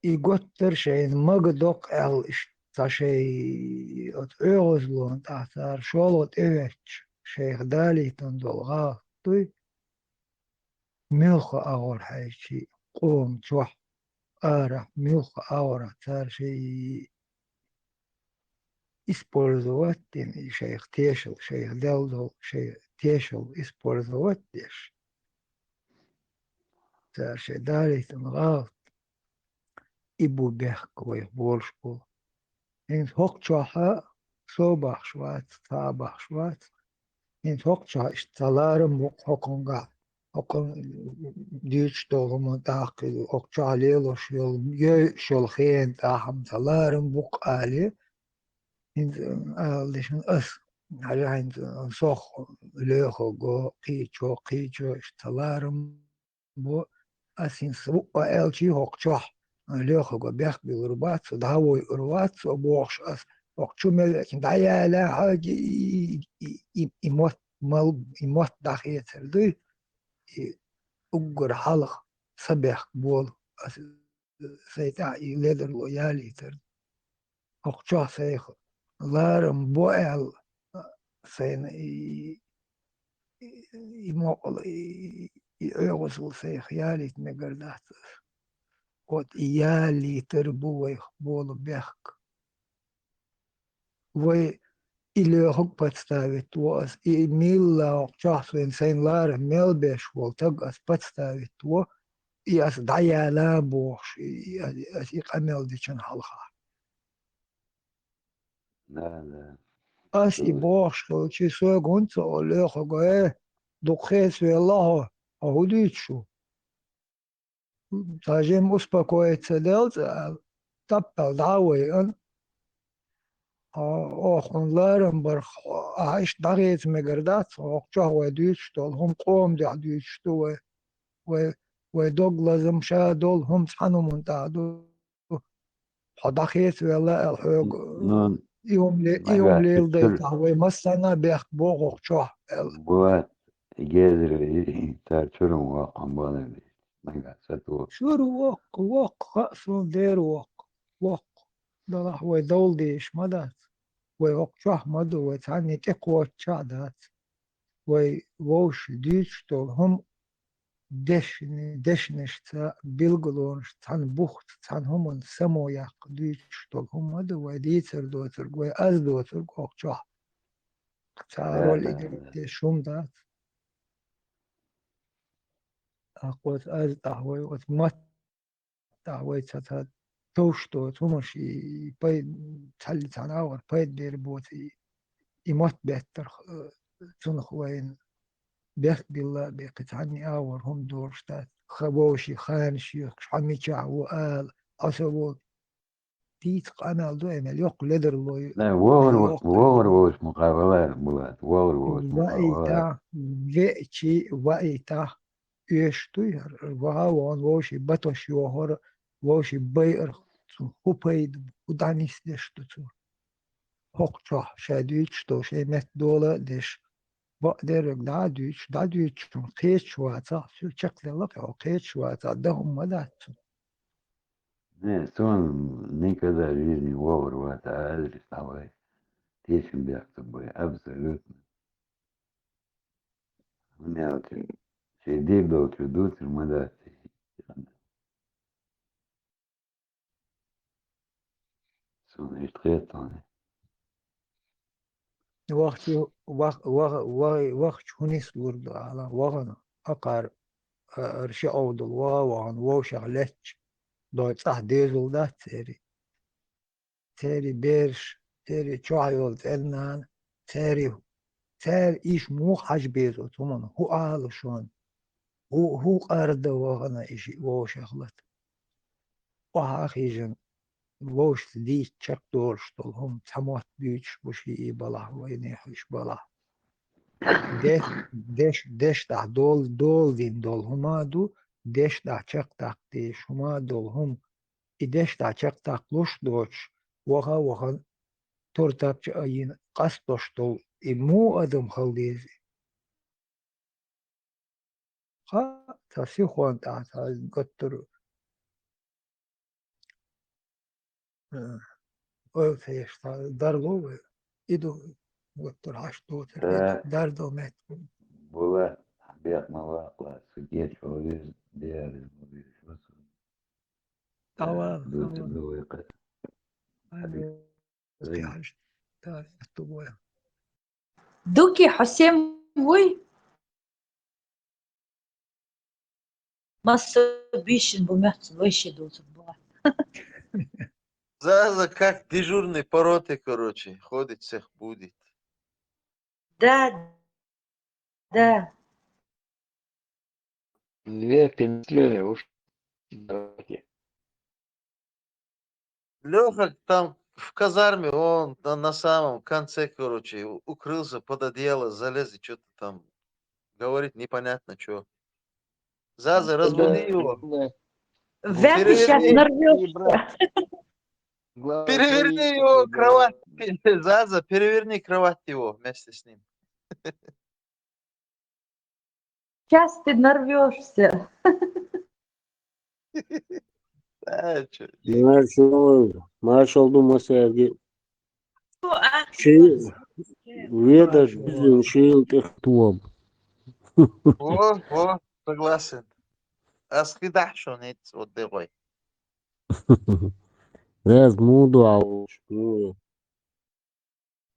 и готтар шайна мага доккху аьлла иштта цхьа шай оцу оьгӀазлонан тӀехь цара шолгӀа тӀеветташ шайх далийтина долу гӀалат дуй. Муьлхха агӀор хьаьжчий, къома чохь, арахь, муьлхха агӀор цара шай использовать дина, и шайх тешал, шайх дел долу, шай тешал использовать деш. Цара шай далийтина гӀалат. И бу бехк вайх болуш болу. ХӀинца хӀокху чохь а со а бахьаш вац, цхьа а бахьаш вац. ХӀинца хӀокху чохь иштта цхьа ларам бу хӀокхунгахь, хӀокхун дуьйцуш долу хӀума тӀаккха хӀокху чохь лелош йолу, йойуш йолу хенан тӀехь хӀума цхьа ларам бу-кх али. ХӀинца ала дешна ас, хьажа хӀинца сох лоьхург го, кхечо, кхечо иштта цхьа ларам бу, ас хӀинца ву а аьлчий хӀокху чохь, лоьхург го бехк биллур бац, со дӀа а войур вац, со бохуш ас, хӀокху чу мел веъча дӀаяьлла хьаьжча и, и, и, и, и мотт мал, и мотт дӀахецар дуй, и уггар хьалха сан бехк болу, ас сайн тӀехь и ледарло ялийтар. ХӀокху чохь сайх ларам бо аьлла, сайна и, и, и мокъала, и, и оьгӀазло сайх ялийта мегар дац ас. Вот и ялийтар бу вайх болу бехк. Вай и лоьхург подставить во ас, и милла хӀокху чохь сайна, сайна ларам мел беш волу таг ас подставить во, и ас дӀаяьлла бохуш, и, и ас, ас и къамел дечун хьалха. Да, да. Ас и бохуш хилчий, соьга хӀунда ца олу лоьхург го: «Э, дукха хецавелла хьо, хьо хӀун дуьйцуш ву?» Цхьа жимма успокоиться делла цкъа аьлла, таппал дӀа а вайъан. Хьо, оха хьуна ларам барх, ахьа иштта дӀахеца мегар дац, хӀокху чохь вай дуьйцуш долу хӀума къоман дуьхьа дуьйцуш ду вай, вай, вай дог лазам ша долу хӀума цхьана хӀуманна тӀехь ду. Хьо дӀахецавелла аьлла хьоьга, ну, и хӀума ле-, и хӀума леладайтахь, вай массарна а бехк боху хӀокху чохь аьлла. Бу, гезара, и, и, цара чуьруш воккхун балар деш. Нагахь сату. Чуьра воккху, воккху, хаьа суна дера воккху, воккху. Делахь вай довла дезаш ма дац. Вай хӀокху чохь ма ду, вай цхьанне тӀекхоччахь дац. Вай вовшийн дуьйцуш долу хӀума дешни-, дешнашца, билгалонаш цхьана бухца, цхьана хӀуманна само яккха дуьйцуш долу хӀума ма ду, вай дийцар доцург, вай аз доцург хӀокху чохь. Цара роль играть деш хӀума дац. ТӀаккха оцу аз тӀехь вай оцу мотт тӀехь вай ца, ца товш доцу хӀумаш, и, и пай-, цхьалли цхьана агӀор пайда бер боцу, и, и мотт беттарх, э, цунах вайна бехк билла а бен, кхин цхьанне агӀор хӀума долуш дац. Ха-, вовшийн ханаш йохкуш, хьо мичахь ву ала, хьо со ву. Дийца къамел ду, и мел йоккха ледарло ю. Не, вогӀур, вогӀур волуш мукъа валар, Булат, вогӀур волуш мукъа валар. Ваийтахь, веача ваийтахь, оьшуш дуй хӀара, ваха а вахана вовшийн батош йохура, вовшийн байарх цунах хӀун пайда бу, хӀун дӀанисдеш ду цо. ХӀокху чохь ша дуьйцуш долу, шайн метта дола а деш, бакъдерг дӀа а дуьйцуш, дӀа дуьйцуш, хьуна кхечаш вацахь, соьга чекхделла-кх хьо, кхечаш вацахь, дан хӀума ма дац цунна. Не, сон никогда в жизни вовремя это адрес давай. Тешим бяхта бой, абсолютно. У меня вот сидит дочь, дочь, мы да. Сон иштта хетале. Вахчу, вах-, вах-, вах-, вахчу хӀунис лур ду ала, вахана, акхар, а, арши овдал, ва-, вахана, вовшах лечча, дой цӀахь дезал дац церий. Церий бераш, церий чохь йолу цӀеннана, церий, цара иш муха хьажа беза оцу хӀуманна, хӀун ала шуна? ХӀун, хӀун къарда вахана и шиъ вовшах лата? Охьа а хижина, вовшашца дийца чекхдолуш долу хӀума цхьа мотт дуьйцуш бу шиъ и балахь, вайнехан иш балахь. Де-, деш-, дешнашкахь дол-, дола дина долу хӀума а ду, дешнашкахь чекхдаккха дезаш хӀума а долу хӀума. И дешнашкахь чекхдаккха луш доцуш, ваха а вахана, тур тапча а йина, къастош долу, и муха адам хила деза? Ха, цхьа сихон тӀехь, цхьа гуттар а, ойла ца еш, цхьа дарло вай. И ду гуттар хьашт доцург, и ду дардо меттиг. Була, бехк ма ваккха, судья чхьо вирза, диаре ма вирза, васу. Ава, ду ава. Ду вай кхе. Ай, Хьабиб. Ду ки хьо сем вуй? Массо бийшина бу моьтту вайши доцург бу. Заза как дежурный по роте, короче, ходит, всех будит. Да, да. Две пенсионеры уж. Давайте. Лёха там в казарме, он на, на самом конце, короче, у-, укрылся под одеяло, залез и что-то там говорит непонятно что. Заза, разбуди его. Вряд ли щас переверни, нарвёшься. Переверни его кровать. Заза, переверни кровать его вместе с ним. Щас ты нарвёшься. А, чё? Маршалла, маршалла ду массаьрга. Ши-, ведаш бизина шийла тӀехтом. Во, во, согласен. Ас хи дахь шуна хӀинца, вот дегӀой. Вез муха ду Ӏа волуш, муха?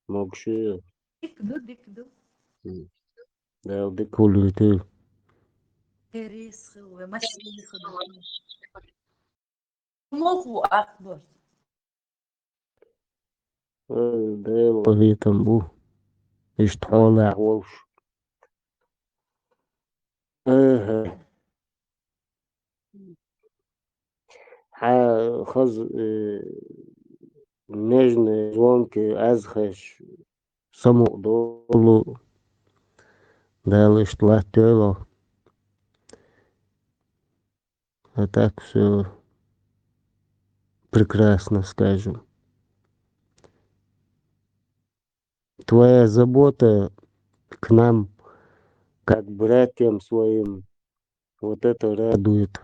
Могуш ю. Дика ду, дика ду. М. Дала дика хуьлуьйтийла. Терес хила вай, массо а хила вай. Муха ву Акбар? Э, Дала къинхетам бу. Иштта хьолахь волуш. Э-хьа. Хьан хаза, э, нежные звонки аз хезаш самукъадолу. Дала иштта латтайойла. А так всё прекрасно, скажем. Твоя забота к нам, как к братьям своим, вот это радует.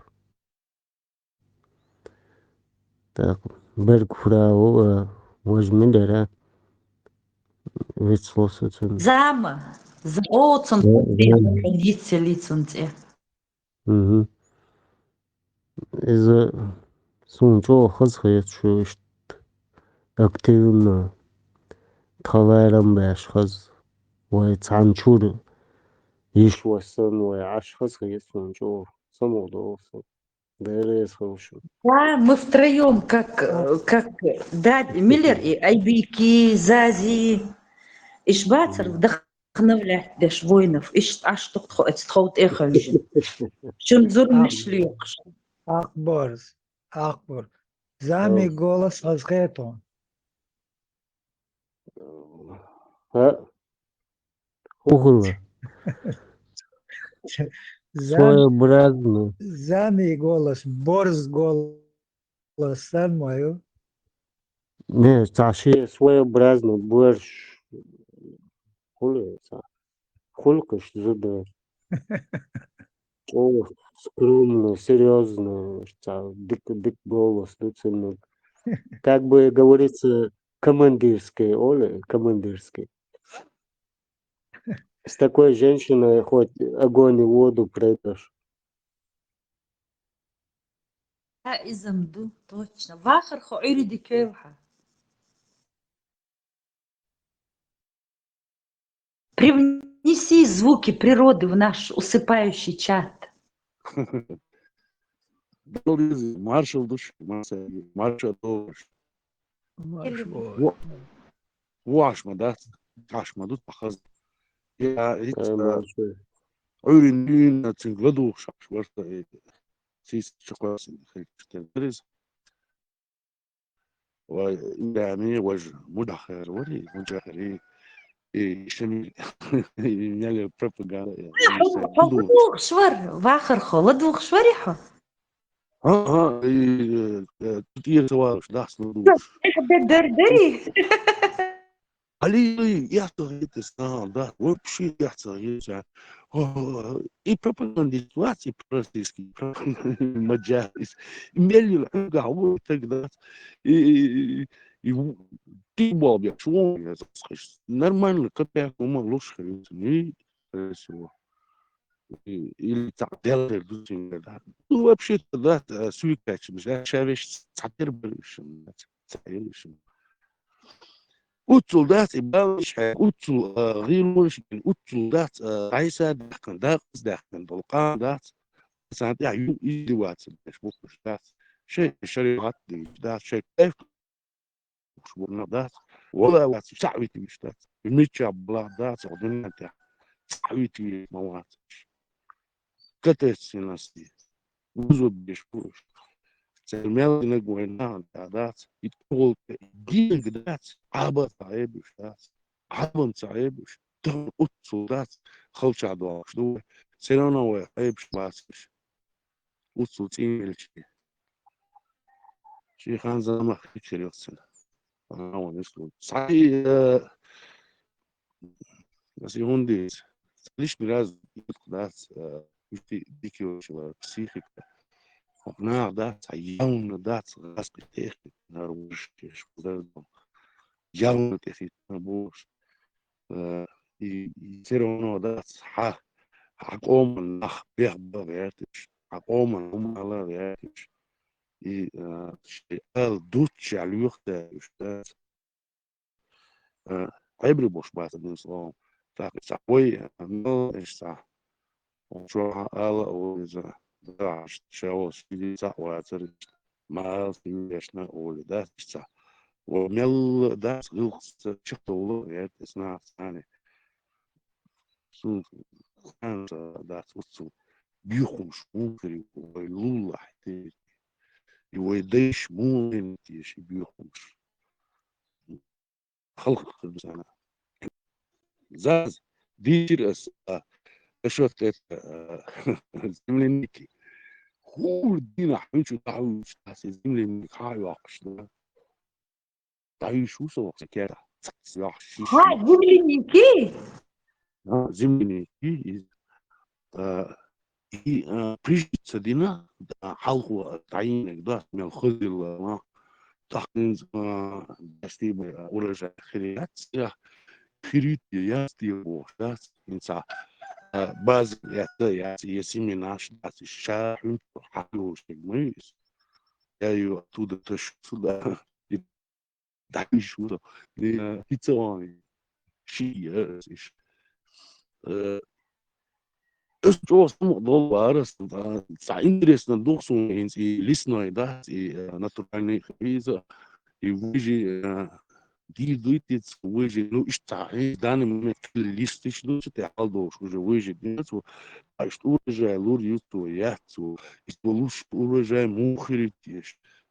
Так, берг фрау, э, возьми дара. Вицло соцун. Зама, за оцун. Э, зама. Лица, лицун цӀе. Мгм. Иза суна чӀогӀа хаза хета шу иштта активно тхан ларам беш хаза. Вай цхьана чуьра йиш вассана, вай Ӏаш хаза хета суна чӀогӀа. Самукъадолу сан. Дела реза хуьлда шуна. Да, мы втроём, как, э, как, да, Миллер и Айбики, Зази. Иш бацара вдохновлять деш воинов, иштта Ӏаш ду-кх тхо оцу тхов тӀе а хевшина. Шуна зурманаш лоькхуш. Акбарс, Акбар. Зами голос хазахетон. ХӀаъ. ХӀун хилла? Зам-, своеобразно. Зами голос, борз голос санна ма ю? Не, цхьа шен своеобразно борз. Хуьлу цхьа. Хуьлу кхуьш зуда. ЧӀогӀа скромно, серьёзно, цхьа дика, дика голос ду цуьнан. Как бы говорится, командирский, оли, командирский. С такой женщиной хоть огонь и воду пройдёшь. Иза-м ду, точно. Вахархо, Ӏуьйре дика йойла хьан. Привнеси звуки природы в наш усыпающий чат. Маршал душ, маршал душ, маршал душ. Маршал. Во-, ваш ма дац, ваш ма ду, пахаз. Я, ит, э, маршал. Ӏуьйрин дуьйна цинга ладугӀуш ахь варта, э, сийс чакхвасин хилча тера дара иза. Вай, Ибрахьим, важа, муджахир вари, муджахир, и, и Шамил, и меле пропаганда, и, и Хьо, хьо ладугӀуш вар, вахархо, ладугӀуш вари хьо? Ха, ха, и, э, э, тут я товарищ, да, ладугӀуш. Эхь бе дар дари? Али, али, я то это знал, да, вообще я то это. О, и пропагандист вац, и пророссийский, и пропагандист, и маджарист. И мелли, ага, вот так, да. И, и, и, и в-, ты бал, я, чего я, нормально, копейку, ума, лучше, не, красиво. И, или так, делать, да. Ну, вообще-то, да, э, свыкаешь, да, ща вещь, цатер, да, цатер. Уцул дац и баланаш хье, уцул, а, гӀийлонаш бен, уцул дац, а, дӀайса даьккхина, дакъас даьккхина долу къам дац. Царна тӀехь ю издеваться деш бохуш дац. Шайн шариат дийш дац, шайн кайф бохуш бу нах дац. Вала вац, цхьаъ витийш дац. Мичча бала дац, оха дуьнен тӀехь цхьаъ витийш ма вац. Катайсинас де. Вузо беш бу уьш. Церан мел динарг вайн нахана тӀехь дац. И тӀехула динарг дац, Ӏабан ца Ӏебуш дац. Ӏабан ца Ӏебуш, тахана уццул дац, халчахь догӀуш ду вай. Церан вай Ӏебуш бацаш. Уццул цӀийнвелчий. Шен хан замах хи хир йоццина. Ана ван ишкул. Цхьа, э, Аса и хӀунда дийца? Ца лишний раз юткъа дац, а, ишти дика йолчу психика. Хьо наха дац, хьан явна дац, гӀазкхи техника, нарвуш, шеш, базар дом. Явна тӀехийтина бохуш. А, и, и всё равно дац, хьан, хьан къоман нах бех бан гӀерташ, хьан къоман хӀума ала гӀерташ. И, а, шайн ала дутташ лоьху дац, уьш дац. Э, Ӏебри бош бац, одним словом. Так, цхьа вай, э, мел, иштта. Чохь ала а ву иза, да, ша волуш, ши цхьаъ вацара, ма ала, ши вешна а волу, да, иштта. Вай мел дац, гӀиллакхца чекхдовла, гӀерта эцна царна. Суна хан дац уццул. Буьйхамаш муха хир ю, вай лулахь те. И вай дайша муха лайна теша и буьйхамаш. Халкъ хир ду царна. Заз дийшира ас, а, насчёт это, а, земляники. ХӀора дийнахь хьуьнчу дӀахьуьйтуш дац и земляника хьан а йоккхуш ду. ДӀаюьйш ву со вахча кера. Цхьаъ йохьуш йиш. Хьан земляники? А, земляники, и, а, и, а, прижиться дина, а, хьалхо, а, дӀайинарг дац, мел хазилла, а, тахана, а, дасти бай, а, урожай хир яц, я, хир ю те, яц те бохуш дац, хӀинца, а, база яц, яц, я семенаш дац, ша хьуьнца хьан йолуш ма ю иза. Я ю оттуда тащу сюда. И дӀа уьш ву со, э, хӀинца ван, ши, э, иш. Э, ас чӀогӀа самукъа долу вара, сан, а, цхьа интересно дух суна хӀинца и лесной, да, и, э, натуральный хӀинца, и выжи, э, дийр дуй тиц, выжи, ну, иштта хӀинца данный момент листиш ду, цу тӀе хьал долуш уже выжи, динца, а иштта урожай лур ю цо, яц цо, иштта луш урожай муха хир ю те,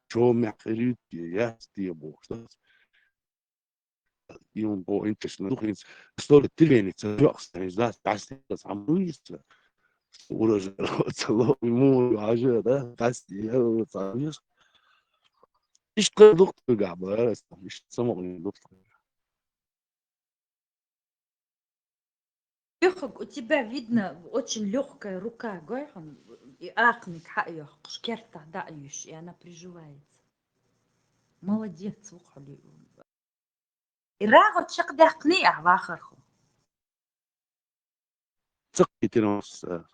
чомехь хир ю те, яц те бохуш, да. И он по интересно, ну, хӀинца, история тирвенец, жокъ сан, да, дасти, ца муйса, урожай, ца ло, ему, ажа, да, дасти, я, ца муйса. Иштта дух тӀе габа, иштта самукъа дух тӀе. Лёха, у тебя видно очень лёгкая рука, гой хьуна, и акхник хьа а йохкуш, кертахь дӀа а йуьш, и она приживается. Молодец, ву хьо. И рагӀу чекхдаьккхиний ахь, вахархо? Ца кхийтина аса.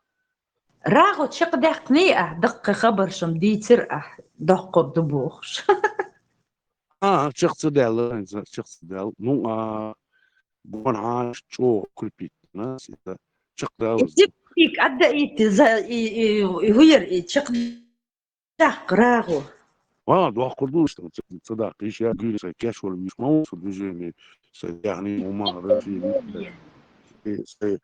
РагӀу чекхдаьккхиний ахь, даккхий хабарш-м дийцира ахь, доккхур ду бохуш. А, чекх ца даьлла, хӀинца чекх ца даьлла. Ну, а, гонахьа чӀогӀа укрепитина, иза чекхдалаза. И ципик Ӏадда итти, за, и, и, и хӀуяр, и чекхдаккха рагӀу. А, доккхур ду, что ца, ца даккха, иш я гуьри, са кеш вала виш ма ву, со движение, са яхни ума, Россия, и, са,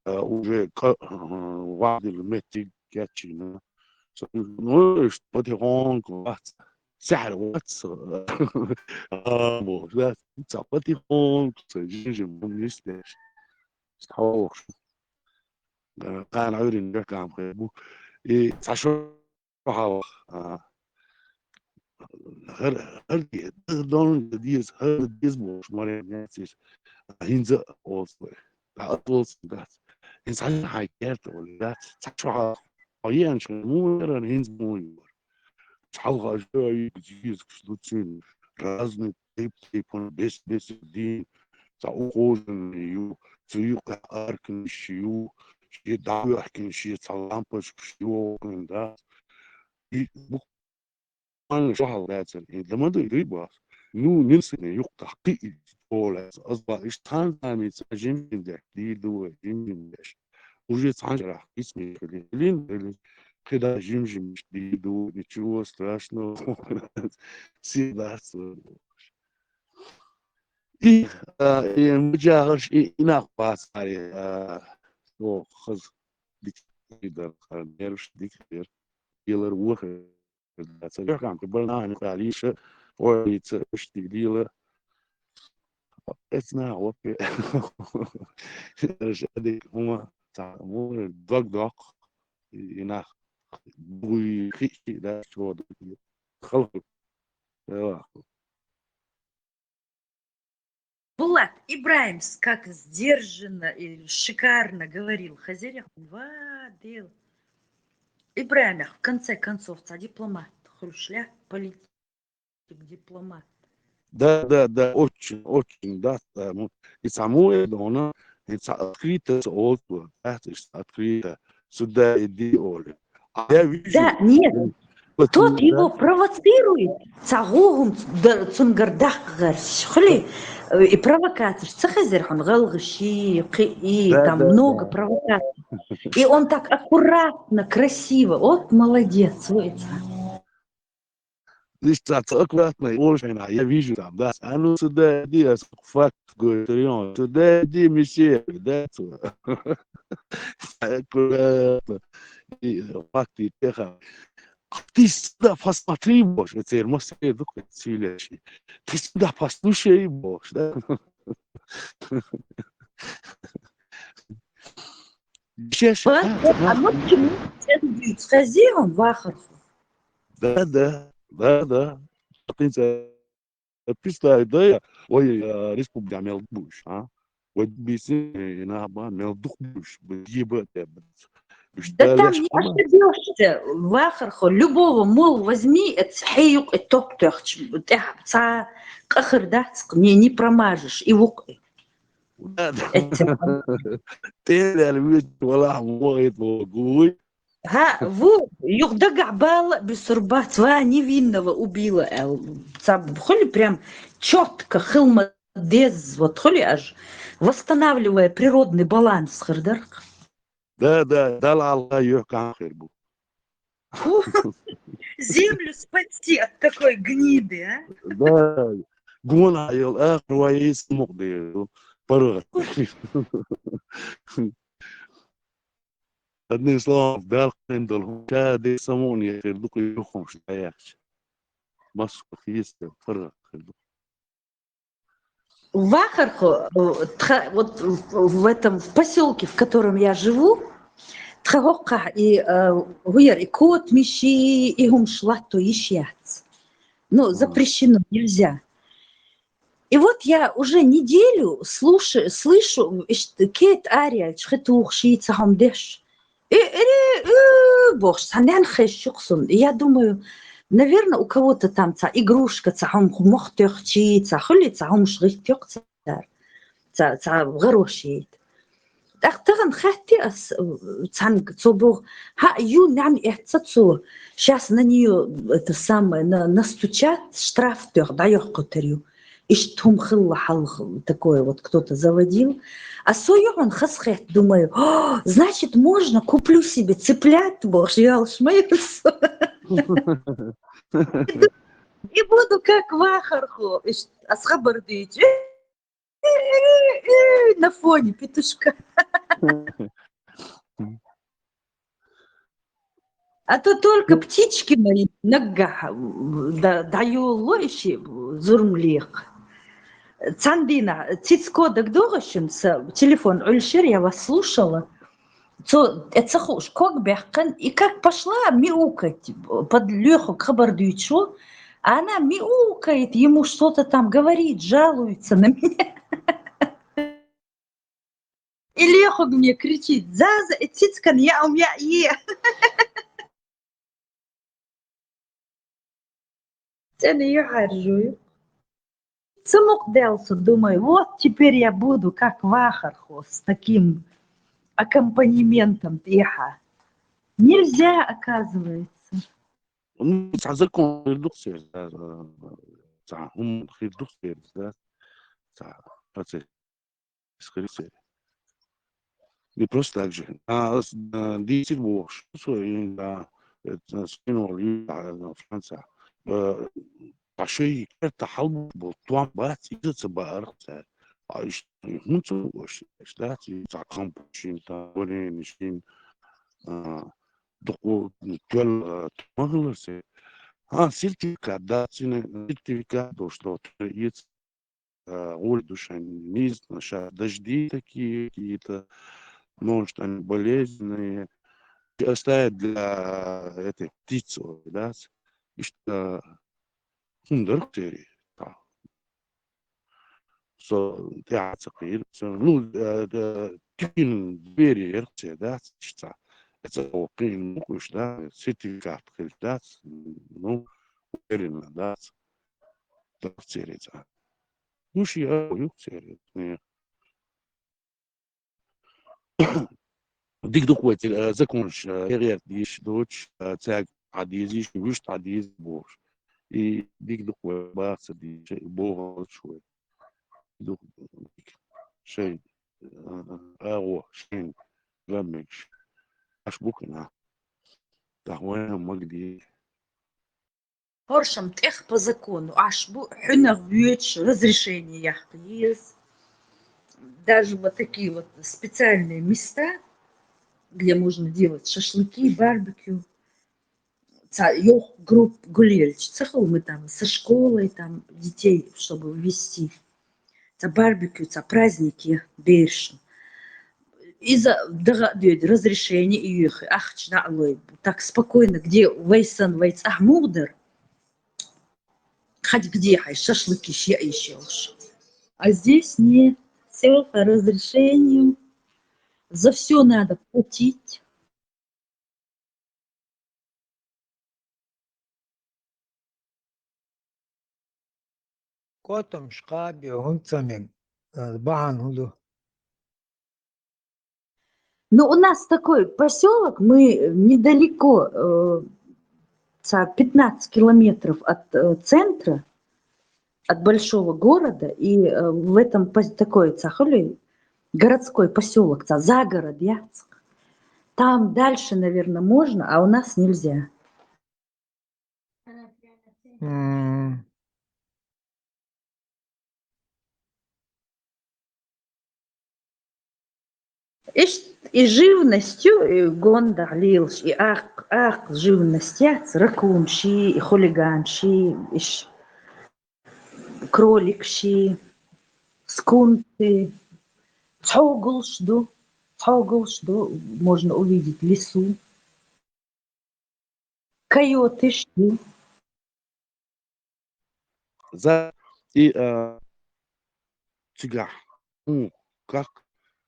а, уже ка-, а, вадил меттиг кечйина. Со, ну, что потихоньку, вац. Саьхьара вац со. А, бо, да, ца потихоньку, ца жим-жим, бу нисдеш. Стхьа вохуш. Э, кхана Ӏуьйрин бехкам хир бу. И ца шо хьавах, а, хӀар, хӀар де, дон деза, хӀар деза бохуш, маре нециш. А, хӀинца а олуш вай. ТӀаккха ас олуш дац. ХӀинца хьан хьайн керта олу дац. Ца шо хьавах. Хьо еанчу муха яран, хӀинца муха яра. Цхьалха жоуьйту зезагаш ду цуьнан, разный тайп-тайпана, бес-бесара дийна, цхьа ухоженный ю, цу юккъехь арканаш ю, шен дӀавоьхкина, шен цхьа лампочкаш ю воккхуьнга дац. И буквально шо хьал дацара, и дан ма дуй, дуй боху. Ну, нилсане юккъехь кхиъ олу аса, аса боху, иштта цхьана заманца жим-жим деш, дийр ду вай, жим-жим деш. Уже цхьана шарахь кицмеш хилин, хилин, хилин, кхидӀа жим-жимаш дийр ду, ничего страшного. Сий дац. И, а, и муьлххачу и, и нах бацари, а, со хаза дика дар, хара нерваш дика дер, елар вохар. Ца лехкам, кхин бара нахана кхаллиша, ойла йица, иштта дийла. Эцна, опе. Шадик, хӀума, ца, хӀума, дог доккху, и, и нах. Буй, хи, хи, да, чего, халху. Эва. Булат, Ибрахим, как сдержанно и шикарно говорил хазарехь. Ва, Дела. Ибрахим, в конце концов, ца дипломат хуьлуш лаьтта, политик, дипломат. Да, да, да, очень, очень, да, да, ну, и саму Эдона, и ца открыто, ца олцу, да, и ца открыто, сюда иди, Оля. А я вижу, да, нет, тот его провоцирует, ца гӀу хӀума ц-, д-, цуьнгара даккха гӀерташ. Хуьли, э, и провокацеш ца хезира хьуна, гӀалгӀаший, кхиий, да, там да, много, да, провокаций. И он так аккуратно, красиво. Вот молодец, ву и ца. Иштта ца аккуратно, олуш хьайна, я вижу там, да. А ну сюда иди, я факт говорю, сюда иди, месье, да, ца. Аккуратно. И факт и теха. Ты сюда посмотри, боже, это мастер, дух, силячий. Ты сюда послушай, боже, да. Шеш, вот, а, вот, а, а вот чему цӀена дуьйцу хезий хьуна, вахархо? Да, да, да, да. ХӀинца представить дай, вай, а, республика мел буьйш, а? Вай бийцин, и нах бан мел дух буьйш, бу диба те. Да там не ошибёшься, вахархо, любого мол возьми, это хье юкъа топ тоьхча, тӀехь ца къахар дац, не, не промажешь, и вукъа. Да, да. Это тӀелаьлла вуьйцу валахь, вогӀийта вогӀу. ХӀаъ, ву, юха дагахь бала а буьсур бац, ва невинного убила аьлла. Ца хуьлу прям чётко хила ма деза, вот хуьлу аж, восстанавливая природный баланс хир дара. Да, да, Далла хьалха юьхькӀахь хир бу. Фу, землю спасти от такой гниды, а? Да, гонахь йолу ахар вай самукъа деза ду, паргӀат. Одним словом, Далла хьайна долу хӀума ша де самукъане хир ду, кху юххумаш дӀаяхча. Массо хеза паргӀат хир ду. Вахархо, э, тха-, вот в, в этом, в посёлке, в котором я живу, тхан хӀокхахь и, э, хӀуяр, и котамаши, и хӀумаш латто йиш яц. Ну, запрещено, нельзя. И вот я уже неделю слушаю, слышу, ишт-, кет аряч, хитух, ши цахам деш. Э, э, э, бохш, цхьан нан хеш шуксун. Я думаю, наверное, у кого-то там ца игрушка, ца хам мохтёхчи, ца хули, ца хам шгитёх, ца, ца, ца гъарошит. ТӀаккха таган хатти ас, цанг цо бох, ха, ю нан эцца цо. Сейчас на неё это самое, на, настучат, штраф тёх, даёх котырю. Ишт хум хилла халх такое вот кто-то заводил. А со югъун хас хет, думаю: «О, значит, можно, куплю себе цыплят», бохш, ялш ма юрсо. И буду как вахархо, ишт, ас хабар дичи. На фоне петушка. А то только птички мои наггахь, да, даёлло иши зурмлих. Цандина, цицко дагдогъашин са телефон Ульшир, я вас слушала. Цо, э, ца хуш, ког бяхкан, и как пошла мяукать под Лёху хабар дичу, а она мяукает, ему что-то там говорит, жалуется на меня. И Лёху мне кричит: «Заза, э, цицкан я ум я е». Цены ю харжу. Самук дялся, думаю, вот теперь я буду как вахархо с таким аккомпанементом тиха. Нельзя, оказывается. Ну, ца закон хирдух сер, да, ца, ум хирдух сер, да, ца, процесс хирдух сер. Не просто так же. А, с-, а, дисир бохш, со, и, да, это, скинул, и, да, да, Франция. Э, паши, это халбу, был, туам бац, и это баарца. А иш, и хунца бохш, да, и ца кампушин, та, горенишин, а, дуку, тёл, а, тумагылырсе. А, сертификат, да, цены, сертификат, то, что ты, и ц-, а, гуль душа, не знаю, щас дожди такие какие-то, может, они болезненные. И оставят для этой птицы, да, и что, а, хундарх тери, та. Со, тяца кир, со, ну, э, э, тюкин двери эрце, да, ца. Это окин мукуш, да, сертификат хил, да, ну, уверенно, да, так церец. Ну, ши, а, юг церец, не. Дик дуквати, э, законш, э, эрер диш, доч, э, цяг адизиш, вишт адиз бош. И дик дуква баца диш, богал шуй. Дук, шей, э, аго, шин, гаммекш. Аш букна. Тахвена магди. Хоршам тӀех по закону, аш бу хьунах вуьйцуш разрешение яхъе еза. Даже вот такие вот специальные места, где можно делать шашлыки, барбекю. Ца йох групп гулельч, ца хул мы там со школой там детей, чтобы ввести. Ца барбекю, ца праздники бершн. Иза дага дёд разрешение и юхи, ахч на алой. Так спокойно, где вайсан, вайц ахмугдар. Хоть где хай шашлыки щи ищёшь. А здесь нет. Всё по разрешению. За всё надо платить. Котом шкаби, хунцамин, э, бахан худу. Ну, у нас такой посёлок, мы недалеко, э, ца пятнадцать километров от, э, центра, от большого города, и, э, в этом пос-, такой, ца хули, городской посёлок, ца загород, яц. Там дальше, наверное, можно, а у нас нельзя. М. Ишт и живностью, и гондах лилш, и ах, ах, живность яц, ракунши, и хулиганши, иш кроликши, скунты, цхьогулш ду, цхьогулш ду, можно увидеть лису. Койотыш ду. За, и, э, цигахь, ну, как,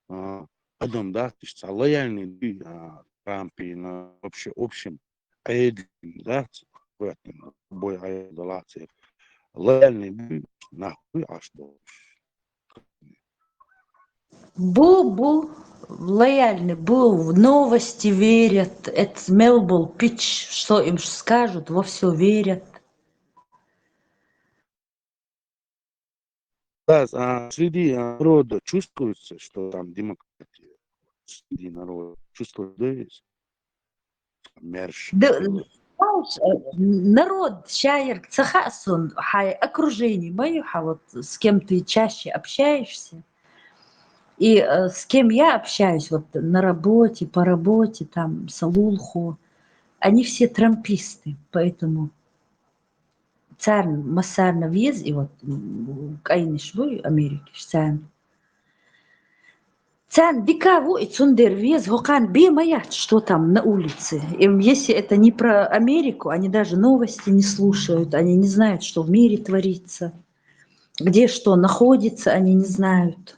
а, адам дац, иштта лояльный дуй, а, Трампе, на, вообще, общем, Ӏедал дац, поэтому бой Ӏедал дац, лояльный дуй, нах буй Ӏаш долуш. Бу, бу, лояльный, бу, в новости верят, это мел был пич, что им скажут, во все верят. Да, а, среди, а, народа чувствуется, что там демократия. Среди народа чувствуется, да, есть? Мерш. Да, знаешь, э, народ, шаерг, ца хаьа суна, хьайн окружение ма ю хьан, вот с кем ты чаще общаешься. И, э, с кем я общаюсь, вот на работе, по работе, там, сан лулахо, они все трамписты, поэтому царна массарна веза, и вот, м, кӀайнаш буй Америкаш, царна. Царна дика ву и цундела веза, хӀокхарна бе ма яц, что там на улице. Им, если это не про Америку, они даже новости не слушают, они не знают, что в мире творится, где что находится, они не знают.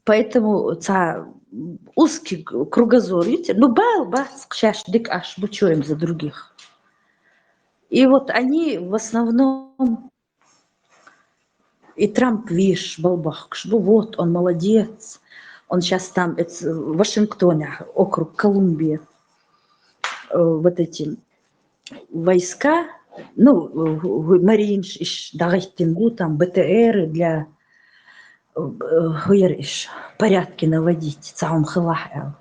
Поэтому ца узкий г-, кругозор, видите, ну, бала бац, шаьш дика Ӏаш бу, чё им за других. И вот они в основном, и Трамп веш балбахкаш бу, вот он молодец, он щас там, это, Вашингтонехь, округ Колумбия, э, вот эти войска, ну, э, маринаш иш дагӀиттина бу, там Б Т Р для, э, хӀу яра иш, порядки наводить, цхьа хӀума хилахь аьлла.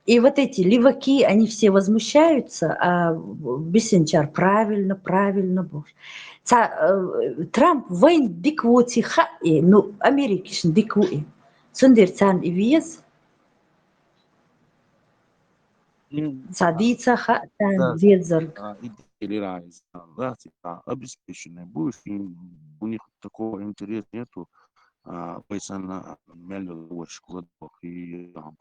И вот эти леваки, они все возмущаются, а бисинчар правильно, правильно, бохуш. Ца, э, Трамп вайна дика воций хаьа, ну, Америкашна дика ву и. Цундела царна и веза. М, ца а, дийца хаьа царна да, дезарг. А, и делирайз, да, типа, обеспеченный будешь, и у них такого интереса нету, а, вай санна мел ваша кладбах и, там,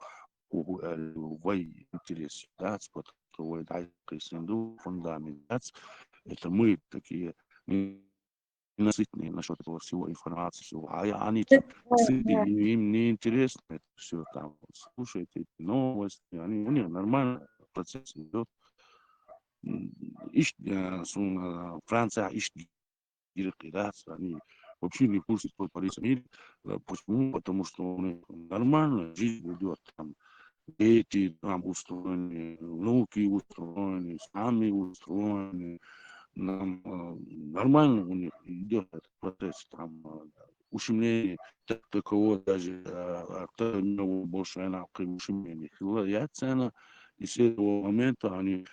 у, э, вай интерес, да, типа, то вай дай кайсен ду, фундамент, да, это мы такие ненасытные насчёт этого всего информации, всего. А я, они там сыты, им, им не интересно это всё там слушать, эти новости. Они, у них нормально процесс идёт. М, иш-, э, сун, э, Франция иш-, директы, да, они вообще не в курсе, что творится в мире. Э, почему? Потому что у них нормально жизнь идёт там. Дети там устроены, внуки устроены, сами устроены. Нам, э, нормально у них идёт этот процесс, там, э, ущемление так такового даже, э, а, кто у него больше, она, при ущемлении. Хила, я цена, и с этого момента они,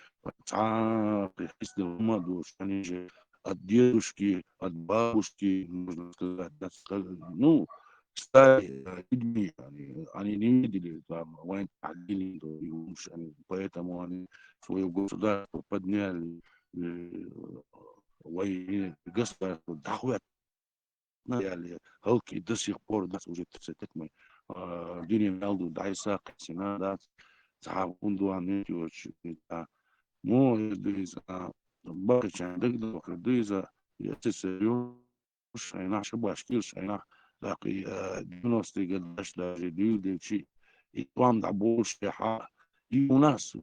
ца-, при-, при-, они же от дедушки, от бабушки, можно сказать, да, ста-, ну, стали, э, людьми, они, они не видели там войны, они, поэтому они своё государство подняли, э, войны, государство дохуя яли, хӀалкӀи до сих пор дац уже тридцать лет мы, а, дуьне мел ду дӀайса кхесина дац, цхьа хӀума ду а мет йоцуш, а, мо, э, дуьйза, а, бакъичан дагадохур дуьйза, я ца серьёз, шайнахь шабаш кил шайнахь, даккхий, а, девяностые годаш даже дуьйла девчи, и тӀом дӀаболуш тӀехьа, и у нас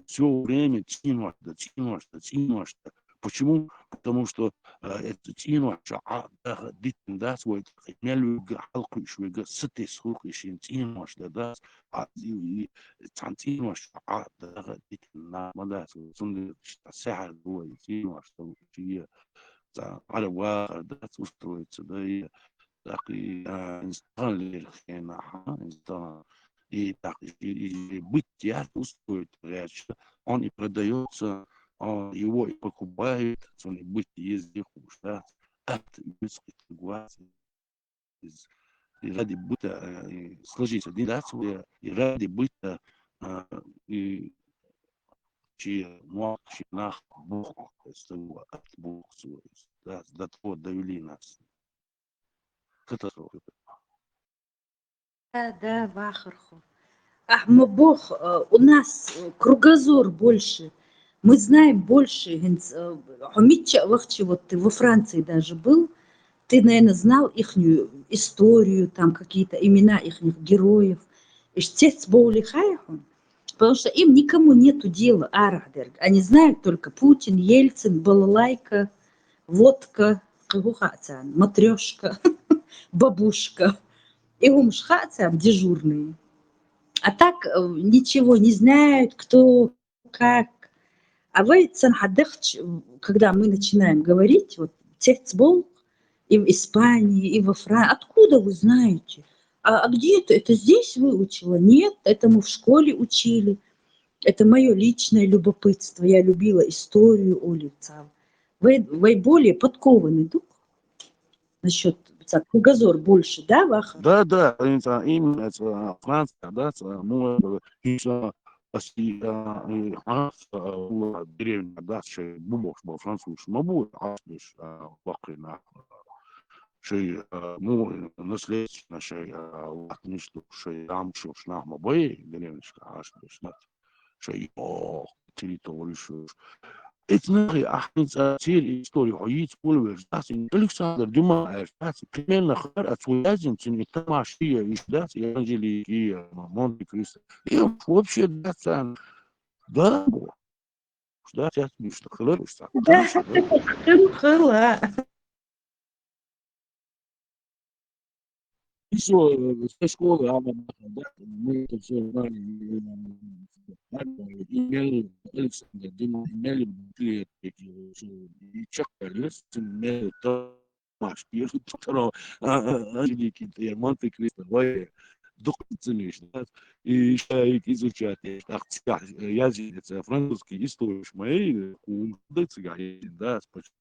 всё время цӀенош да, цӀенош да, цӀенош да. Почему? Потому что, э, это цӀенош чу Ӏа даха дитина дац вай, мел вига, хьалкхуьуш вига, сатес хуркъи шин цӀенош да дац, а, и, и, цхьан цӀенош чу Ӏа даха дитина нах ма дац, цундела иштта сехьар ду вай, цӀенош да, шиъ, цхьа Ӏара вахар дац, устроиться да, и, даккхий, а, инстагӀан лерхена, а, инстагӀан. И так, и, и, и быт яц устроить гӀерташ, он и продаётся, он, его и покупают, цунна и быт еза хуш дац, атта муьцкъи ца гуац, из, и ради быта, э, и сложиться дин дац, и ради быта, а, и чи мохк, чи нах бохк, с того, от бохк свой, да, до того довели нас. Катастрофа. Да, да, вахархо. Ахь ма боху, э, у нас, э, кругозор больше. Мы знаем больше, хӀинца, э, хьо мичча а вахча, вот ты во Франции даже был, Ты, наверное, знал ихнюю историю, там какие-то имена ихних героев. Ишта цецбовлий хай хьона? Потому что им никому нету дела, арахь дерг. Они знают только Путин, Ельцин, балалайка, водка, кхы хӀун хаьа царна, матрёшка, бабушка. И хӀумаш хаьа царна, дежурные. А так, э, ничего не знают, кто как. А вай царна хьадахча, когда мы начинаем говорить, вот, цецбовл и в Испании, и во Франции. Откуда вы знаете? А, а где ты это здесь выучила? Нет, это мы в школе учили. Это моё личное любопытство. Я любила историю, Оля Цава. Вай, вай более подкованный дух насчёт, так, кругозор больше, да, вахар? Да, да, именно, именно, это, а, Франция, да, это, ну, это, и, а, а, и, а, и, а, а, была деревня, да, шоай бубахаш ба французаш, ма бу, а, беш, а, бакъина, а, шоай, а, ну, наследственно шоай, а, латтаниш ду, шоай дамшуш нах ма бай, деревняшка, а, беш, мат. Шоай, о, территориш. Эцнахи ахинца цер истори хьо йийца улвеш, дац, Александр Дюма аьлча, дац, примерно хар а цу язин цин и тамашия иш, дац, евангелики, Монте-Кристо. И вообще, дац, цан, да, бо. Дац, яц, мишта, хилар, уж цан. Да, хилар. Ещё, э, со школы, а, да, мы это всё знали, э, и Мел-, Александр Дюма, и Мел-, и Чак Эллис, и Мел-, Тамаш, и второго, а, а, а, Монте-Кристо, вай, дукха цӀенеш, да, и ещё и изучать, так, цигахь, э, язык, это французский история, мои, э, кун, да, цигахь, да,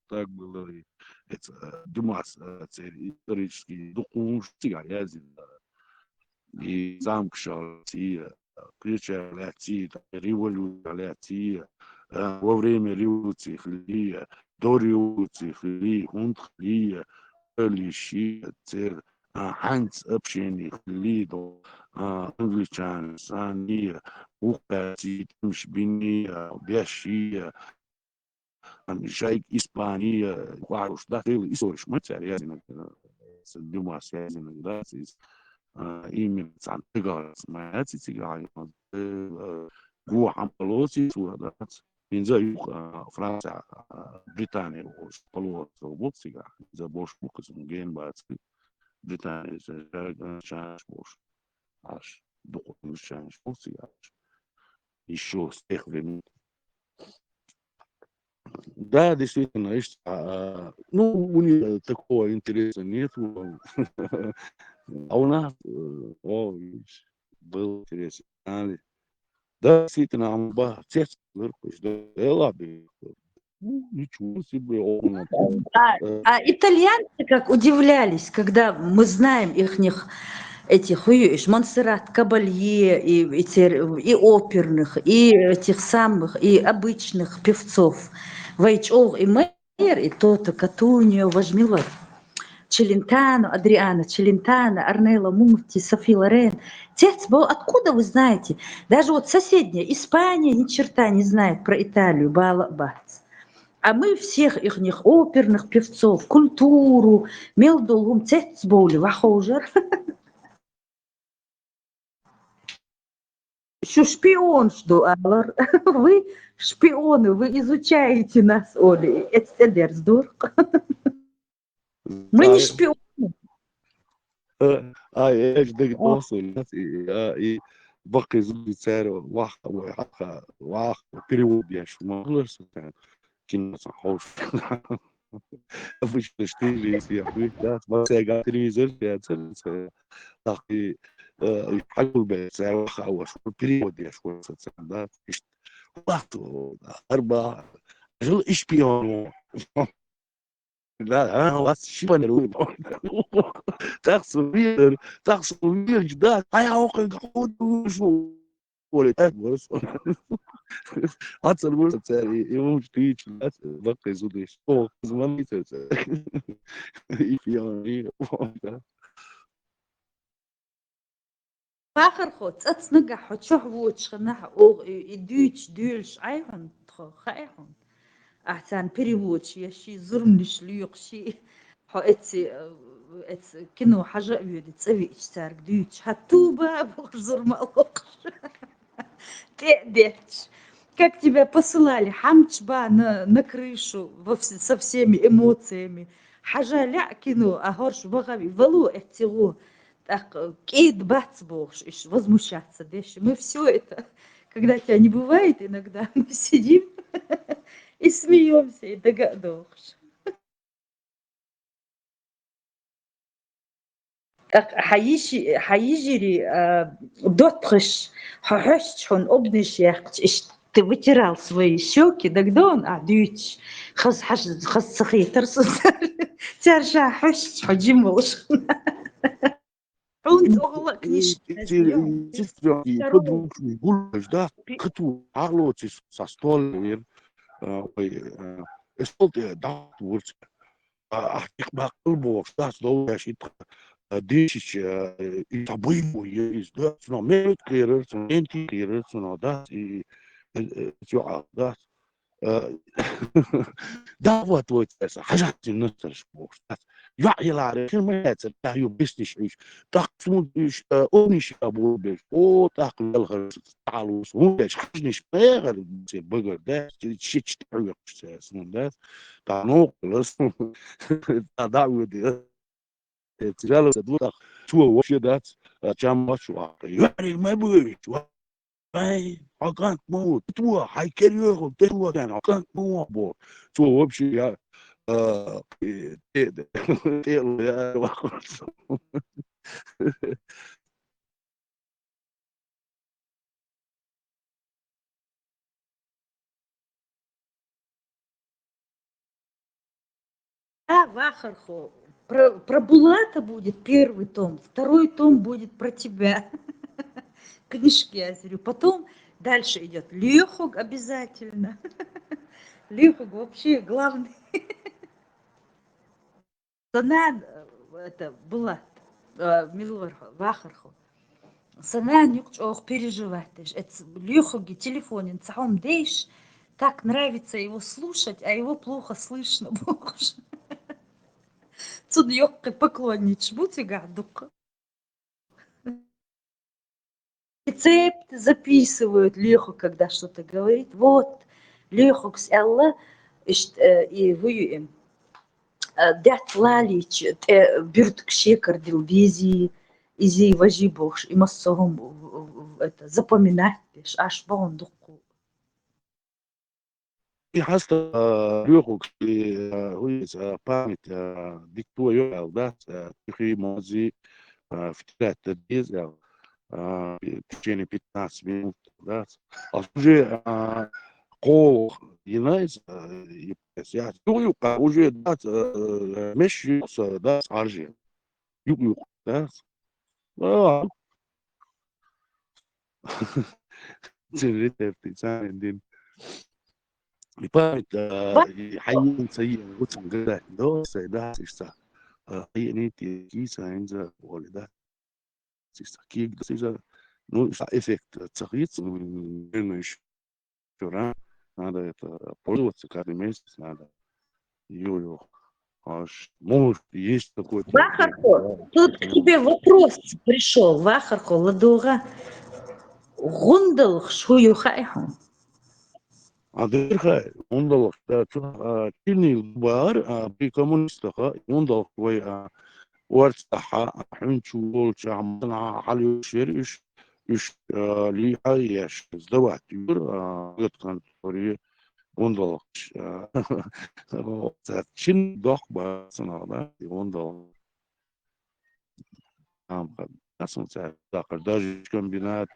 так было, и это, э, Дюмас, э, цер исторический документ цигахь язйина. И замкаш лаьций, э, кхечар лаьций, революци лаьций, э, во время революции хилий, э, до революции хилий, хӀунда хилий, э, лиши, э, цер, э, хӀанз общение хилий, до, э, англичан, сани, э, ухкаций, тӀемаш биний, э, беший, э, Ам шайга Испания, э, хӀара уж дац, Делан историш ма цар язйинарг, э, Дюмас язйинарг дац из, э, именно цхьан тӀагӀарца ма яц из цигахь, э, э, гу хьан полоций цо дац. ХӀинца юха, э, Франция, э, Британия уж полоций бу цигахь, хӀинца бош бу кхы цун ген бац, Британия, э, чанаш бош. Аш, дукха уж чанаш бу цигахь. Ещё с тех времен. Да, действительно, ишта, а, ну, у них такого интереса нету. А у нас, э, о, видишь, был интерес. Знали. Да, действительно, ам ба, цец, да, да, ладно. Ну, ничего себе, он, а, э, а итальянцы как удивлялись, когда мы знаем ихних этих, ой, иш, Монсеррат Кабалье, и, и тер-, и оперных, и этих самых, и обычных певцов. Вай чӀоагӀа и Майер, и Тото Катуньо, вож мила вар. Челентано, Адриано Челентано, Орнелла Мунти, Софи Лорен. Цецбовл, откуда вы знаете? Даже вот соседняя Испания ни черта не знает про Италию, бала бац. А мы всех ихних оперных певцов, культуру, мел дола хӀума цецбовлий вахожар. Шу шпионаш ду алар. Вы шпионы, вы изучаете нас, Оля. Эц тӀедерз дурх. Мы не шпионы. Э, а, я же дог-, о, досу, и, а, и баккхий зуди цар вах, вах, вах, перевод еш, ма ларса, кино сан ховш. Обычно штыри, если я хуй, да, смотря телевизор, я целый, так и, э, и хьалбе цар вах, а ваш перевод еш, да, ишт-, вах, арба, жил и шпион. Да, а, вас шибанер. Так сувир, так сувир, да, а я охуй, охуй, шу. Оля, так, бос. Ацар бос, цар, и, и он штыч, да, баккхий зудиш. О, звоните, цар. И пьяный, да. Вахар хьо, цӀац нагахь хьо чохь воцуш ханахь, оха и, и дуьйцуш, дуьйлуш Ӏай хьуна тхо, хаьий хьуна? Ахьа царна переводаш еш, ши зурманаш лоькхуш, ши Хьо эци, э, эци кино хьажа а воьдий, цӀа виъча цаьрга дуьйцуш, хьа туба бохуш зур ма лохуш. ТӀе а детташ. Как тебя посылали, хьамча ба на, на крышу во вс-, со всеми эмоциями. Хьажа лаьа кино, а хӀорш ваха а виъ, вало эци гӀо. ТӀаккха кӀеда бац бохуш, иш возмущаться деш. Мы всё это, когда тебя не бывает иногда, мы сидим и смеёмся, и дага а дохуш. ТӀаккха хьан йижи-, хьан йижарий, а, доттагӀаш, хьо хьоьстча, хьуна обнажь яьккхича, иштта ты вытирал свои щёки, дагадогӀу ахь дуьйцуш, хаза хьаж-, хаза ца хетара со цаьрга. Цаьрга ша хьоьстча, хьо жима волуш. Хьуна тӀехула книжка. Подругаш гулбеш, да, кхету хьалоци со стол вир, а, ой, а, стол тӀе дӀахьур вуьрца. А, ахь тӀехь баккхал бохуш, дац, довлаш итт, а, дешича, а, и цхьа буй бу, е иза, да, цунах мел кхерар, цунах энти кхерар, цунах, дац, и, э, э, цуьа, дац. Э, да, вот, вот, э, хьажа цуьнан настарш бохуш, дац. ЙоӀ елахьара, хир ма яцара, тӀаьхьа ю бисниш Ӏуьйш. ТӀаккха цунна уьш, э, овниш а боху беш. О, тӀаккха велхар, тӀалус, хӀун деш, хьажниш ма яхара, церан багара, дац, шича тӀехьоькхуш цаьрца, хӀун дац. Та нохалас, та дӀа а воьдий. Э, цигара ца ду, тӀаккха цо вообще дац, а, чам мач ваккха. Юьхьриг ма буьйш, ва-, вай, хьо кӀант ма ву, ту, хьай кер йоьхал, тер ву, хьо кӀант ма ву, бо. Цо вообще я, а, э, те-, те-, те-, я, ваккха. А, вахархо, про, про Булата будет первый том, второй том будет про тебя. Книжки, я говорю. Потом дальше идёт Лехуг обязательно. Лехуг вообще главный. Санан, э, это, Булат, э, мила вар хьо, вахар хьо. Санан юкъа чӀогӀа переживать деш. Эц Лехуги телефонин ца хьом деш, так нравится его слушать, а его плохо слышно бохуш. Цун йоккхи поклонничаш бу цигахь дукха. Рецепт записывают Леху, когда что-то говорит. Вот, Лехугс аьлла, иштта, э, и хӀу ю и, э, даьтта лалийча, тӀе буьртиг шекар дилла вези, изи важи бохуш, и массо а хӀума, в-, в-, это, запоминать деш, аш бахьана дуккху. И хьаста, а, Лехугс, и, а, хӀу иза, а, память, а, дика то йо аьлла, дац, а, туьхий, мозий, а, втирать дан деза аьлла, а, в течение пятнадцати минут, дац. А уже, а, кхолах йина иза, а, и, я, юкъ-юкъа уже, дац, а, меш юкъ са, дац, Ӏаржи. Юкъ-юкъа, дац. А, церан рецепты, царна дин. И память, а, и хьайна ца йиъна, вуцун гадать, до, сай, да, иштта. А, хьайна ти, киса, хьайна за, воли, да. Иштта, киг, да, иштта. Ну, иштта эффект ца хийца, м, ну, ещё раз. Надо это пользоваться каждый месяц, надо. Ё-ё. Аж, может, есть какой-то... Вахархо, тут к тебе вопрос пришёл. Вахархо, ладогӀа. ГӀундалхаш хӀу ю хаьий хьуна? А дерхай, гӀундалхаш, да, цу, а, чинил баар, а, при коммунистах, а, гӀундалхаш вай, а, орцахьа, а, хьуьнчу волча, а, хьалуьйш яр уьш, уьш, а, лийхьа еш, сдавать юр, а, гӀундалхаш, а, цаьрца чин дохк бацанах, да, и гӀундалхаш. Амма аса цаьрца даккхар, даже комбинат,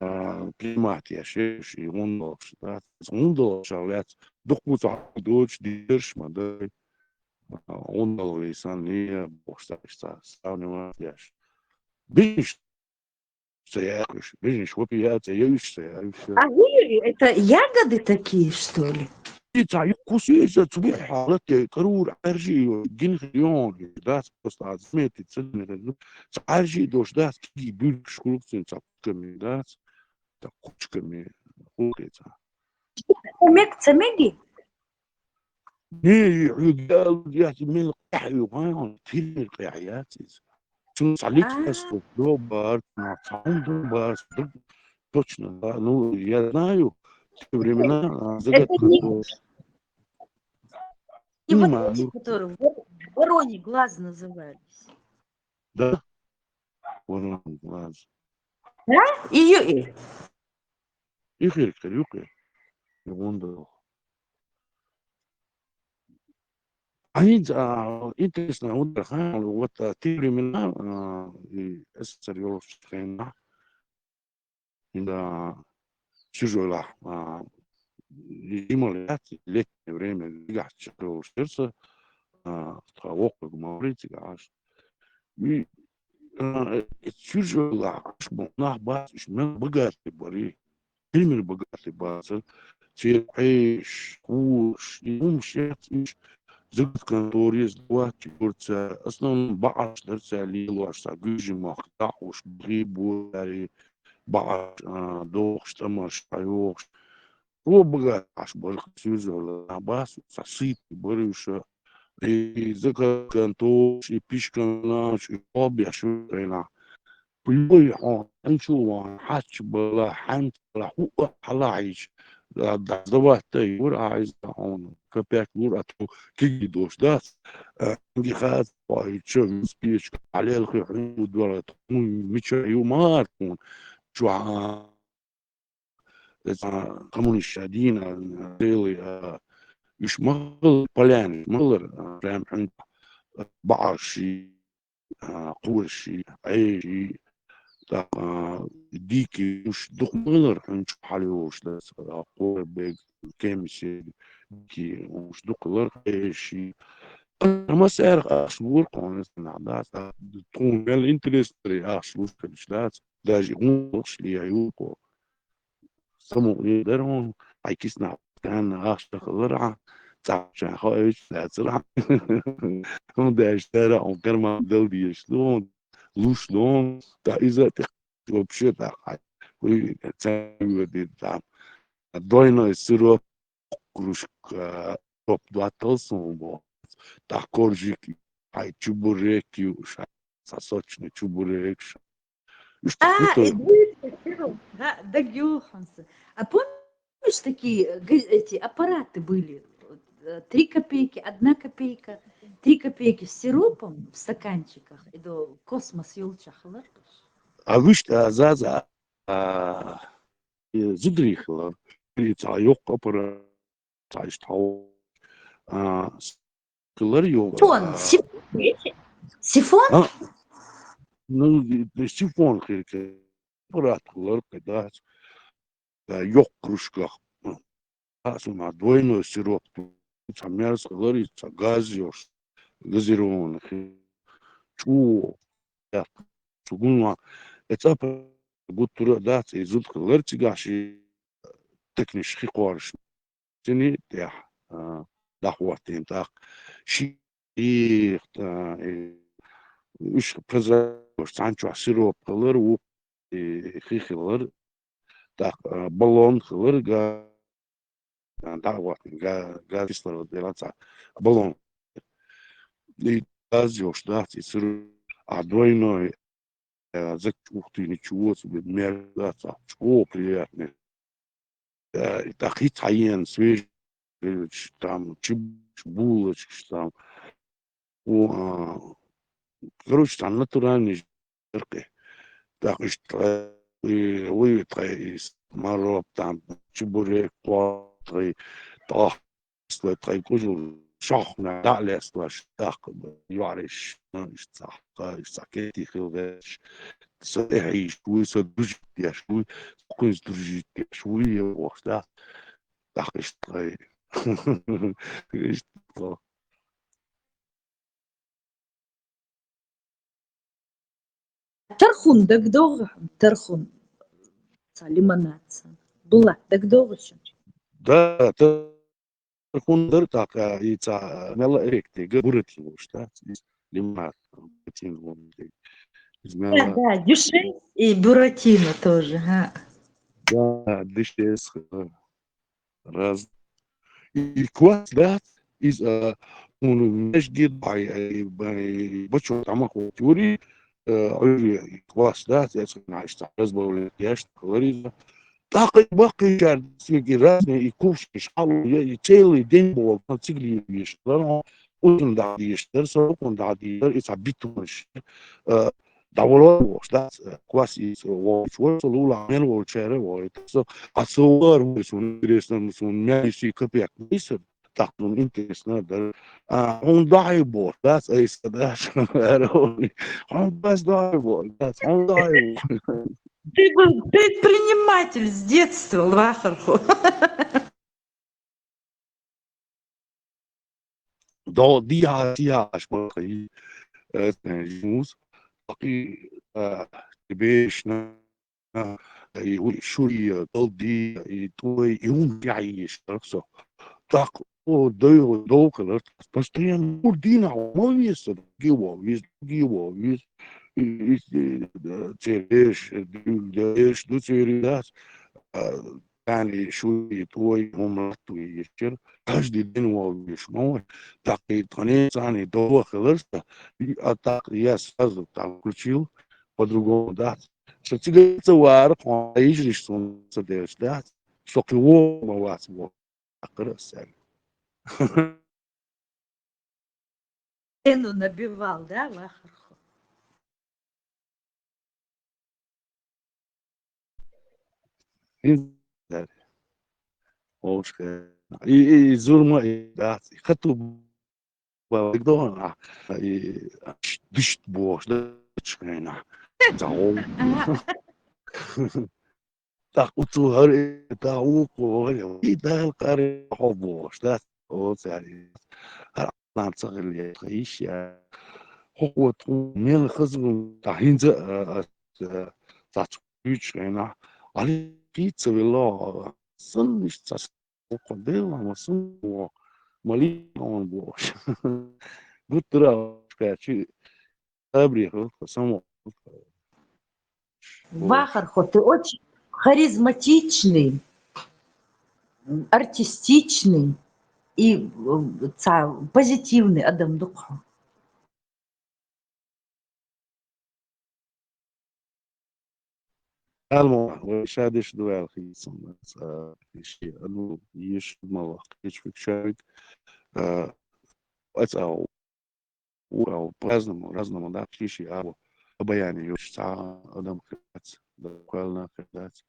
а, примат еш, и гӀундалхаш, да, гӀундалхаш лаьц, дуккху цхьа доцуш дерш ма дай, а, гӀундалхаш санна, бохуш, цаьрца сравнивать еш. Бинш ца яьккхуш, бинш вопия ца яуьш, ца яуьш. А гури, это ягоды такие, что ли? И ца ю кусица цу бихьа латте карур Ӏаржи ю, гин хион, дац просто а заметить ца дин, ца Ӏаржи дош дац, киги буьлкаш хулкцин ца кучками, дац, ца кучками хулкъица. Мег ца меги? Не, и хьуьга ял яц мел къехьа ю, хьан, тирмир къехьа яц иза. Цунца литфас А. Добар, цунца хьун добар, ду-, точно, да. Ну, я знаю, в те времена, а, Это загадка не, была. Не вот Понимаю, эти, ну. Которые в Вор-, Вороний глаз назывались. Да? Вороний глаз. Да? И ю-, и. Ихир, кар, юкъе. Югунда. Они, а, интересно, вот, ха, вот, а, те времена, а, и СССР ёлча хенна, да, чужой ла, а, зима лет, летнее время, дигахь чару сердце, а, тха вокхуг ма варий цигахь. И, а, чужой ла, аш бу, нах бац, уж мел богатый бари. Тирмир богатый бацар. Церан хьеш, кураш, и хӀумаш яц уж, загадка конторе сдавать йора цара, основном бӀаргаш дара цара лелош, цхьа гуьжий мохк дӀахьош, бахий бо цара, бӀаргаш, а, дохуш, тӀамаш хьайохуш. Цо богатый бара, кхин чужой ла бац, цхьа сыйтий бара уж. И загадка контораш, и пишканаш, и къобеш вайна. Пуйой хьо, хьанчул ван, хьач бала, хьанч бала, хӀуъа хьалахьийча, да, да, сдавать дай, вур а иза хьона, копейк вур а тхо киги дош дац, а, ги хаз, хьо и чо, виспечка, хьалел хи хьуну дора, тхо, ну, мича ю мар хьона, чу а, эца, коммунистча дийна, а, делай, а, уж махал, поляне, махалар, а, прям хьуна, а, бӀаргаши, а, кхуьрши, Ӏеши, тӀаккха, а, дикий уж дукха махалар хьуна чу хьалайолуш дац, а, кхуьр бег, кемсиг, дикий уж дукха лар Ӏеши. Ма сарах ахча лур кхуьнан санна дац, а, тхуна мел интересно ахча луш хилча дац, даже гӀуллакхаш ле ю кхо. Самукъане дара хьуна, хьайн киснахь ганна ахча хилархьа, цхьаъ чу хьо оьцуш лаьцархьа. ХӀунда аьлча дара хьуна карман дала дезаш ду хьуна, луш ду хьуна, тӀаккха иза тӀе вообще тӀаккха хьай. Хуй ца вуьгур ди там. Двойной сироп, кружка, сироп доттал суна боху. ТӀаккха коржик, хьай чебурек ю, ша, цхьа сочный чебурек ша. Уж так А, круто. И двойной сироп, да, дагайогӀу хьуна са. А помнишь такие, г-, эти аппараты были? Вот, э, три копейки, одна копейка, три копейки с сиропом в стаканчиках, и до космос ёлча хилар. А вуьшта, а, заза, а, э, зударий хилар, или цхьа йоккха аппарат, цхьа иштта хьо-, а, с-, хилар йо, Сифон, а, сифон, видите? Сифон? А? Ну, и, и сифон хир ке, аппарат хилар кхе дац. Да, йоккха кружках. А, сама двойной сироп, цхьа мерза хилар, и цхьа газ йолуш, газированный хир. ЧӀогӀа, цу гуна, эцапа гуттара а дац, и зуда хилар цигахь ши текниш хи кхораш. Цуьнан тӀехь, а, дӀахӀоттийна тӀаккха. Ши их, а, и уьш прозрачный, цхьана чохь сироп хилар, ву-, и хи хилар, тӀаккха, а, баллон хилар, га-, а, дӀа а вахна, га-, газ кислород дела цхьа баллон. И газ йолуш дац, и сироп, а двойной, а, закачух ты ничего себе, мерза дац, а, чӀогӀа приятный. Э, и тӀаккха хӀинца хьаена свежий, там, чеб-, булочкаш, там. О, а, короче, там натуральный жаркий. ТӀаккха иштта тхай, и, вуй, тхай, и с-, мароп, там, чебурек, кхо, тхай, тӀаккха тхай кӀужал шохна дӀа а лесталаш, тӀаккха йоӀариш, ну, иштта цхьа, иштта цхьа кетий хила веш, со тӀехьийш вуй, со дружить деш вуй, со кхуьнца дружить деш вуй, я вохуш, да? ТӀаккха иштта тхай. Иштта тхо. Тархун дагадогӀу хьуна, тархун, цхьа лимонад, цхьа. Булат дагадогӀу шуна? Да, тархун дара тӀаккха, и цхьа мелла а эффект, га, Буратино вуш, да? Лимонад, Буратино вон. Иза Да, мелла да, дюшес и Буратино тоже, ха. Да, дюшес, раз. И квас дац, иза, а, Хьуна межгит, ай, ай, ай, бачо тамах вот юри, э, ой, класс, да, я цхьана иштта разбавлять еш, говорит. ТӀаккха баккхийчар, цига и разные, и кувшинаш, хьалу, я, и целый день боху, там цига лелаеш, да, ну, узун дӀадеш, да, сокъун дӀадеш, да, и цхьа битумаш, э, дӀавала волуш, да, класс и волчу, со лула мел волчара вой. Со, а со вар, вой, сон интересно, сон мягкий копейк, так, ну, интересно, да. А, он дай бог, да, ай, да, он бас дай бог, да, он дай бог. Ты был предприниматель с детства, Вахархо. До диа, диа, аш бахи, э, жмус, бахи, э, бешна, и шури, голди, и той, и ум яиш, так со. Так, о, дой, дой, калар, постоянно, урдина, мовис, гиво, вис, гиво, вис, и, и, и, э, цереш, дюльдеш, ду цереш, а, тани шури, той, ум латту, и ещё, каждый день вовиш, мой, так и тхане, цани, дова, калар, и, а так я сразу там включил, по-другому, да. Со цига ца вар, хьо, ижриш сун ца деш, да. Со киво ма вац, во. Акъра сен. Цену набивал, да, Вахархо? Ошка. И, и зурма, и, да, и хату ба, и дона, и дишт бош, да, чкайна. Ага. Так, уцу хар, та уку, и дал кар хо бош, да, о, цари. Хар нам цагил я, иш я. Хо вот, мен хазгу, та хинза, а, а, а, та чуч, кайна. Али, пицца вела, сын иш цас, хо дела, ма сын, о, мали, он бош. Гуттара, качи, абри, хо, само. Вахархо, ты очень харизматичный, артистичный и, э, ца-, позитивный адам ду хьо. Алма, вай ша деш ду аьлла хийцам, а, ши, а, ну, еш ма вах, кечвик шавик, а, ац ау. Ура, по-разному, разному, да, птичий, а вот обаяние ёсца адам кыдац, да, буквально кыдац.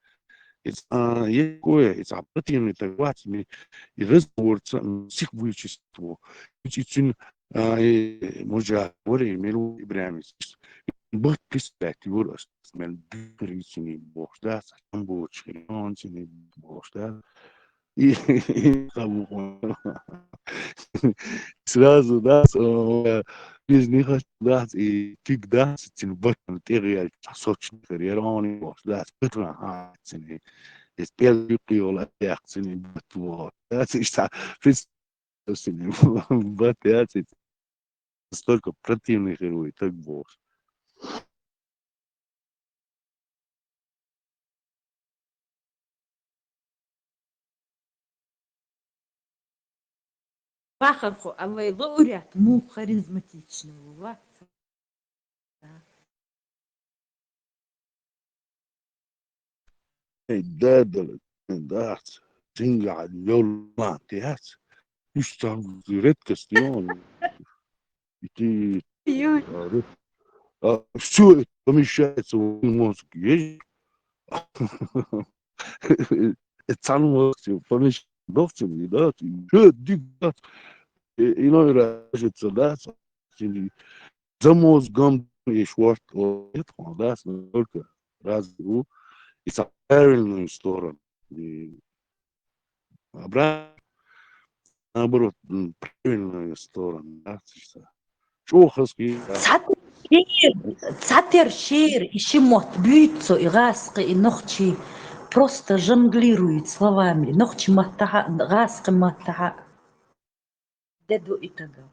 It's, а, есть такое, it's обратимый, так вот, ми, и разговорца, м, сих вылечество. Ведь и цин, а, и мужа, говори, миру и прямо. Вот представьте, юр, мел бюрицини бохш, да, сам бочки, он цини бохш, да. И, и кого? Сразу, да, с-, э, без них, да, и фиг, да, с этим ботом, ты реально сочный карьера, он его, да, с Петра, а, цены. Из первой пиола, я цены, вот, да, с-, с-, с-, с-, вот, я цены. Настолько противный герой, так бог. Вахархо, а вай лауреат муха харизматичный вац. Эй, да, да, да, цинга лёлан тяц. Уж там редкость, но и ты, Юй. А, ред-, а, всё это помещается в один мозг. Есть? Это сам мозг, типа, помещается, да, ты, э, дик, да. И, иной раз, кажется, да, или за мозгом и шварт, о, это, да, только раз, ну, и в правильную сторону. И обратно, наоборот, м, правильную сторону, да, то есть, а, чё хаски, да. Цхьатер шер, цхьатер шер, и ши мотт буьйцу, и гӀаскхи, и нохчи просто жонглирует словами, и нохчи маттахьа, гӀаскхи маттахьа. Де ду и тагал.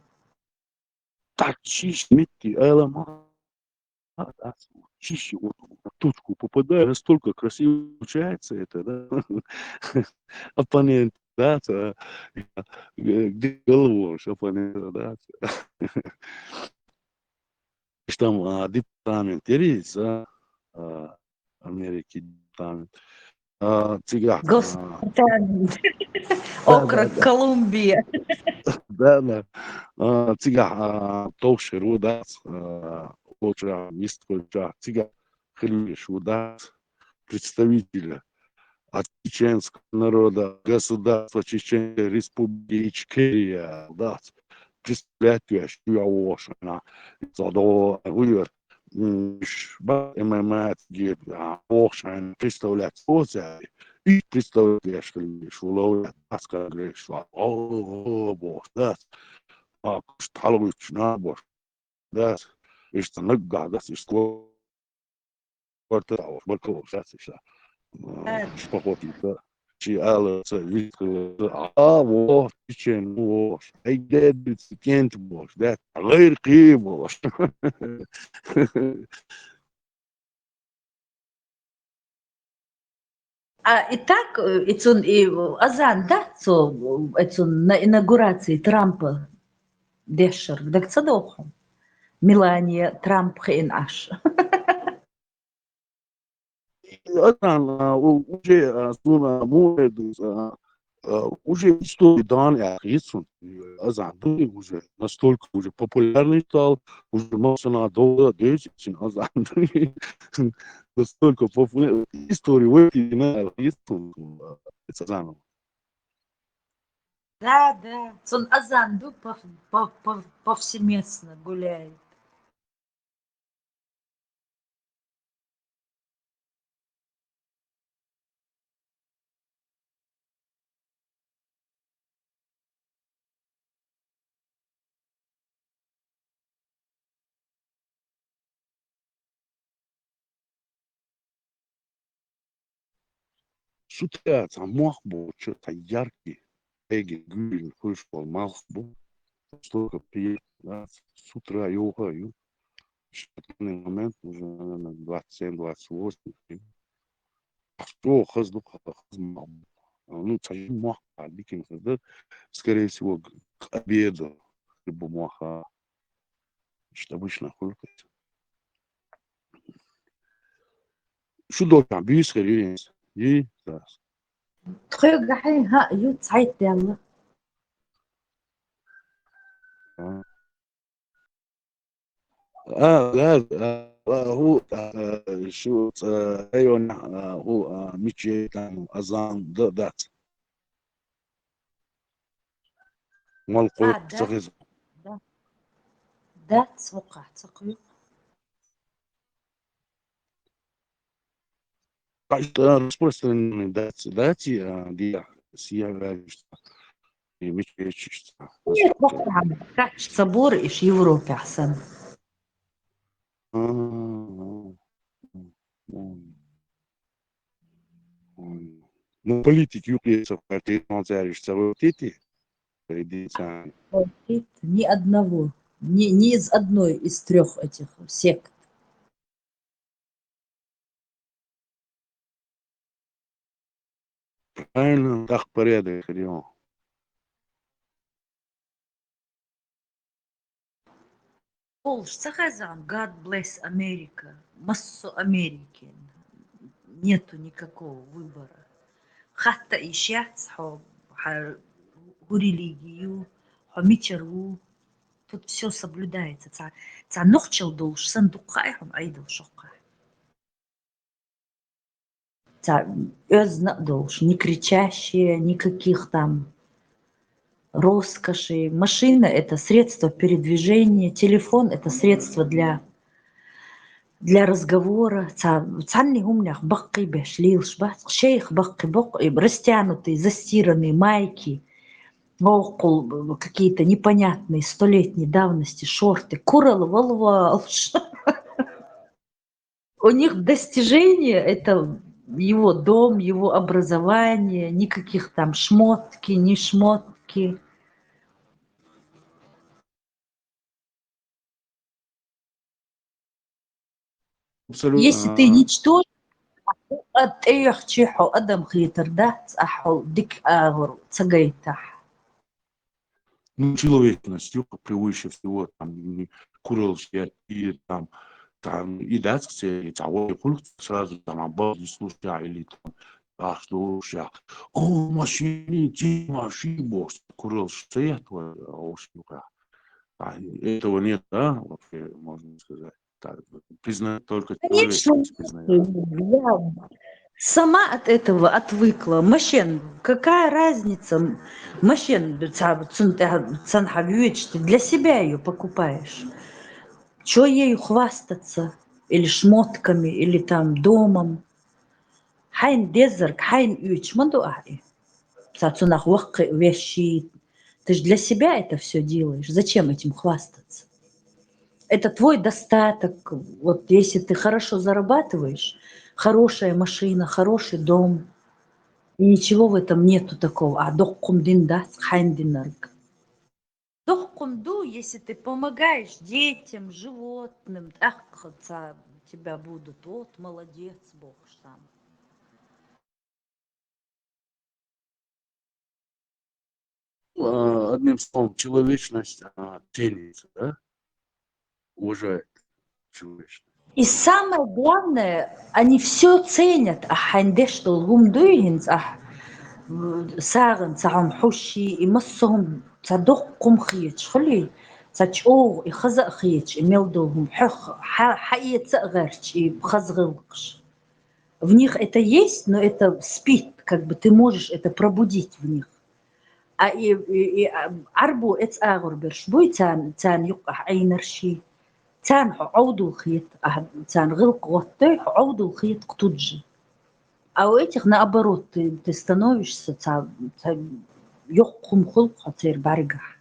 Так чиш метти алама. А, а, чиш, вот, в точку попадает, настолько красиво получается это, да? Оппонент. да, ца, э, где голову, чтоб они, да, ца. Ишта там, а, департамент, терриз, а, а, Америки департамент. А, цигахь, а, Госдепартамент. Да, да, Округ да. Колумбия. Да, да. А, цигахь, а, товш хир ву дац, а, олча, вист кхуьлча, цигахь хилвеш ву дац представителя от чеченского народа, государства Чеченской Республики Ичкерия, да, представлять веш, я вошана. Задо, уйвер, м, ш-, ба, ММА, ге, а, вошана, представлять, о, за, и представлять веш, шу ловля, да, конгресс, ва, о, о, о, бо, да, а, куш талуч, на, бо, да, ишта наггахь дац, ишта квартал, баркалла, сейчас, сейчас. Э. Шпахотица, чи ала, ца, вискала, а, во, чечен, во, ай, дед, кент, во, да, гайр ким, во. А, и так, э, и цун, и, э, азан, да, цо, э, цун на инаугурации Трампа дешшар, дага ца доху? Мелания Трамп хиъна Ӏаш. Азан, а, у-, уже, а, суна муэдус, а, а, уже история дан яхъ йицун. Азан ду уже настолько уже популярный стал, уже масана доллар дойс чин азан. Настолько популярный. История войти на йицун, а, азан. Да, да. Цун азан ду пов-, пов-, пов-, повсеместно гуляет. С утра цхьа мох бу, чё-то яркий. Эгин гуьйрин хуьйш болу малх бу. Столько приятно, да, с утра йоха ю. Сейчас в данный момент уже, наверное, двадцать семь, двадцать восемь. Всё, хаза ду, хаза малх бу. Ну, цхьа жима мох а дикин хаза ду. Скорее всего, к, к обеду хир бу мох а. Иштта обычно хуьлу кхуьнца. Шу долчохь буьйса хир ю иза? Йий, Сас? Тхоьгахь хьайн хӀаъ ю, цхьайтта даьлла. А. А, а, а, а, хӀу, а, шу, а, районехь, а, хӀу, а, мича яйтан азан дан дац? Мал кхойкху ца хеза. Да. Дац хӀокхахь, ца кхойкху. Аш, а, распространённый дац, дац, а, дехьа, сияваьллашца, и мича вечишца. Нет, хӀокхахь, кхаьчча ца бора иш Европехь санна. А, а, а, а. Ну, политик юкъе ца хӀоьттина, цаьрга ца хӀоьттийти? Ни одного. Ни, ни из одной из трёх этих сект. Правильно, тӀаккха порядок хир ю. Олуш ца хезна, God bless America, массо Америке. Нету никакого выбора. Хатта йиш яц хьо, хьан хӀу религи ю, хьо мичара ву. Тут всё соблюдается. Цхьа, цхьа нохчалла долуш санна дуккха а хьуна Ӏедал шоккха. Цхьа оьзна а долуш, не кричащие, никаких там роскоши. Машина — это средство передвижения, телефон — это средство для, для разговора. Цхьа, цхьанне хӀуманех баккхий беш лелаш бац, шайх баккхий боккху, и растянутые, застиранные майки, воккхул какие-то непонятные столетней давности шорты, куралла валвалаш. У них достижение — это его дом, его образование, никаких там шмотки, не шмотки. Абсолютно. Если ты ничтожество, Ад тӀеяхчи хьо адам хетар дац, ахьо дика агӀор ца гайтахь. Ну, человечность, юха превыше всего, там, м, куралш я, и там, там, и датские, и того, и хулк сразу там, а, бал не слушая, или там, а, что уж я, о, машины, ти машины, бос, куралш стоят, а, уж юха. А этого нет, да, вообще, можно сказать. Так, признать только Конечно, человечность признает. Я сама от этого отвыкла. Машин, какая разница? Машин, ца-, цун-, ца-, цанхьа вьючит, ты для себя её покупаешь. Чё ею хвастаться? Или шмотками, или там домом. Хьайн дезарг, хьайн уьйчу ма ду ахьа и. Ца цунах ваккхи веши. Ты ж для себя это всё делаешь. Зачем этим хвастаться? Это твой достаток. Вот если ты хорошо зарабатываешь, хорошая машина, хороший дом, и ничего в этом нету такого. А доккхум дин дац хьайн динарг. Доккхум ду, если ты помогаешь детям, животным, тӀаккха ца-, тебя будут, вот, молодец, бохуш там. А, одним словом, человечность, а, ценится, да? Уважает человечность. И самое главное, они всё ценят, ахь хьайн деш долу хӀума дуй хӀинца ахь, м, сагӀина ца хӀума хьуш йий, и массо а хӀума ца доккха хӀума хеташ хуьлий, ца чӀогӀа и хаза а хеташ, и мел долу хӀума хьох хьа-, хьаэца а гӀерташ, и хаза гӀиллакхаш. В них это есть, но это спит, как бы ты можешь это пробудить в них. А и, и, и, а, Ӏарбо эцу агӀор берш буй, царна, царна юккъахь Ӏийнарш йий. Царна хьо Ӏовдал хета, а, царна гӀиллакх гӀоттуй, хьо Ӏовдал хета кху туджи. А у этих наоборот, ты, ты становишься ца, ца йоккха хӀума хуьлу хьо церан бӀаьргахь.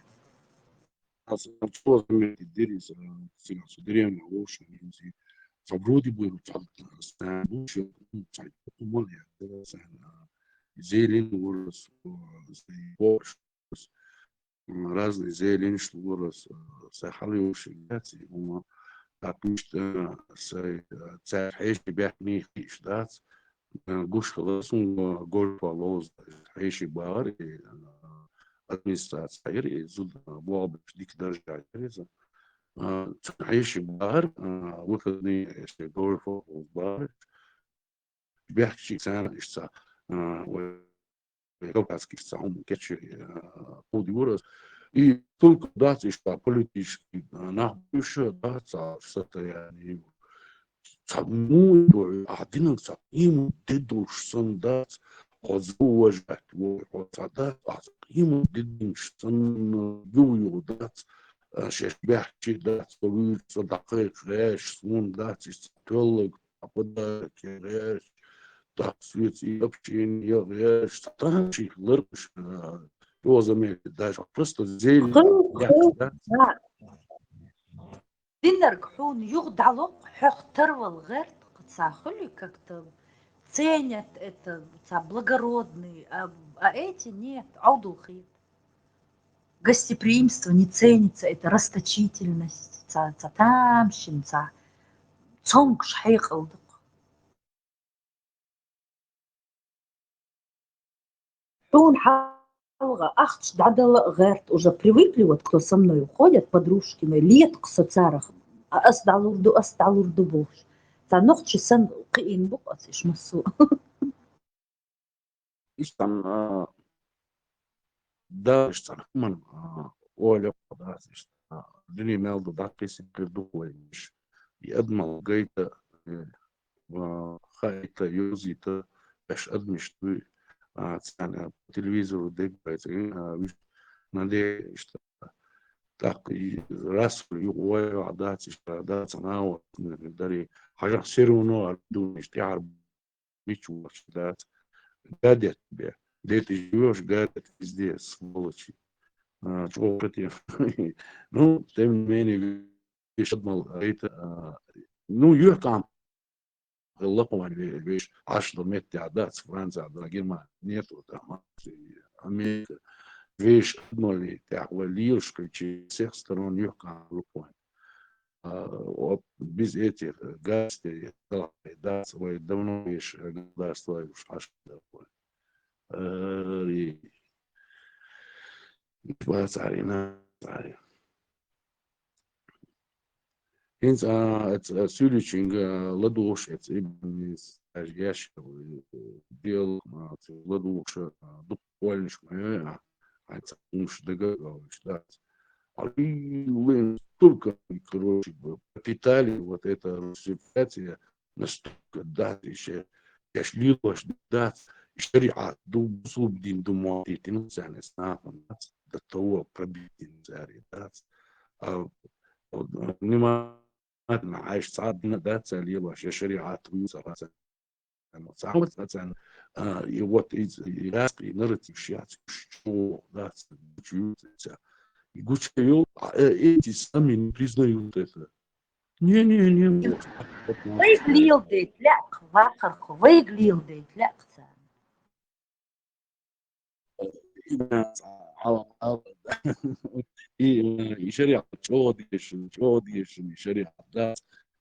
Аса чего заметить дира иза, цигахь со деревня вовшахтоьхна иза. Со вроде бы, ца, ца, ца, ца, ца, ца, ца, ца, ца, зелень вырос, э, зелень борщ, м, разные зелень, что вырос, э, са хьалаюши яц, и ума, так, мишта, э, са, э, цаьрга хьеший баьхкина хиъш дац, э, гуш хилла суна, э, гольфа ловза, хьеший бахара, и, э, администрация хьира, и зуда, э, болх беш дика даржехь яра иза. Э, цхьана хьеший бахара, э, выходные, э, гольфа ловза бахара. Бехкчи царна иштта, а, вай кавказский иштта хӀума кечйира, а, кхуьур юра ас. И только дац иштта политический, а, нах буьйша дац а состояние. Ца муй ду, а динан ца къиймат де долуш санна дац, хьо зу уважать вой, хьо ца дац, а ца къиймат де динаш санна юха-юха дац, а, шаьш бехкчи дац, со вуьйцу, со дӀакхайкхаш, суна дац, иштта тоьллаг, а подарок я гӀерташ, так, соьца и общение я гӀерташ, цхьа тахана ших ларкъаш, а, чего заметить, даже просто зелень Ху-, яхаш ху-, дац. Да. Динарг хьуна юха дӀалокху, хьох тарвала гӀерта, кху ца хуьлу как-то ценят это, ца благородный, а, а эти нет, Ӏовдал хета. Гостеприимство не ценится, это расточительность, ца, ца тамашийна, ца цомгуш хьекъал ду-кх. Хьуна хьалха ахча дӀадала а гӀерта, уже привыкли, вот кто со мной уходят, подружки мои, лета-кх со царах, а ас дӀалур ду, ас дӀалур ду бохуш. Ца нохчи санна кхиийна бу-кх ас иштта массо а. Иштта, а, да, иштта, хӀуман, а, оля, да, иштта, а, дуьне мел ду, дӀакхийсина хир ду вай, и адамал гайта, э, а, хаийта, йовзийта, беш адамаш дуй, а, царна по телевизору дегбайца, а, виш, наде, иштта, так, и раз, юкъа вай, а, дац, иштта, дац, а, вот, дари, хьажахь, всё равно, а, дуй, иштта, тӀаьхьара мича воцуш дац. Гадят бе. Где ты живёшь, гадят везде, сволочи. А, чего хотел? Ну, тем не менее, веш адамал гайта, а, ну, юьхькӀам хилла кхуьнан ве-, веш Ӏаш долу меттехь дац, Франция да, Германия, нету там, Австрия, Америка. Веш адамаллин тӀехь вай лелаш хилча, всех сторон юьхькӀам хилла кхуьнан. а, вот без этих, э, гадостей, да, да, свой давно видишь, э, государство уж аж такое. Э, и бацари, на, бацари. ХӀинца, а, ц-, а, суьйличинга, а, ладугӀуш эца ибнис, аж яш, э, дел, а, ц-, ладугӀуш, а, дукха ойланаш ма йой, а, хьайца хӀумаш дага а вуьш дац. А и лен столько, короче, б-, пропитали вот это русификация, настолько дац, и ше-, еш лелаш дац, и шариӀат ду, бусулба дин ду моттийтина царна, эцна нахана дац, до того пробитина цари дац. А, вот, а, внимательно, Ӏайша цхьа а дин дац цара лелаш, я шариӀат вуй цара, цара. Цхьа а, цхьа а, а, и вот и, и распри, и нарратив шиац, чего дац, чего дац. И гуча йол, а, э, эти сами не признают это. Не, не, не, вот. Вайга леладайта лаьа-кх, вахархо, вайга леладайта лаьа-кх царна. И, э, и шариӀат чӀогӀа дешан, чӀогӀа дешан, и шариӀат дац.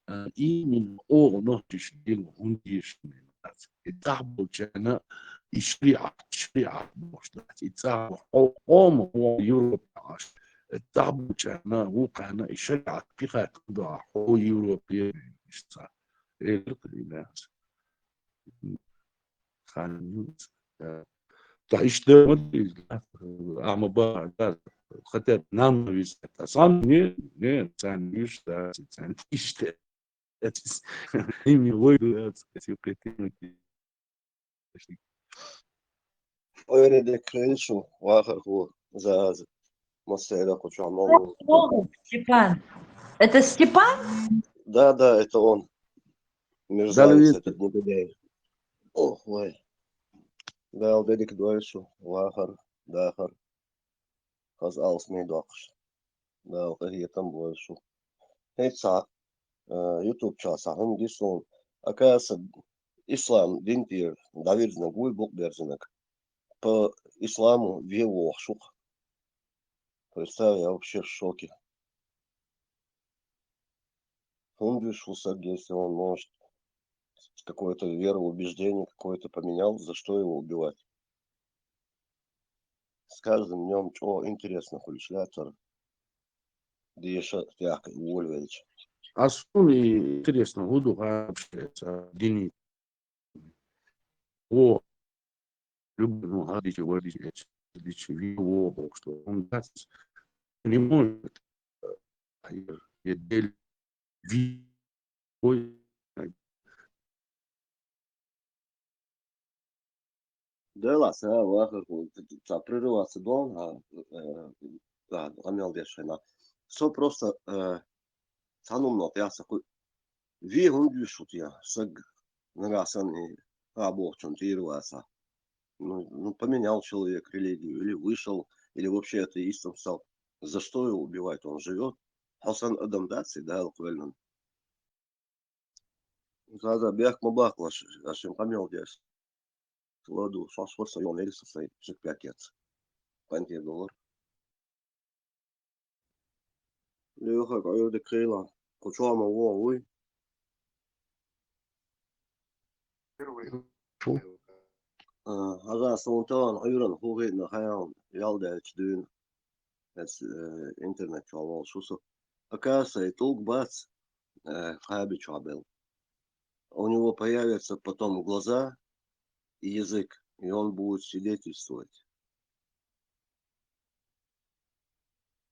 Э, именно оха нохчаша дин хӀунда дешан дац. И цӀахь болчарна и шариӀат, шариӀат бохуш дац. И цӀахь хьо-, хьо ма вон Европа Ӏаш. И цӀахь болчарна, вукхарна и шариӀат пхийтта хӀунда хьо Европе иштта. Элира кхин а. Хан, э, та иштта ма дий, ахьа ма бахьа, да, хотя нам везет. А сам не, не, царна вуьйш, да, царна иштта. Именно вай, да, царна кхетий. Ойре декхреншу, вахархо, заза. Массайра кху чохь ма ву. Степан. Это Степан? Да, да, это он. Мерзавец этот негодяй. Ох, вай. Дала дедик дойшу, вахар, дахар. Хаза алсмай доккхуш. Дала къахетам бойшу. ХӀинца, э, YouTube чохь схьа хӀума гира суна. Оказывается, ислам дин тӀера дӀавирзинарг вуй, букъ берзинарг. По исламу вен вохуш ву-кх. Представь, я вообще в шоке. ХӀунда вуьйш ву саг, если он, может, какое-то вероубеждение какое-то поменял, за что его убивать? С каждым днём чӀогӀа интересно хуьлуш лаьттара. Деша тӀехь волавелча. А суна и интересно, хӀун ду вообще ца дини? О, любой, ну, хьадича, вадича, эча, дича, ви, во, бохуш, что он дац, не может, э, я дель, ви, ой, Делахь, сан вахар, ца прерываться дон, а, э, да, къамел деш хьайна. Со просто, э, цхьана умнал тӀехь ца кхуьу. Ви хӀунда вуьйш ву те, саг нагахь санна и хьа бохучун тӀера вацахь. Ну, ну, поменял человек религию, или вышел, или вообще атеистом стал. За что его убивать? Он живёт. Хьо санна адам дац и Дала кхоьллина. Заза бехк ма баккхалаш, аш шин къамел деш. Ладу, шош вар со йолу нерса сайн, шик пакет. Панте доллар. Леха, къайда кхела. Кучома во, вуй. Фу. А, хьажа, сон тан Ӏуьйран хӀу хиъна хьаял, ял даьлча дуьйна. Эс, э, интернет чохь волуш ву со. Оказывается, и тӀулг бац, э, кхаби чохь белла. У него появятся потом глаза и язык, и он будет свидетельствовать.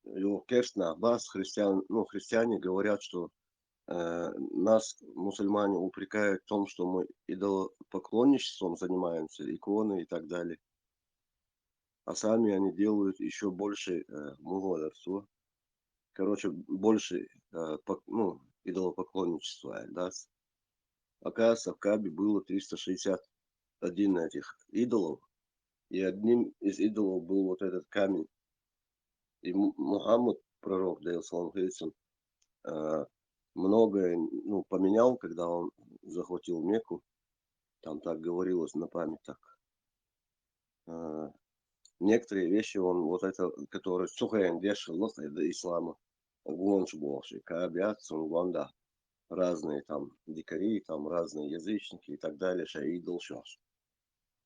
Его керст нах бац, христиан, ну, христиане говорят, что, э, нас мусульмане упрекают в том, что мы идолопоклонничеством занимаемся, иконы и так далее. А сами они делают ещё больше, э, мугӀаларство. Короче, больше, э, пок-, ну, идолопоклонничество, да. Оказывается, в Каабе было триста шестьдесят один этих идолов, и одним из идолов был вот этот камень. И Му-, Мухаммад, пророк, да салам хилла цунна, э, многое, ну, поменял, когда он захватил Мекку. Там так говорилось на память так. Э, некоторые вещи он, вот это, которые сухаем дешевлых до ислама, гонаш бохуш, и кхаба яц цунна гондахь разные там дикари, там разные язычники и так далее, шайн идолаш йохуш.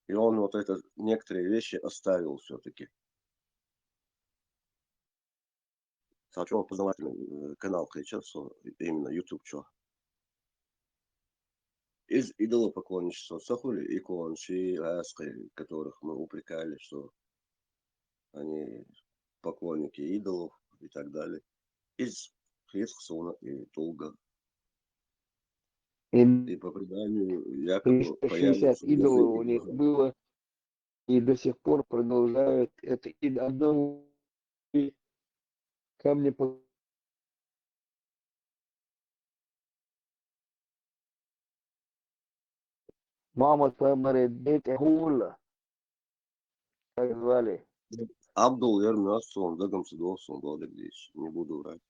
И он вот это, некоторые вещи оставил всё-таки. Цхьа чӀогӀа познавательный, э, канал кхечира со, именно YouTube чу. Иза идолопоклонничество ца хуьлу, иконаш, гӀаскхий, которых мы упрекали, что они поклонники идолов и так далее. Иза хеташ суна и долго. И по преданию якобы триста шестьдесят идолов у них было, и до сих пор продолжают это. И одному камня по Мама твоя, говорит, дети хула. Как звали? Абдул яра моьтту суна, дагам ца догӀу суна, бакъдерг дийцича, не буду врать.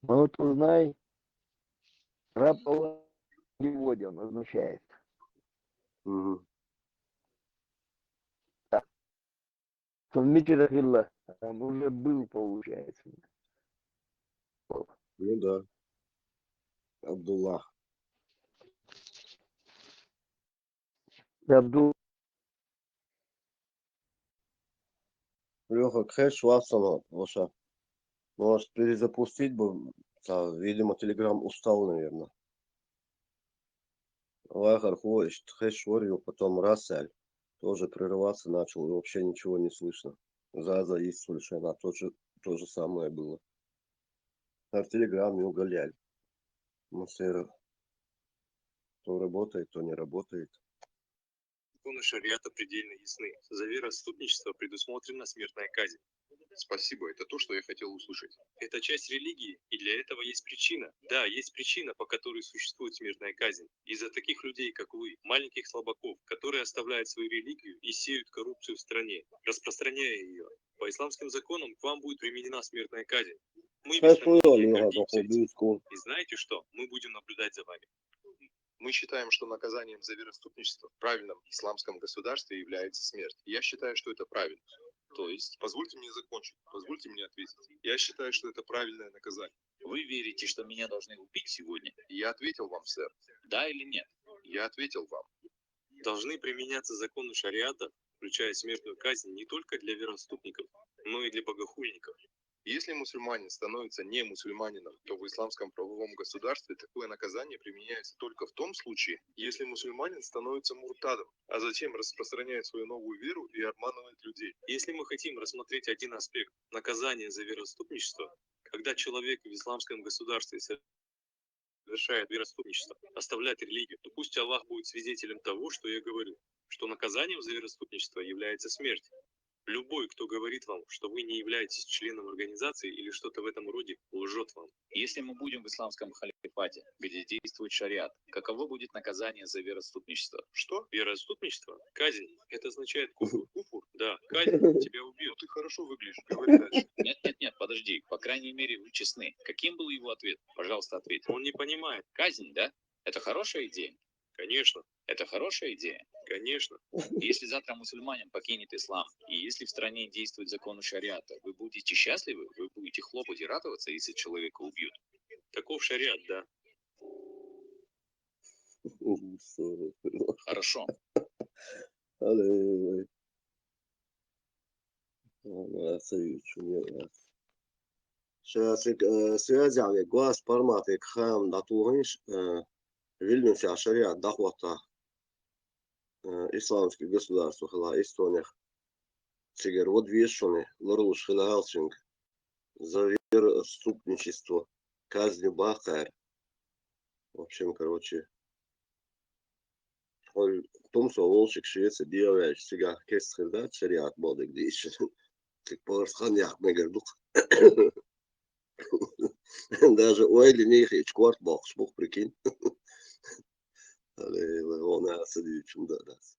Ну вот узнай, раб Аллаха в переводе он означает. Мгм. Так. Сон мичара хилла, там уже был, получается. Ну да. Абдуллах. Абдул- Лёха, кхеташ вац со, ваша. Может, перезапустить бы? Ца, видимо, Telegram устал, наверное. Вахархо, иштта хезаш вара, потом раз аьлла, тоже прерываться начал, и вообще ничего не слышно. Заза йисса шайна, тоже, то же самое было. ХӀара Telegram юкъе яьлла. Массеров. То работает, то не работает. Законы шариата предельно ясны. За вероотступничество предусмотрена смертная казнь. Спасибо, это то, что я хотел услышать. Это часть религии, и для этого есть причина. Да, есть причина, по которой существует смертная казнь. Из-за таких людей, как вы, маленьких слабаков, которые оставляют свою религию и сеют коррупцию в стране, распространяя её. По исламским законам к вам будет применена смертная казнь. Мы беспрекословно гордимся этим. И знаете что? Мы будем наблюдать за вами. Мы считаем, что наказанием за вероотступничество в правильном исламском государстве является смерть. Я считаю, что это правильно. То есть? Позвольте мне закончить, позвольте мне ответить. Я считаю, что это правильное наказание. Вы верите, что меня должны убить сегодня? Я ответил вам, сэр. Да или нет? Я ответил вам. Должны применяться законы шариата, включая смертную казнь, не только для вероотступников, но и для богохульников. Если мусульманин становится не мусульманином, то в исламском правовом государстве такое наказание применяется только в том случае, если мусульманин становится муртадом, а затем распространяет свою новую веру и обманывает людей. Если мы хотим рассмотреть один аспект наказания за вероотступничество, когда человек в исламском государстве совершает вероотступничество, оставляет религию, то пусть Аллах будет свидетелем того, что я говорю, что наказанием за вероотступничество является смерть. Любой, кто говорит вам, что вы не являетесь членом организации или что-то в этом роде, лжет вам. Если мы будем в исламском халифате, где действует шариат, каково будет наказание за вероотступничество? Что? Вероотступничество? Казнь. Это означает куфур. Куфур? Да, казнь. Тебя убьют. Ну, ты хорошо выглядишь. Говори дальше. Нет, нет, нет, подожди. По крайней мере, вы честны. Каким был его ответ? Пожалуйста, ответь. Он не понимает. Казнь, да? Это хорошая идея? Конечно. Это хорошая идея? Конечно. Если завтра мусульманин покинет ислам, и если в стране действует закон шариата, вы будете счастливы, вы будете хлопать и радоваться, если человека убьют? Таков шариат, да. Хорошо. Алло. Сейчас, э, связь векъа, гос форматик хам дӀатохийша, э, Вильнюсехь шариат дӀахӀотта, э, исламский государство хила Эстонехь. Цигара вада веза шуна, ларлуш хила алчунга. За вероотступничество казнь баккхар. В общем, короче, хьо тумсо волчик Швеци дегӀаваьлча, цигахь кест хир дац шариат бакъдерг дийцича. Цига парс хан яккха мегар ду-кх. Даже ойла мехечу корта боккхуш бу-кх, прикинь. Алло, вон аса дуьйцу хӀума дац.